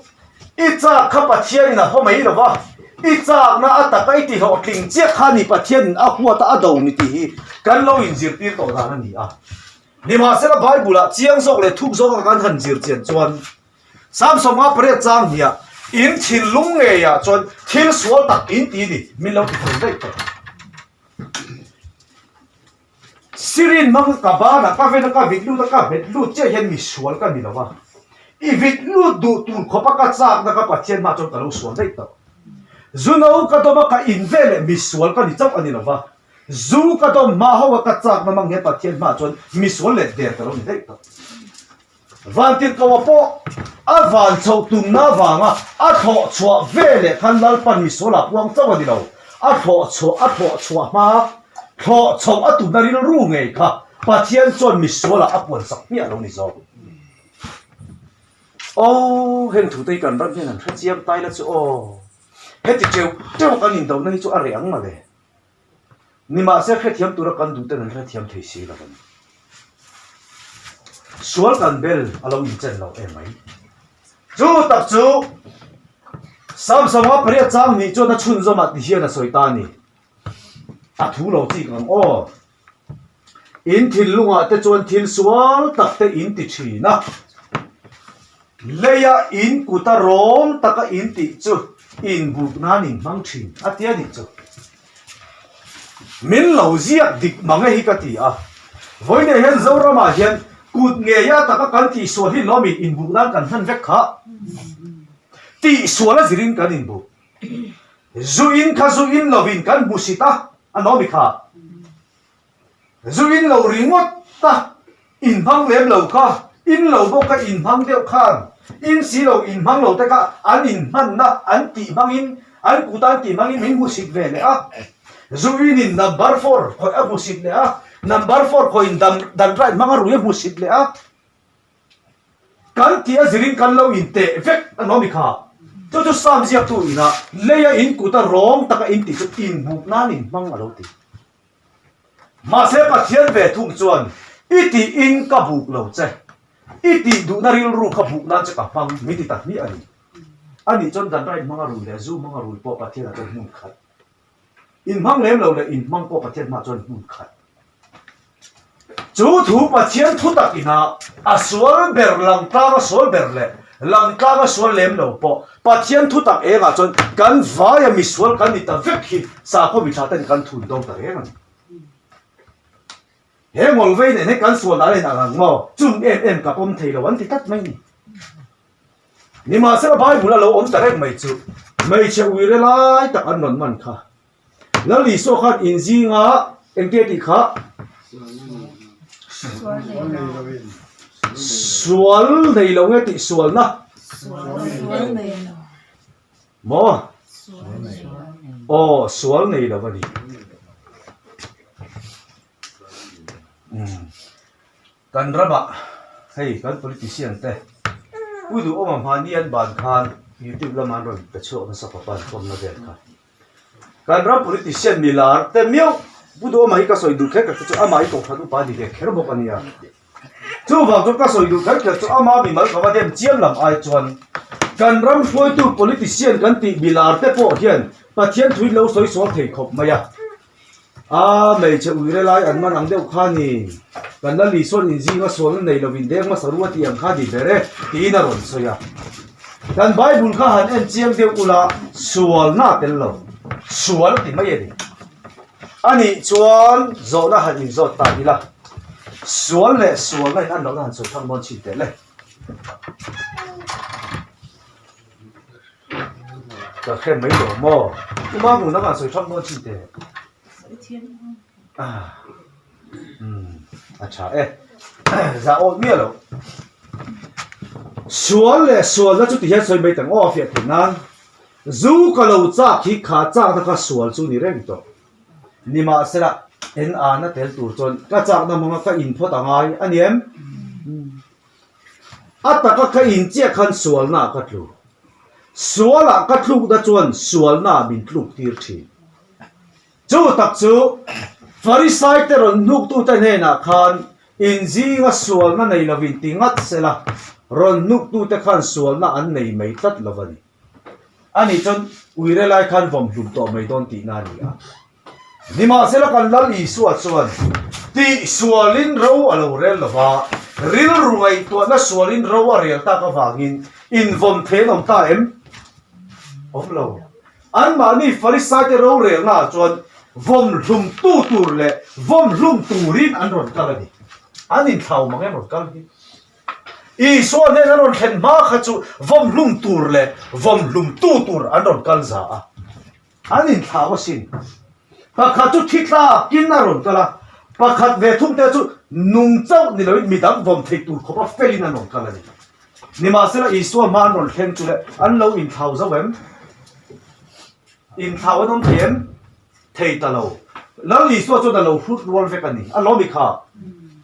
i chak kha Pathianin a haw mai lo va, i chakna a taka i tihlawhtling chiah kha ni Pathianin a huat a a do ni tih hi kan lo inzirtir tawh dan a ni a. Nimahsela Bible-ah chiang zawk leh thuk zawka kan han zir chian chuan Psalm 58 chang hniah in thinlung ngeiah chuan thil sual tak in ti ni min lo ti thei daih tawh. Sirin hmang ka banah ka ven a ka vit lut a ka hmet lut chiah hian mi sual ka ni lo va, i vit lut duh tur khawpa ka chakna ka Pathian hmah chuan ka lo sual daih tawh. Zu no ka dawm a ka in ve leh mi sual ka ni chauh a ni lo va, zu ka dawm hma ho a ka chakna hmang hian Pathian hmah chuan mi sual leh der ka lo ni daih tawh. Vantirhkoa pawh a van chhoh tumna avanga a thlawh chhuah veleh khan Lalpan misual ah puang chauh a ni lo, a thlawh chhuah a thlawh chhuah hma thlawh chhoh a tumna rilru ngei kha Pathian chuan misual ah a puan sak hmiah lo ni zawk. Aw heng thute hi kan ram hian han hrechiang tai la chu aw heti teuh teuh kan indohna hi chu a reh ang mawle. Nimahse hrethiam tura kan duhten an hrethiam thei si lo a ni. Sual kan bel a lo inchen lo em mai. Chu tak chu Psalm 58 chang hnih chuan a chhunzawmah ti hian a sawi ta a ni. A thu lo chik ang aw. In thinlungah te chuan thil sual tak te in ti thin a. Leia in kuta rawng taka in tih chu inbuk nan in hmang thin a tia nih chu. Min lo ziak dik mang e hi ka ti a. Vawiinah hian Zoramah hian kut ngeia taka kan tihsual hi lawmin inbuk nan kan hman vek kha. Tihsual a zirin kan inbuk. Zu in kha zu in lovin kan hmusit a, a nawmi kha. Zu in lo ringawt a, inhmang lem lo kha, in lo bawk a inhmang deuh khan, in si lo inhmang lo te kha an inhmanna an tih hmangin, an kut an tih hmangin min hmusit ve leh a. Zu in in number four khawih a hmusit leh a, number four khawih in dam dan right hmang a rui a hmusit leh a. Kan tih a zirin kan lo inteh vek a nawmi kha. Chu chu Psalm ziaktu inah leia in kuta rawng taka in tih chu inbuk nan in hmang a lo ti. Mahse Pathian ve thung chuan i tih in ka buk lo che, i tih duhna rilru kha buk nan che ka hmang min ti ta hmiah a ni. Ani chuan dan right hmanga rui leh zu hmanga rui pawh Pathianah chuan hmun khat. Inhmang lem lo leh inhmang pawh Pathian hmah chuan hmun khat. Chu thu Pathian thu tak ina a sual ber langtlang a sual ber leh. Langtlanga sual lem lo pawh Pathian thutak engah chuan kan vaia misual kan ni ta vek hi sakhaw mithla ten kan thun dawn ta reng a ni. He ngawlvei nen hian kan sual dan a inang ang maw? Chung em em ka pawm thei lo an ti tlat mai ni. Nimahsela Bible a lo awm ta reng mai chu hmeichhe uire lai tak an rawn man kha. Lal Isua khan inzinga engte tih kha? Sual nei lo nge tih sualna? Maw? Aw, sual nei lo a ni. Kan ramah hei kan politician te Pu Duhawma hmani an ban khan YouTube lama an rawn pe chhuak nasa khawp a an kawmna vel kha. Kan ram politician mi lar te miau Pu Duhawma hi ka sawi duh kher kher te chu amah hi kohhran upa a ni ve kher bawk a nia. Chuvang chuan ka sawi duh kher kher chu ama mimal ka va dem chiam lam ai chuan kan ram hruaitu politician kan tih mi lar te pawh hian Pathian thuin lo sawi sual thei khawp mai a. A hmeichhe uire lai an man ang deuh kha ni. Kan la Lisuan inzinga sualna nei lovin deng hmasa ru a tih ang kha ni ber e, tiin a rawn sawi a. Kan Bible kha han en chiang deuh ula, sualna a tel lo, sual a ti mai a ni. Anih chuan zawhna han inzawt ta ila, sual leh sualna in an lohna han sawi thang dawn chin teh le. Ka hre mai lo maw? U Mamu nang ah sawi hrang dawn chin teh. Umm a tha e. Zah awt miah lo. Sual leh sualna chu ti hian sawi mai tang aw a fiah theih nan. Zu ka lo chak hi kha chakna kha sual chu ni reng tawh. Nimahsela en ana tel tur chuan ka chakna hmanga ka inphawt a ngai a ni em? A taka ka inchiah khan sualnaah ka tlu. Sualah ka tlukna chuan sualnaah min tluk tir thin. Chu tak chu Farisaite rawn hnuktute hnenah khan inzinga sualna nei lovin ti ngat sela, rawn hnuktute khan sualna an nei mai tlat lo a ni. Ani chuan uire lai khan vawm hlum tawh mai dawn tihna a ni a. Nimahsela kan Lal Isua chuan tih sualin ro a lo rel lo va, rilru ngaihtuahna sualin ro a rel tak avangin invawm thei an awm ta em? Awm lo. Anmahni Farisaite rorelnaah chuan vawm hlumtu tur leh vawm hlum turin an rawn kal a ni. An inthlau mang em rawn kal hi? Isua hnen an rawn thlen hma kha chu vawm hlum tur leh vawm hlumtu tur an rawn kal za a. An inthlau asin. Pakhat chu thi tlakin a rawn kal a, pakhat ve thung te chu nung chauh ni loin midang vawm thei tur khawpa felin an rawn kal a ni. Nimahsela Isua hma an rawn thleng chu le an lo inthlau zo em? Inthlau an awm thei em? Thei ta lo. Lal Isua chuan a lo hrut rual vek a ni. A lawm i kha.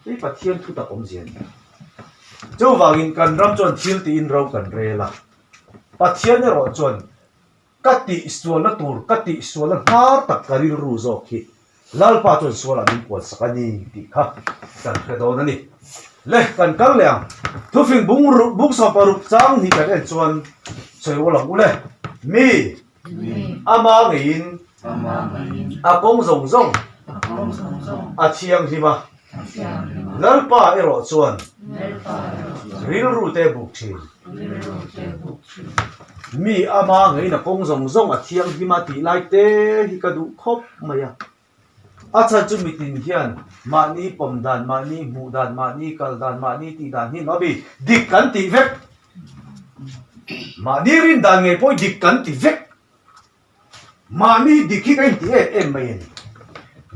Hei Pathian thu tak awmzia a ni. Chuvangin kan ram chuan thil tiin ro kan rel a. Pathian erawh chuan Ka tihsualna tur, ka tihsualna hnar tak ka rilru zawk hi Lalpa chuan sualah min puansak a ni tih kha kan hre dawn a ni. Le, kan kal leh ang. Thufing bung bung 16 chang hi kan en chuan sawi rual ang u le. Mi, ama ngeiin a kawng zawng zawng a thianghlim a. Lalpa erawh chuan rilru te buk thin. Mi ama ngeina kawng zawng zawng a thianghlim a tih lai te hi ka duh khawp mai a. A chhan chu mitin hian mahni pawm dan, mahni hmuh dan, mahni kal dan, mahni tih dan hi nuam i dik kan tih vek. Mahni rin dan ngei pawh hi dik kan ti vek. Mahni dik hi ka inti em em mai a ni.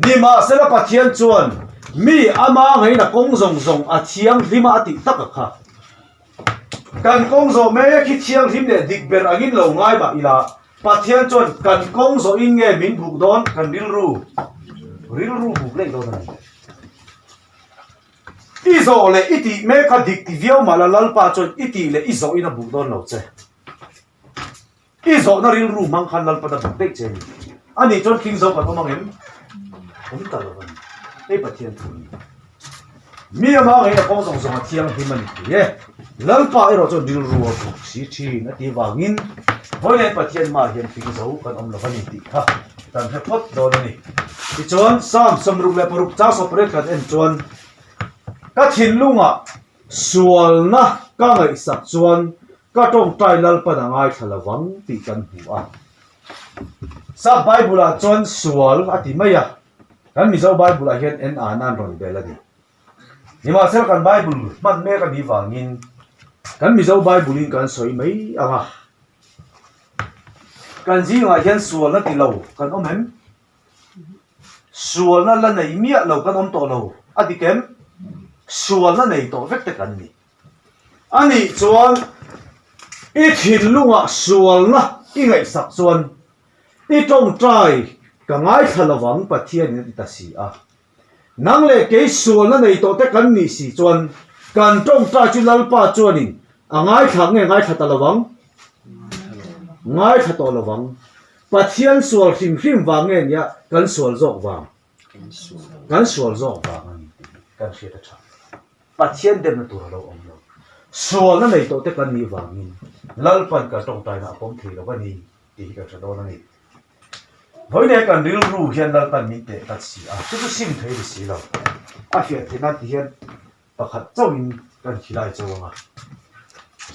Nimahsela Pathian chuan mi ama ngaihna kawng zawng zawng a thianghlim a a tih tak a kha. Kan kawng zawh mek hi thianghlim leh dik ber angin lo ngai mah ila, Pathian chuan kan kawng zawhin nge min buk dawn kan rilru rilru buk leh dawn a ni. I zawh leh i tih mek kha dik ti viau mah la Lalpa chuan i tih leh i zawhin a buk dawn lo che. I zawhna rilru hmang khan Lalpan a buk daih che a ni. Ani chuan tling zo kan awm ang em? Awm ta lo a ni. Hei Pathian thu a ni. Mi ama ngeiin a kawng zawng zawng a thianghlim a ni thei e. Lalpa erawh chuan rilru a buk si thin a tih vangin vawiin Pathian hmaah hian tling zo kan awm lo a ni tih kha kan hre phawt dawn a ni. Tichuan Psalm 66 chang 18 kan en chuan ka thinlungah sualna ka ngaihsak chuan. Ka tawngtai Lalpan a ngaithla lo vang tih kan hmu a. Sap Bible-ah chuan sual a ti mai a, kan Mizo Bible-ah hian en an an rawn bel a ni. Nimahsela kan Bible hman mek a nih vangin kan Mizo Bible-in kan sawi mai ang a. Kan zingah hian sualna ti lo kan awm em? Sualna la nei miah lo kan awm tawh lo a dik em? Sualna nei tawh vek te kan ni. A nih chuan i thinlungah sualna i ngaihsak chuan i tawngtai ka ngaithla lovang Pathianin a ti ta si a. Nang leh kei sualna nei tawh te kan nih si chuan kan tawngtai chu Lalpa chuanin a ngaithla nge ngaithla ta lovang? Ngaithla tawh lovang. Pathian sual hrim hrim vang nge nia kan sual zawk vang? Kan sual zawk vang a ni tih hi kan hriat a tha. Pathian demna tur a lo awm lo. Sualna nei tawh te kan nih vangin Lalpan kan tawngtaina a pawm thei lo a ni tih hi kan hre dawn a ni. Vawiin kan rilru hian Lalpan min teh tlat si a, chu chu sim thei a ni si lo. A hriat theih nan ti hian pakhat chauhin kan khilai chauh ang a.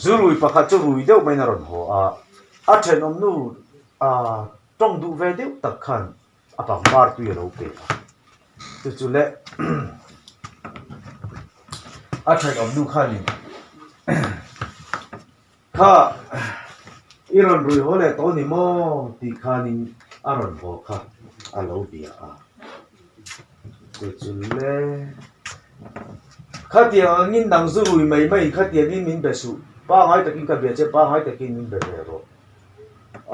Zu rui pakhat chu rui deuh maiin a rawn haw a, a thenawmnu tawng duh ve deuh tak khan a pangpar tui a lo pe a, chu chu le a thenawm nu khanin kha i rawn rui haw leh tawh ni maw tih khanin a rawn haw kha a lo bia a, chu chu le khatiang angin nang zu rui mai mai khatiangin min be suh pangai takin ka bia che pangai takin min be ve rawh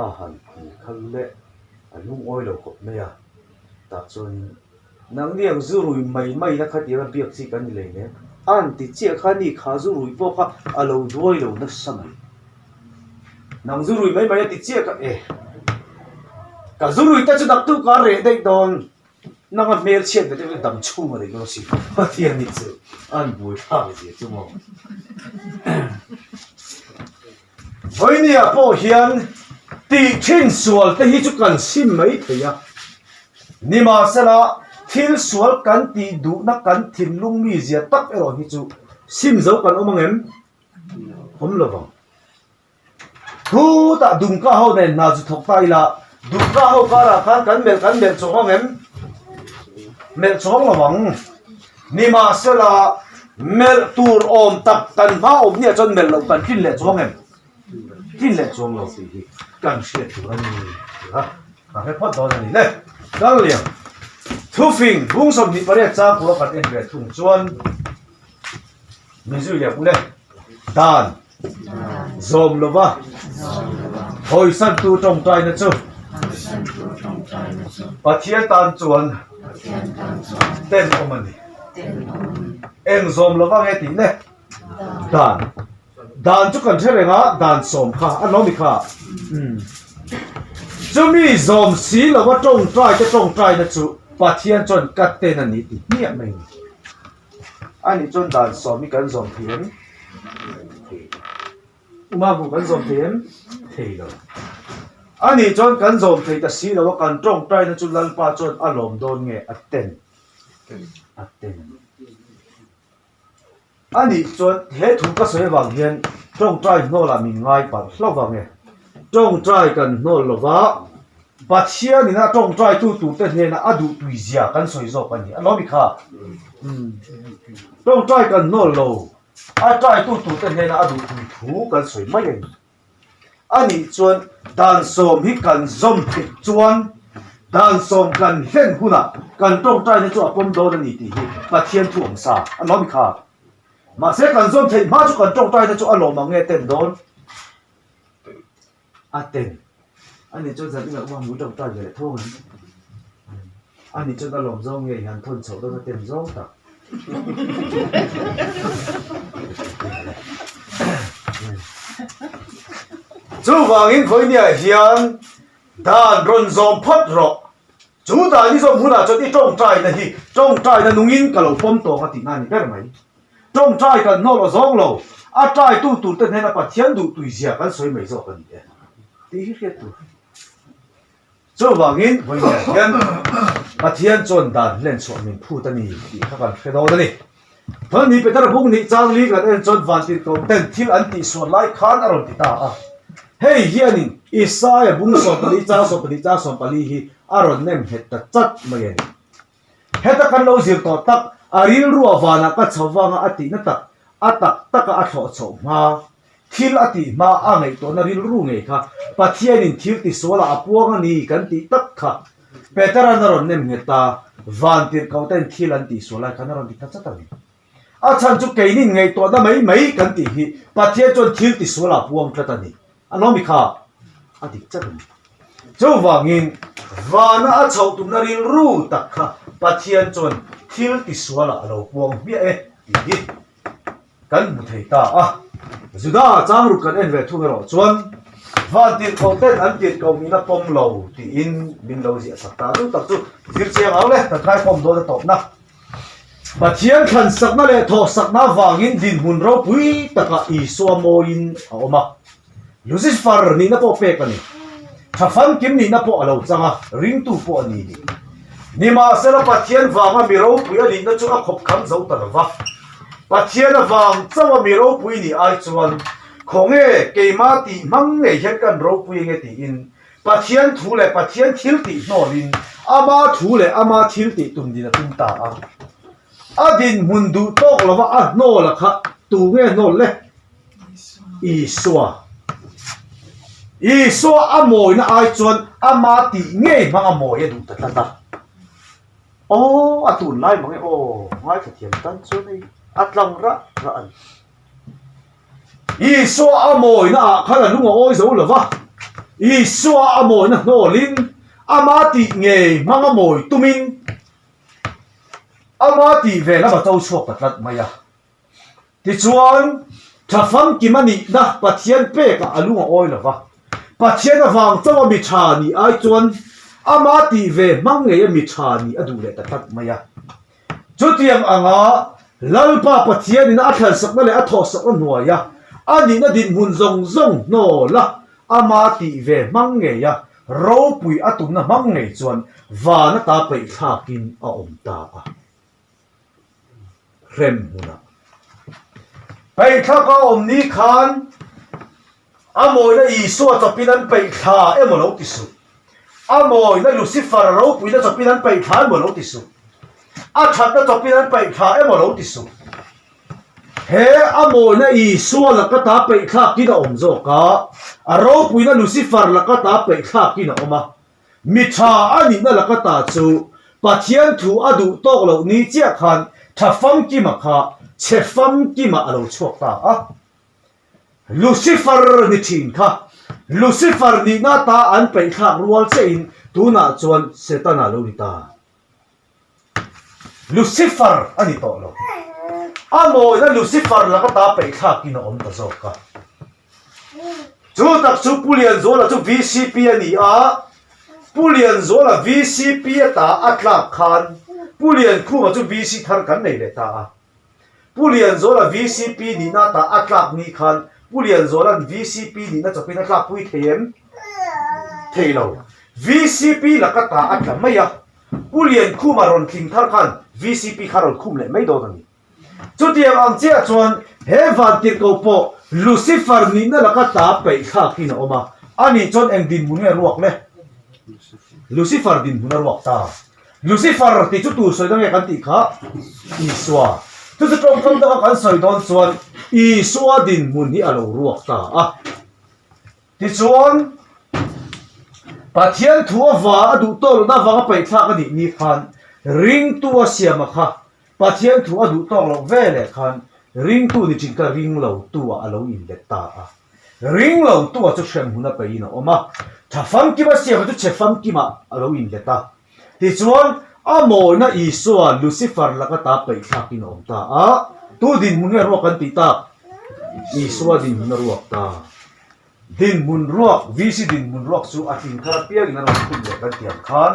a han ti kha le. A lungawi lo khawp mai a, tah chuanin nangni ang zu rui mai mai na khatiang a biak chi kan ni lei nen a han ti chiah kha ni kha zu rui pawh kha a lo duai lo nasa mai. Nang zu rui mai mai a ti chiah kha e ka zu rui te chu naktuk a reh daih dawn. Nang a hmel chhiat ve deuh dam chhung a nei dawn si Pathian ni chu an buai thlak zia chu maw. Vawinia pawh hian tih thin sual te hi chu kan sim mai thei a, nimahsela thil sual kan tih duhna kan thinlung mi zia tak erawh hi chu sim zo kan awm ang em? Awm lo vang. Khutah Dumka ho nen hna chu thawk ta ila, Dumka ho karah khan kan melh kan melh chawng ang em? Melh chawng lo ang. Nimahsela, melh tur awm tak kan hma awm hniah chuan melh loh kan tlin leh chuang em? Tlin leh chuang lo tih hi kan hriat tur a ni tih kha ka hre phawt dawn a ni le. Kal liam thufing bung 28 changkua kan en ve thung chuan min zui leh u le. Dan zawm lova hawisantu tawngtaina chu Pathian tan chuan tenawm a ni. Eng zawm lova nge tih le? Dan. Dan chu kan hre reng a, dan sawm kha a lo ni kha. Chumi zawm si lova tawngtai te tawngtaina chu Pathian chuan ka ten a ni ti hmiah mai a ni. A nih chuan dan sawm hi kan zawm thei em? Thei lo. Uma hmu kan zawm thei em? Thei lo. A nih chuan kan zawm thei ta si lo a, kan tawngtaina chu Lalpa chuan a lawm dawn nge a ten? A ten a ni. A nih chuan he thu ka sawi avang hian tawngtai hnawlah min ngai palh hlauh vang e. Tawngtai kan hnawl lo va, Pathianin a tawngtaitu turte hnenah a duhtui zia kan sawi zawk a ni. A lawmi kha. Tawngtai kan hnawl lo, a taitu turte hnenah a duhtui thu kan sawi mai a ni. A nih chuan dan sawm hi kan zawm theih chuan dan sawm kan hlen hunah kan tawngtaina chu a pawm dawn a ni tih hi Pathian thu awm sa. A lawmi kha. Mahse kan zawm theih hma chu kan tawngtaina chu a lawm ang nge ten dawn? A ten. Ani chuan zan inah uang mui tawngtai ve leh tho ang em? Ani chuan a lawm zawng nge i han thawn chhoh dawn a ten zawng tak. Chuvangin vawinia hian dan rawn zawm phawt rawh. Chu dan i zawm hunah chuan i tawngtaina hi tawngtaina nungin ka lo pawm tawng a tihna a ni ber mai. Tawngtai kan hnawl aw zawng lo, a taitu turte hnena Pathian duh tuizia kan sawi mai zawk a ni e tih hi hriat tur. Chuvangin vawiin hian Pathian chuan dan hlen chhuah min phut a ni tih kha kan hre dawn a ni. Thawlni Petera bung nih chang li kan en chuan vantirhkoh ten thil an tihsual lai khan a rawn ti ta a. Hei hianin Isaia bung 14 chang 12 chang 14 hi a rawn nem nghet ta chat mai a ni. Heta kan lo zir tawh tak, a rilrua vanah ka chho vanga a tihna tak, a tak taka a thlawh chhoh hma, thil a tih hma a ngaihtuahna rilru ngei kha Pathianin thil tisualah a puang a ni kan tih tak kha Petera'n a rawn nem nghet a, vantirhkoh ten thil an tihsual lai khan a rawn ti ta chat a ni. A chhan chu keinin ngaihtuahna mai mai kan tih hi Pathian chuan thil tisualah a puang tlat a ni. A lawmi kha a dik chat a ni. Chuvangin vana a chhoh tumna rilru tak kha Pathian chuan thil tisualah a lo puang hmiah e tih hi kan hmu thei ta a. Juda changruk kan en ve thung erawh chuan van tirhkoh ten an tirhkoh nihna pawm lo tiin min lo ziah sak ta. Chu tak chu zir chiang au le kan thlaikhawm dawn a tawpna. Pathian thlan sakna leh thawh sakna avangin dinhmun ropui takah Isua mawiin a awm a. Lucifer nihna pawh pek a ni. Tha famkim nihna pawh a lo chang a, ringtu pawh a ni ni. Nimahsela Pathian vanga mi ropui a nihna chu a khawp kham zo ta lo va. Pathian avang chauha mi ropui nih ai chuan khawnge keimah tih hmang ngei hian kan ropui enge tiin Pathian thu leh Pathian thil tih hnawlin ama thu leh ama thil tih tum din a tum ta a. A dinhmun duh tawk lova a hnawl a kha tu nge hnawl le? Isua. Isua a mawina ai chuan ama tih ngei hmang a mawi a duh ta tlat a. Aw, a tunlai mang e aw, ngaithla thiam tan chuan hei a tlang rah rah a ni. Isua a mawina ah khan a lung a awi zo lo va, Isua a mawina hnawlin ama tih ngei hmang a mawi tumin ama tih ve lam a to chhuak ta tlat mai a. Tichuan, tha famkim a nihna Pathian pekah a lung a awi lo va, Pathian avang chauha mi tha nih ai chuan ama tih ve hmang ngei a mi tha nih a duh leh ta tlat mai a. Chutiang anga Lalpa Pathianin a thlansakna leh a thawhsakna hnuaia a nihna dinhmun zawng zawng hnawla ama tih ve hmang ngeia ropui a tumna hmang ngei chuan van ata peihthlakin a awm ta a. Hrem hmunah peihthlak a awm ni khan A mawina Isua chawpin an peih thla emaw lo ti suh. A mawina Lucifer ropuina chawpin an peih thla emaw lo ti suh. A thatna chawpin an peih thla emaw lo ti suh. He a mawina Isua laka ta peih thlakin a awm zawk a, a ropuina Lucifer laka ta peih thlakin a awm a. Mi tha a nihna laka ta chu Pathian thu a duh tawk loh ni chiah khan tha famkima kha chhe famkima a lo chhuak ta a. Lucifer ni thin kha Lucifer nihna ta an peihthlak rual chein tunah chuan Setana lo ni ta. Lucifer a ni tawh lo. A mawina Lucifer laka ta peihthlakin a awm ta zawk a. Chu tak chu Pu Lianzuala chu VCP a ni a, Pu Lianzuala VCP a ta a tlak khan Pu Liankhuma chu VC thar kan nei leh ta a. Pu Lianzuala vcp nihna ta a tlak ni khan Pu Lianzuala'n vcp nihna chawpin a tlakpui thei em? Thei lo. Vcp laka ta a tla mai a, Pu Liankhuma rawn tling thar khan vcp kha rawn khum leh mai dawn a ni. Chutiang ang chiah chuan he vantirhkoh pawh Lucifer nihna laka ta peih thlakin a awm a, ani chuan eng dinhmun nge ruak le? Lucifer dinhmun a ruak ta. Lucifer tih chu tu sawi dawn nge kan tih kha? Isua. Chu chu tawngkam danga kan sawi dawn chuan Isua dinhmun hi a lo ruak ta a. Tichuan, Pathian thu ava a duh tawk lohna avanga paihthlak a nih ni khan ringtu a siama kha Pathian thu a duh tawk loh ve leh khan ringtu ni chin kha ring lo tu ah a lo inlet ta a. Ring lo tu ah chu hremhmun a peihin a awm a. Tha famkima siama chu chhe famkimah a lo inlet a. Tichuan, a mawina Isua Lucifer laka ta peihthlakin a awm ta a, tu dinhmun nge ruak kan tih tak? Isua dinhmun a ruak ta. Dinhmun ruak, VC dinhmun ruak chu a tling thar apiangin a rawn khum leh kan tih ang khan,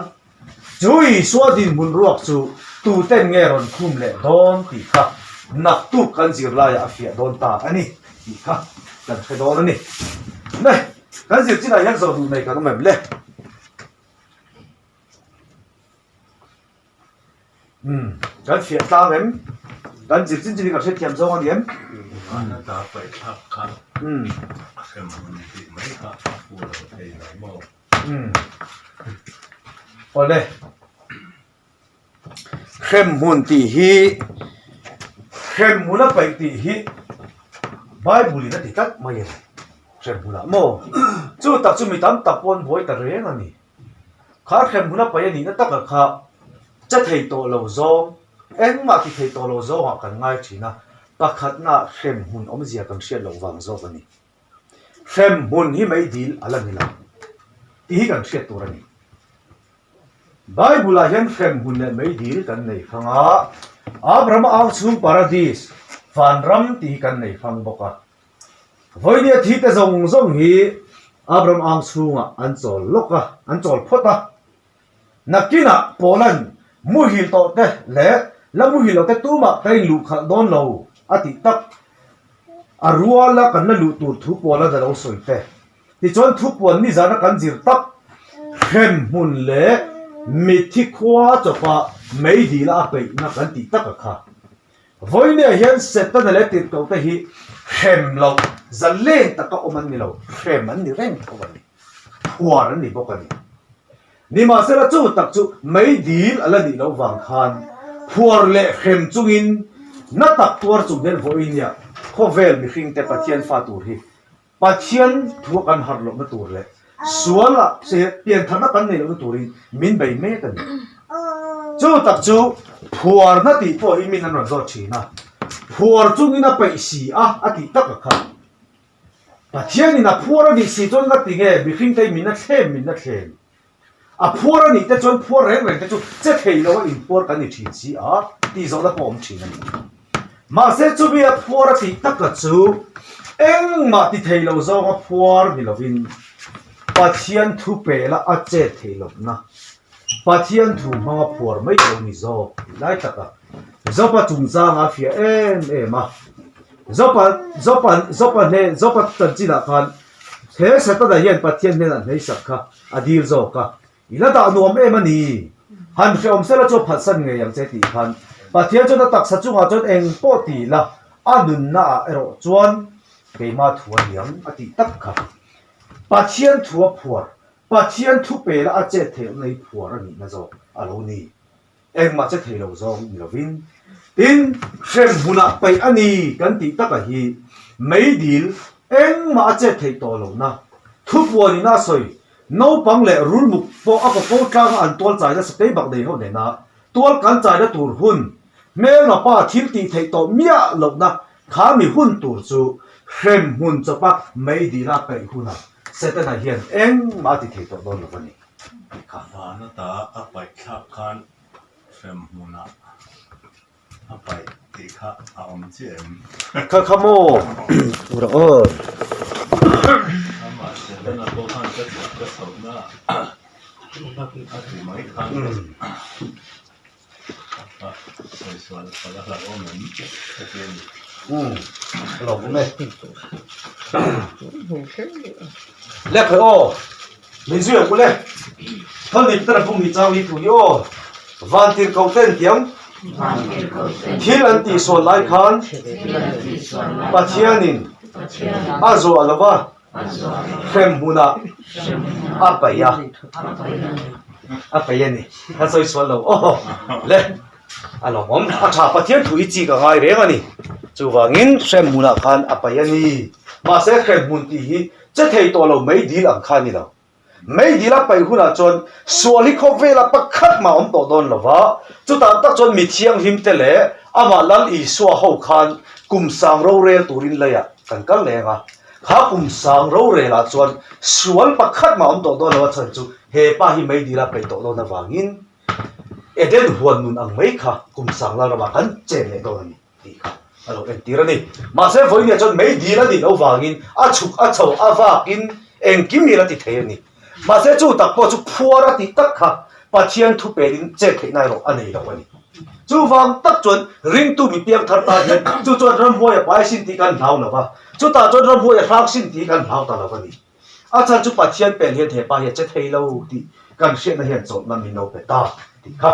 chu Isua dinhmun ruak chu tuten nge rawn khum leh dawn tih kha naktuk kan zirlaiah a fiah dawn ta a ni tih kha kan hre dawn a ni. Le, kan zir chinah hian zawh duh nei kan awm em le? Umm, kan fiah tlang em? Kan zir chin chin hi kan hrethiam zawng a ni em? Van ata paihthlak kha a hremhmun tih mai kha a fu lo thei lo maw? Awle. Hremhmun tih hi hremhmun a paih tih hi Bible in a ti tlat mai a ni. Hremhmunah maw? Chu tak chu mi tam tak pawh an buai ta reng a ni. Kha hremhmun a paih a nihna takah kha che thei tawh lo zawng, engmah ti thei tawh lo zawngah kan ngai thin a, pakhatna hremhmun awmzia kan hriat loh vang zawk a ni. Hremhmun hi meidil a la ni lo tih hi kan hriat tur a ni. Bible-ah hian hremhmun leh meidil kan nei hrang a, Abrahama ang chhung paradis, vanram tih hi kan nei hrang bawk a. Vawinia thi te zawng zawng hi Abraham ang chhungah an chawl lawk a, an chawl phawt a. Nakinah Paula'n muhil tawh te leh la muhil lo te tumah ka inluh khalh dawn lo a tih tak a ruala kan la luh tur thu Paula'n a lo sawi te. Tichuan thupuan nizana kan zir tak hremhmun leh mitthi khua chawpa meidila a peihna kan tih tak a kha. Vawinia hian Setana leh tirhkohte hi hrem loh zalen taka awm an ni lo, hrem an ni reng tho a ni, phuar an ni bawk a ni. Nimahsela chu tak chu meidil a la nih loh vang khan phuar leh hrem chungin na tak tuar chung hian vawinia khawvel mihringte Pathian fa tur hi Pathian thu a kan harh lohna tur leh sual ah piantharna kan neih lohna turin min bei mek a ni. Chu tak chu phuarna tih pawh hi min an rawn zawt thin a, phuar chungin a peih si a a tih tak a kha. Pathianin a phuar a nih si chuan nga ti nge mihringte hi min a thlem min a thlem. A phuar a nih te chuan phuar reng reng te chu che thei lo a inphuar kan ni thin si a tih zawhna pawh a awm thin a ni. Mahse chumi a phuar a tih taka chu engmah ti thei lo zawnga phuar ni lovin Pathian thu pela a chet thei lohna Pathian thu hmanga phuar mai lo ni zawk tih lai taka Jopa chungchanga a fiah em em a. Jopa Jopa Jopa hne Jopa chanchinah khan he Setana hian Pathian hnenah hneisak kha a dil zawk a, I la dah nuam em a ni? Han hrehawm sela chu a phatsan ngei ang che tih khan Pathian chuan a taksa chungah chuan eng pawh ti la, a nunna ah erawh chuan keimah thu a niang a tih tak kha. Pathian thu a phuar, Pathian thu pela a chet theih awmna hi phuar a nihna zawk a lo ni. Engmah che thei lo zawng ni lovin, tin, hrem hmunah paih a ni kan tih taka hi meidil engmah a chet theih tawh lohna, thupuan ina a sawi, naupang leh rulmuk pawh a kawko tlanga an tual chaina sakei bak nei ho nena tual kan chaina tur hun, hmelma pa thil tih theih tawh miah lohna kha mi hun tur chu hrem hmun chawpa meidila paih hunah Setana hian engmah a ti thei tawh dawn lo a ni. Kha van ata a paih thlak khan hrem hmunah a paih tih kha a awm chiah em? Kha kha maw ura aw. Amah Setana pawh khan ka chhuk ka chhohna a ti mai khan Le khawi aw min zui ang kule thal ni tara bung ni chang ni thu hi aw van tir ko ten tiang thil an tih sual lai khan Pathianin a zuah lova Hrem hmunah a paih a, a paih a ni. Ka sawi sual lo aw le a lawmawm a tha Pathian thu hi chik a ngai reng a ni. Chuvangin hrem hmunah khan a paih a ni. Mahse hrem hmun tih hi che thei tawh lo mei dil ang kha a ni lo. Meidil a paih hunah chuan sual hi khawvela pakhat mah awm tawh dawn lo va, chutah tak chuan mi thianghlimte leh amah Lal Isua ho khan kum sang rorel turin leiah kan kal leng a. Kha kum sang rorelah chuan sual pakhat mah awm tawh dawn lo a chhan chu he pa hi meidil a paih tawh dawn avangin Eden huan nun ang mai kha kum sang Lalramah kan chen leh dawn a ni. tih kha a lo entir a ni. Mahse vawinia chuan mei dil a nih loh vangin a chhuk a chho a vakin engkim hi a la ti thei a ni. Mahse chu tak pawh chu phuar a tih tak kha Pathian thu pelin chet theihna erawh a nei lo a ni. Chuvang tak chuan ringtu mi piang thar tan hian chu chuan ramhuai a pai sin tih kan hlau lo va, chutah chuan ramhuai a hrang sin tih kan hlau ta lo a ni. A chhan chu Pathian pel hian he pa hi a che thei lo tih kan hriatna hian chawlhna min lo pe ta tih kha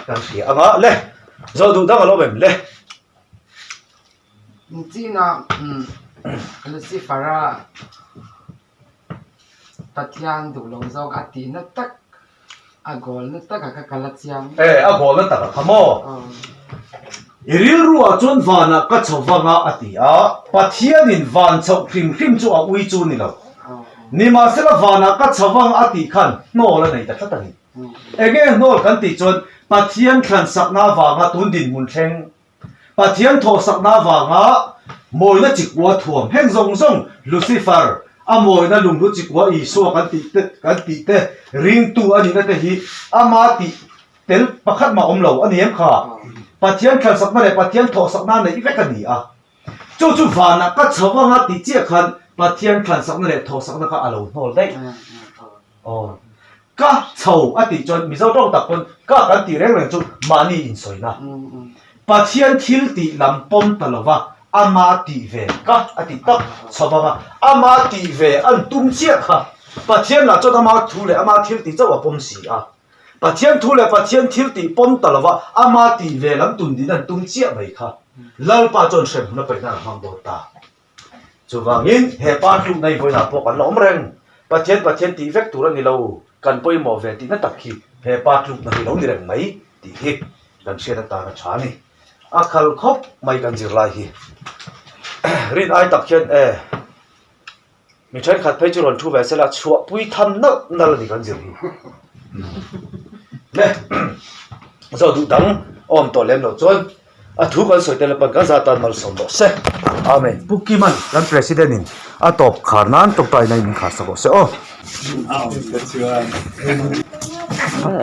kan hria anga le. Zawh duh dang a lo em le? China Lucifer-a Pathian duh lo zawk a tihna tak, a goal-na taka kha ka la chiang. E, a goal-na taka kha maw? I rilruah chuan vanah ka chho vang a, a ti a. Pathianin van chhoh hrim hrim chu a ui chu ni lo. Nimahsela vanah ka chho vang a tih khan hnawl a nei ta tlat a ni. Enge hnawl kan tih chuan Pathian thlansakna avanga tun dinhmun thleng Pathian thawhsakna avanga mawina chikua thuam heng zawng zawng Lucifer a mawina lunghlu chikua Isua kan tih te kan tih te ringtu a nihna te hi ama tih tel pakhat mah awm lo a ni em kha? Pathian thlansakna leh Pathian thawhsakna neih vek a ni a. Chu chu vanah ka chho anga tih chiah khan Pathian thlansakna leh thawhsakna kha a lo hnawl daih. Aw. Ka chho a tih chuan Mizo tawng tak pawn ka kan tih reng reng chu mahni insawina. Pathian thil tih lam pawm ta lova ama tih ve ka a tih tak chho vang a, ama tih ve an tum chiah kha Pathian lah chuan ama thu leh ama thil tih chauh a pawm si a. Pathian thu leh Pathian thil tih pawm ta lova ama tih ve lam tun din an tum chiah mai kha Lalpa chuan hremhmun a paihna an hmang dawn ta. Chuvangin he pa tlukna hi vawiinah pawh kan la awm reng. Pathian Pathian tih vek tur a ni lo, kan pawimawh ve tihna tak hi he pa tlukna hi lo ni reng mai tih hi kan hriat atan a tha a ni. A khal khawp mai kan zirlai hi. Rin ai tak hian e. Mi thenkhat phei chu rawn thu ve sela chhuahpui tham nalh nalh a ni kan zir hi. Le zo duh dang awm tawh lem loh chuan a thu kan sawi tel apan kan za tan malsawm rawh se. Amen. Pu Kiman kan President in a tawp khar nan tawngtaina in min khar sak rawh se aw. A awm te chuan.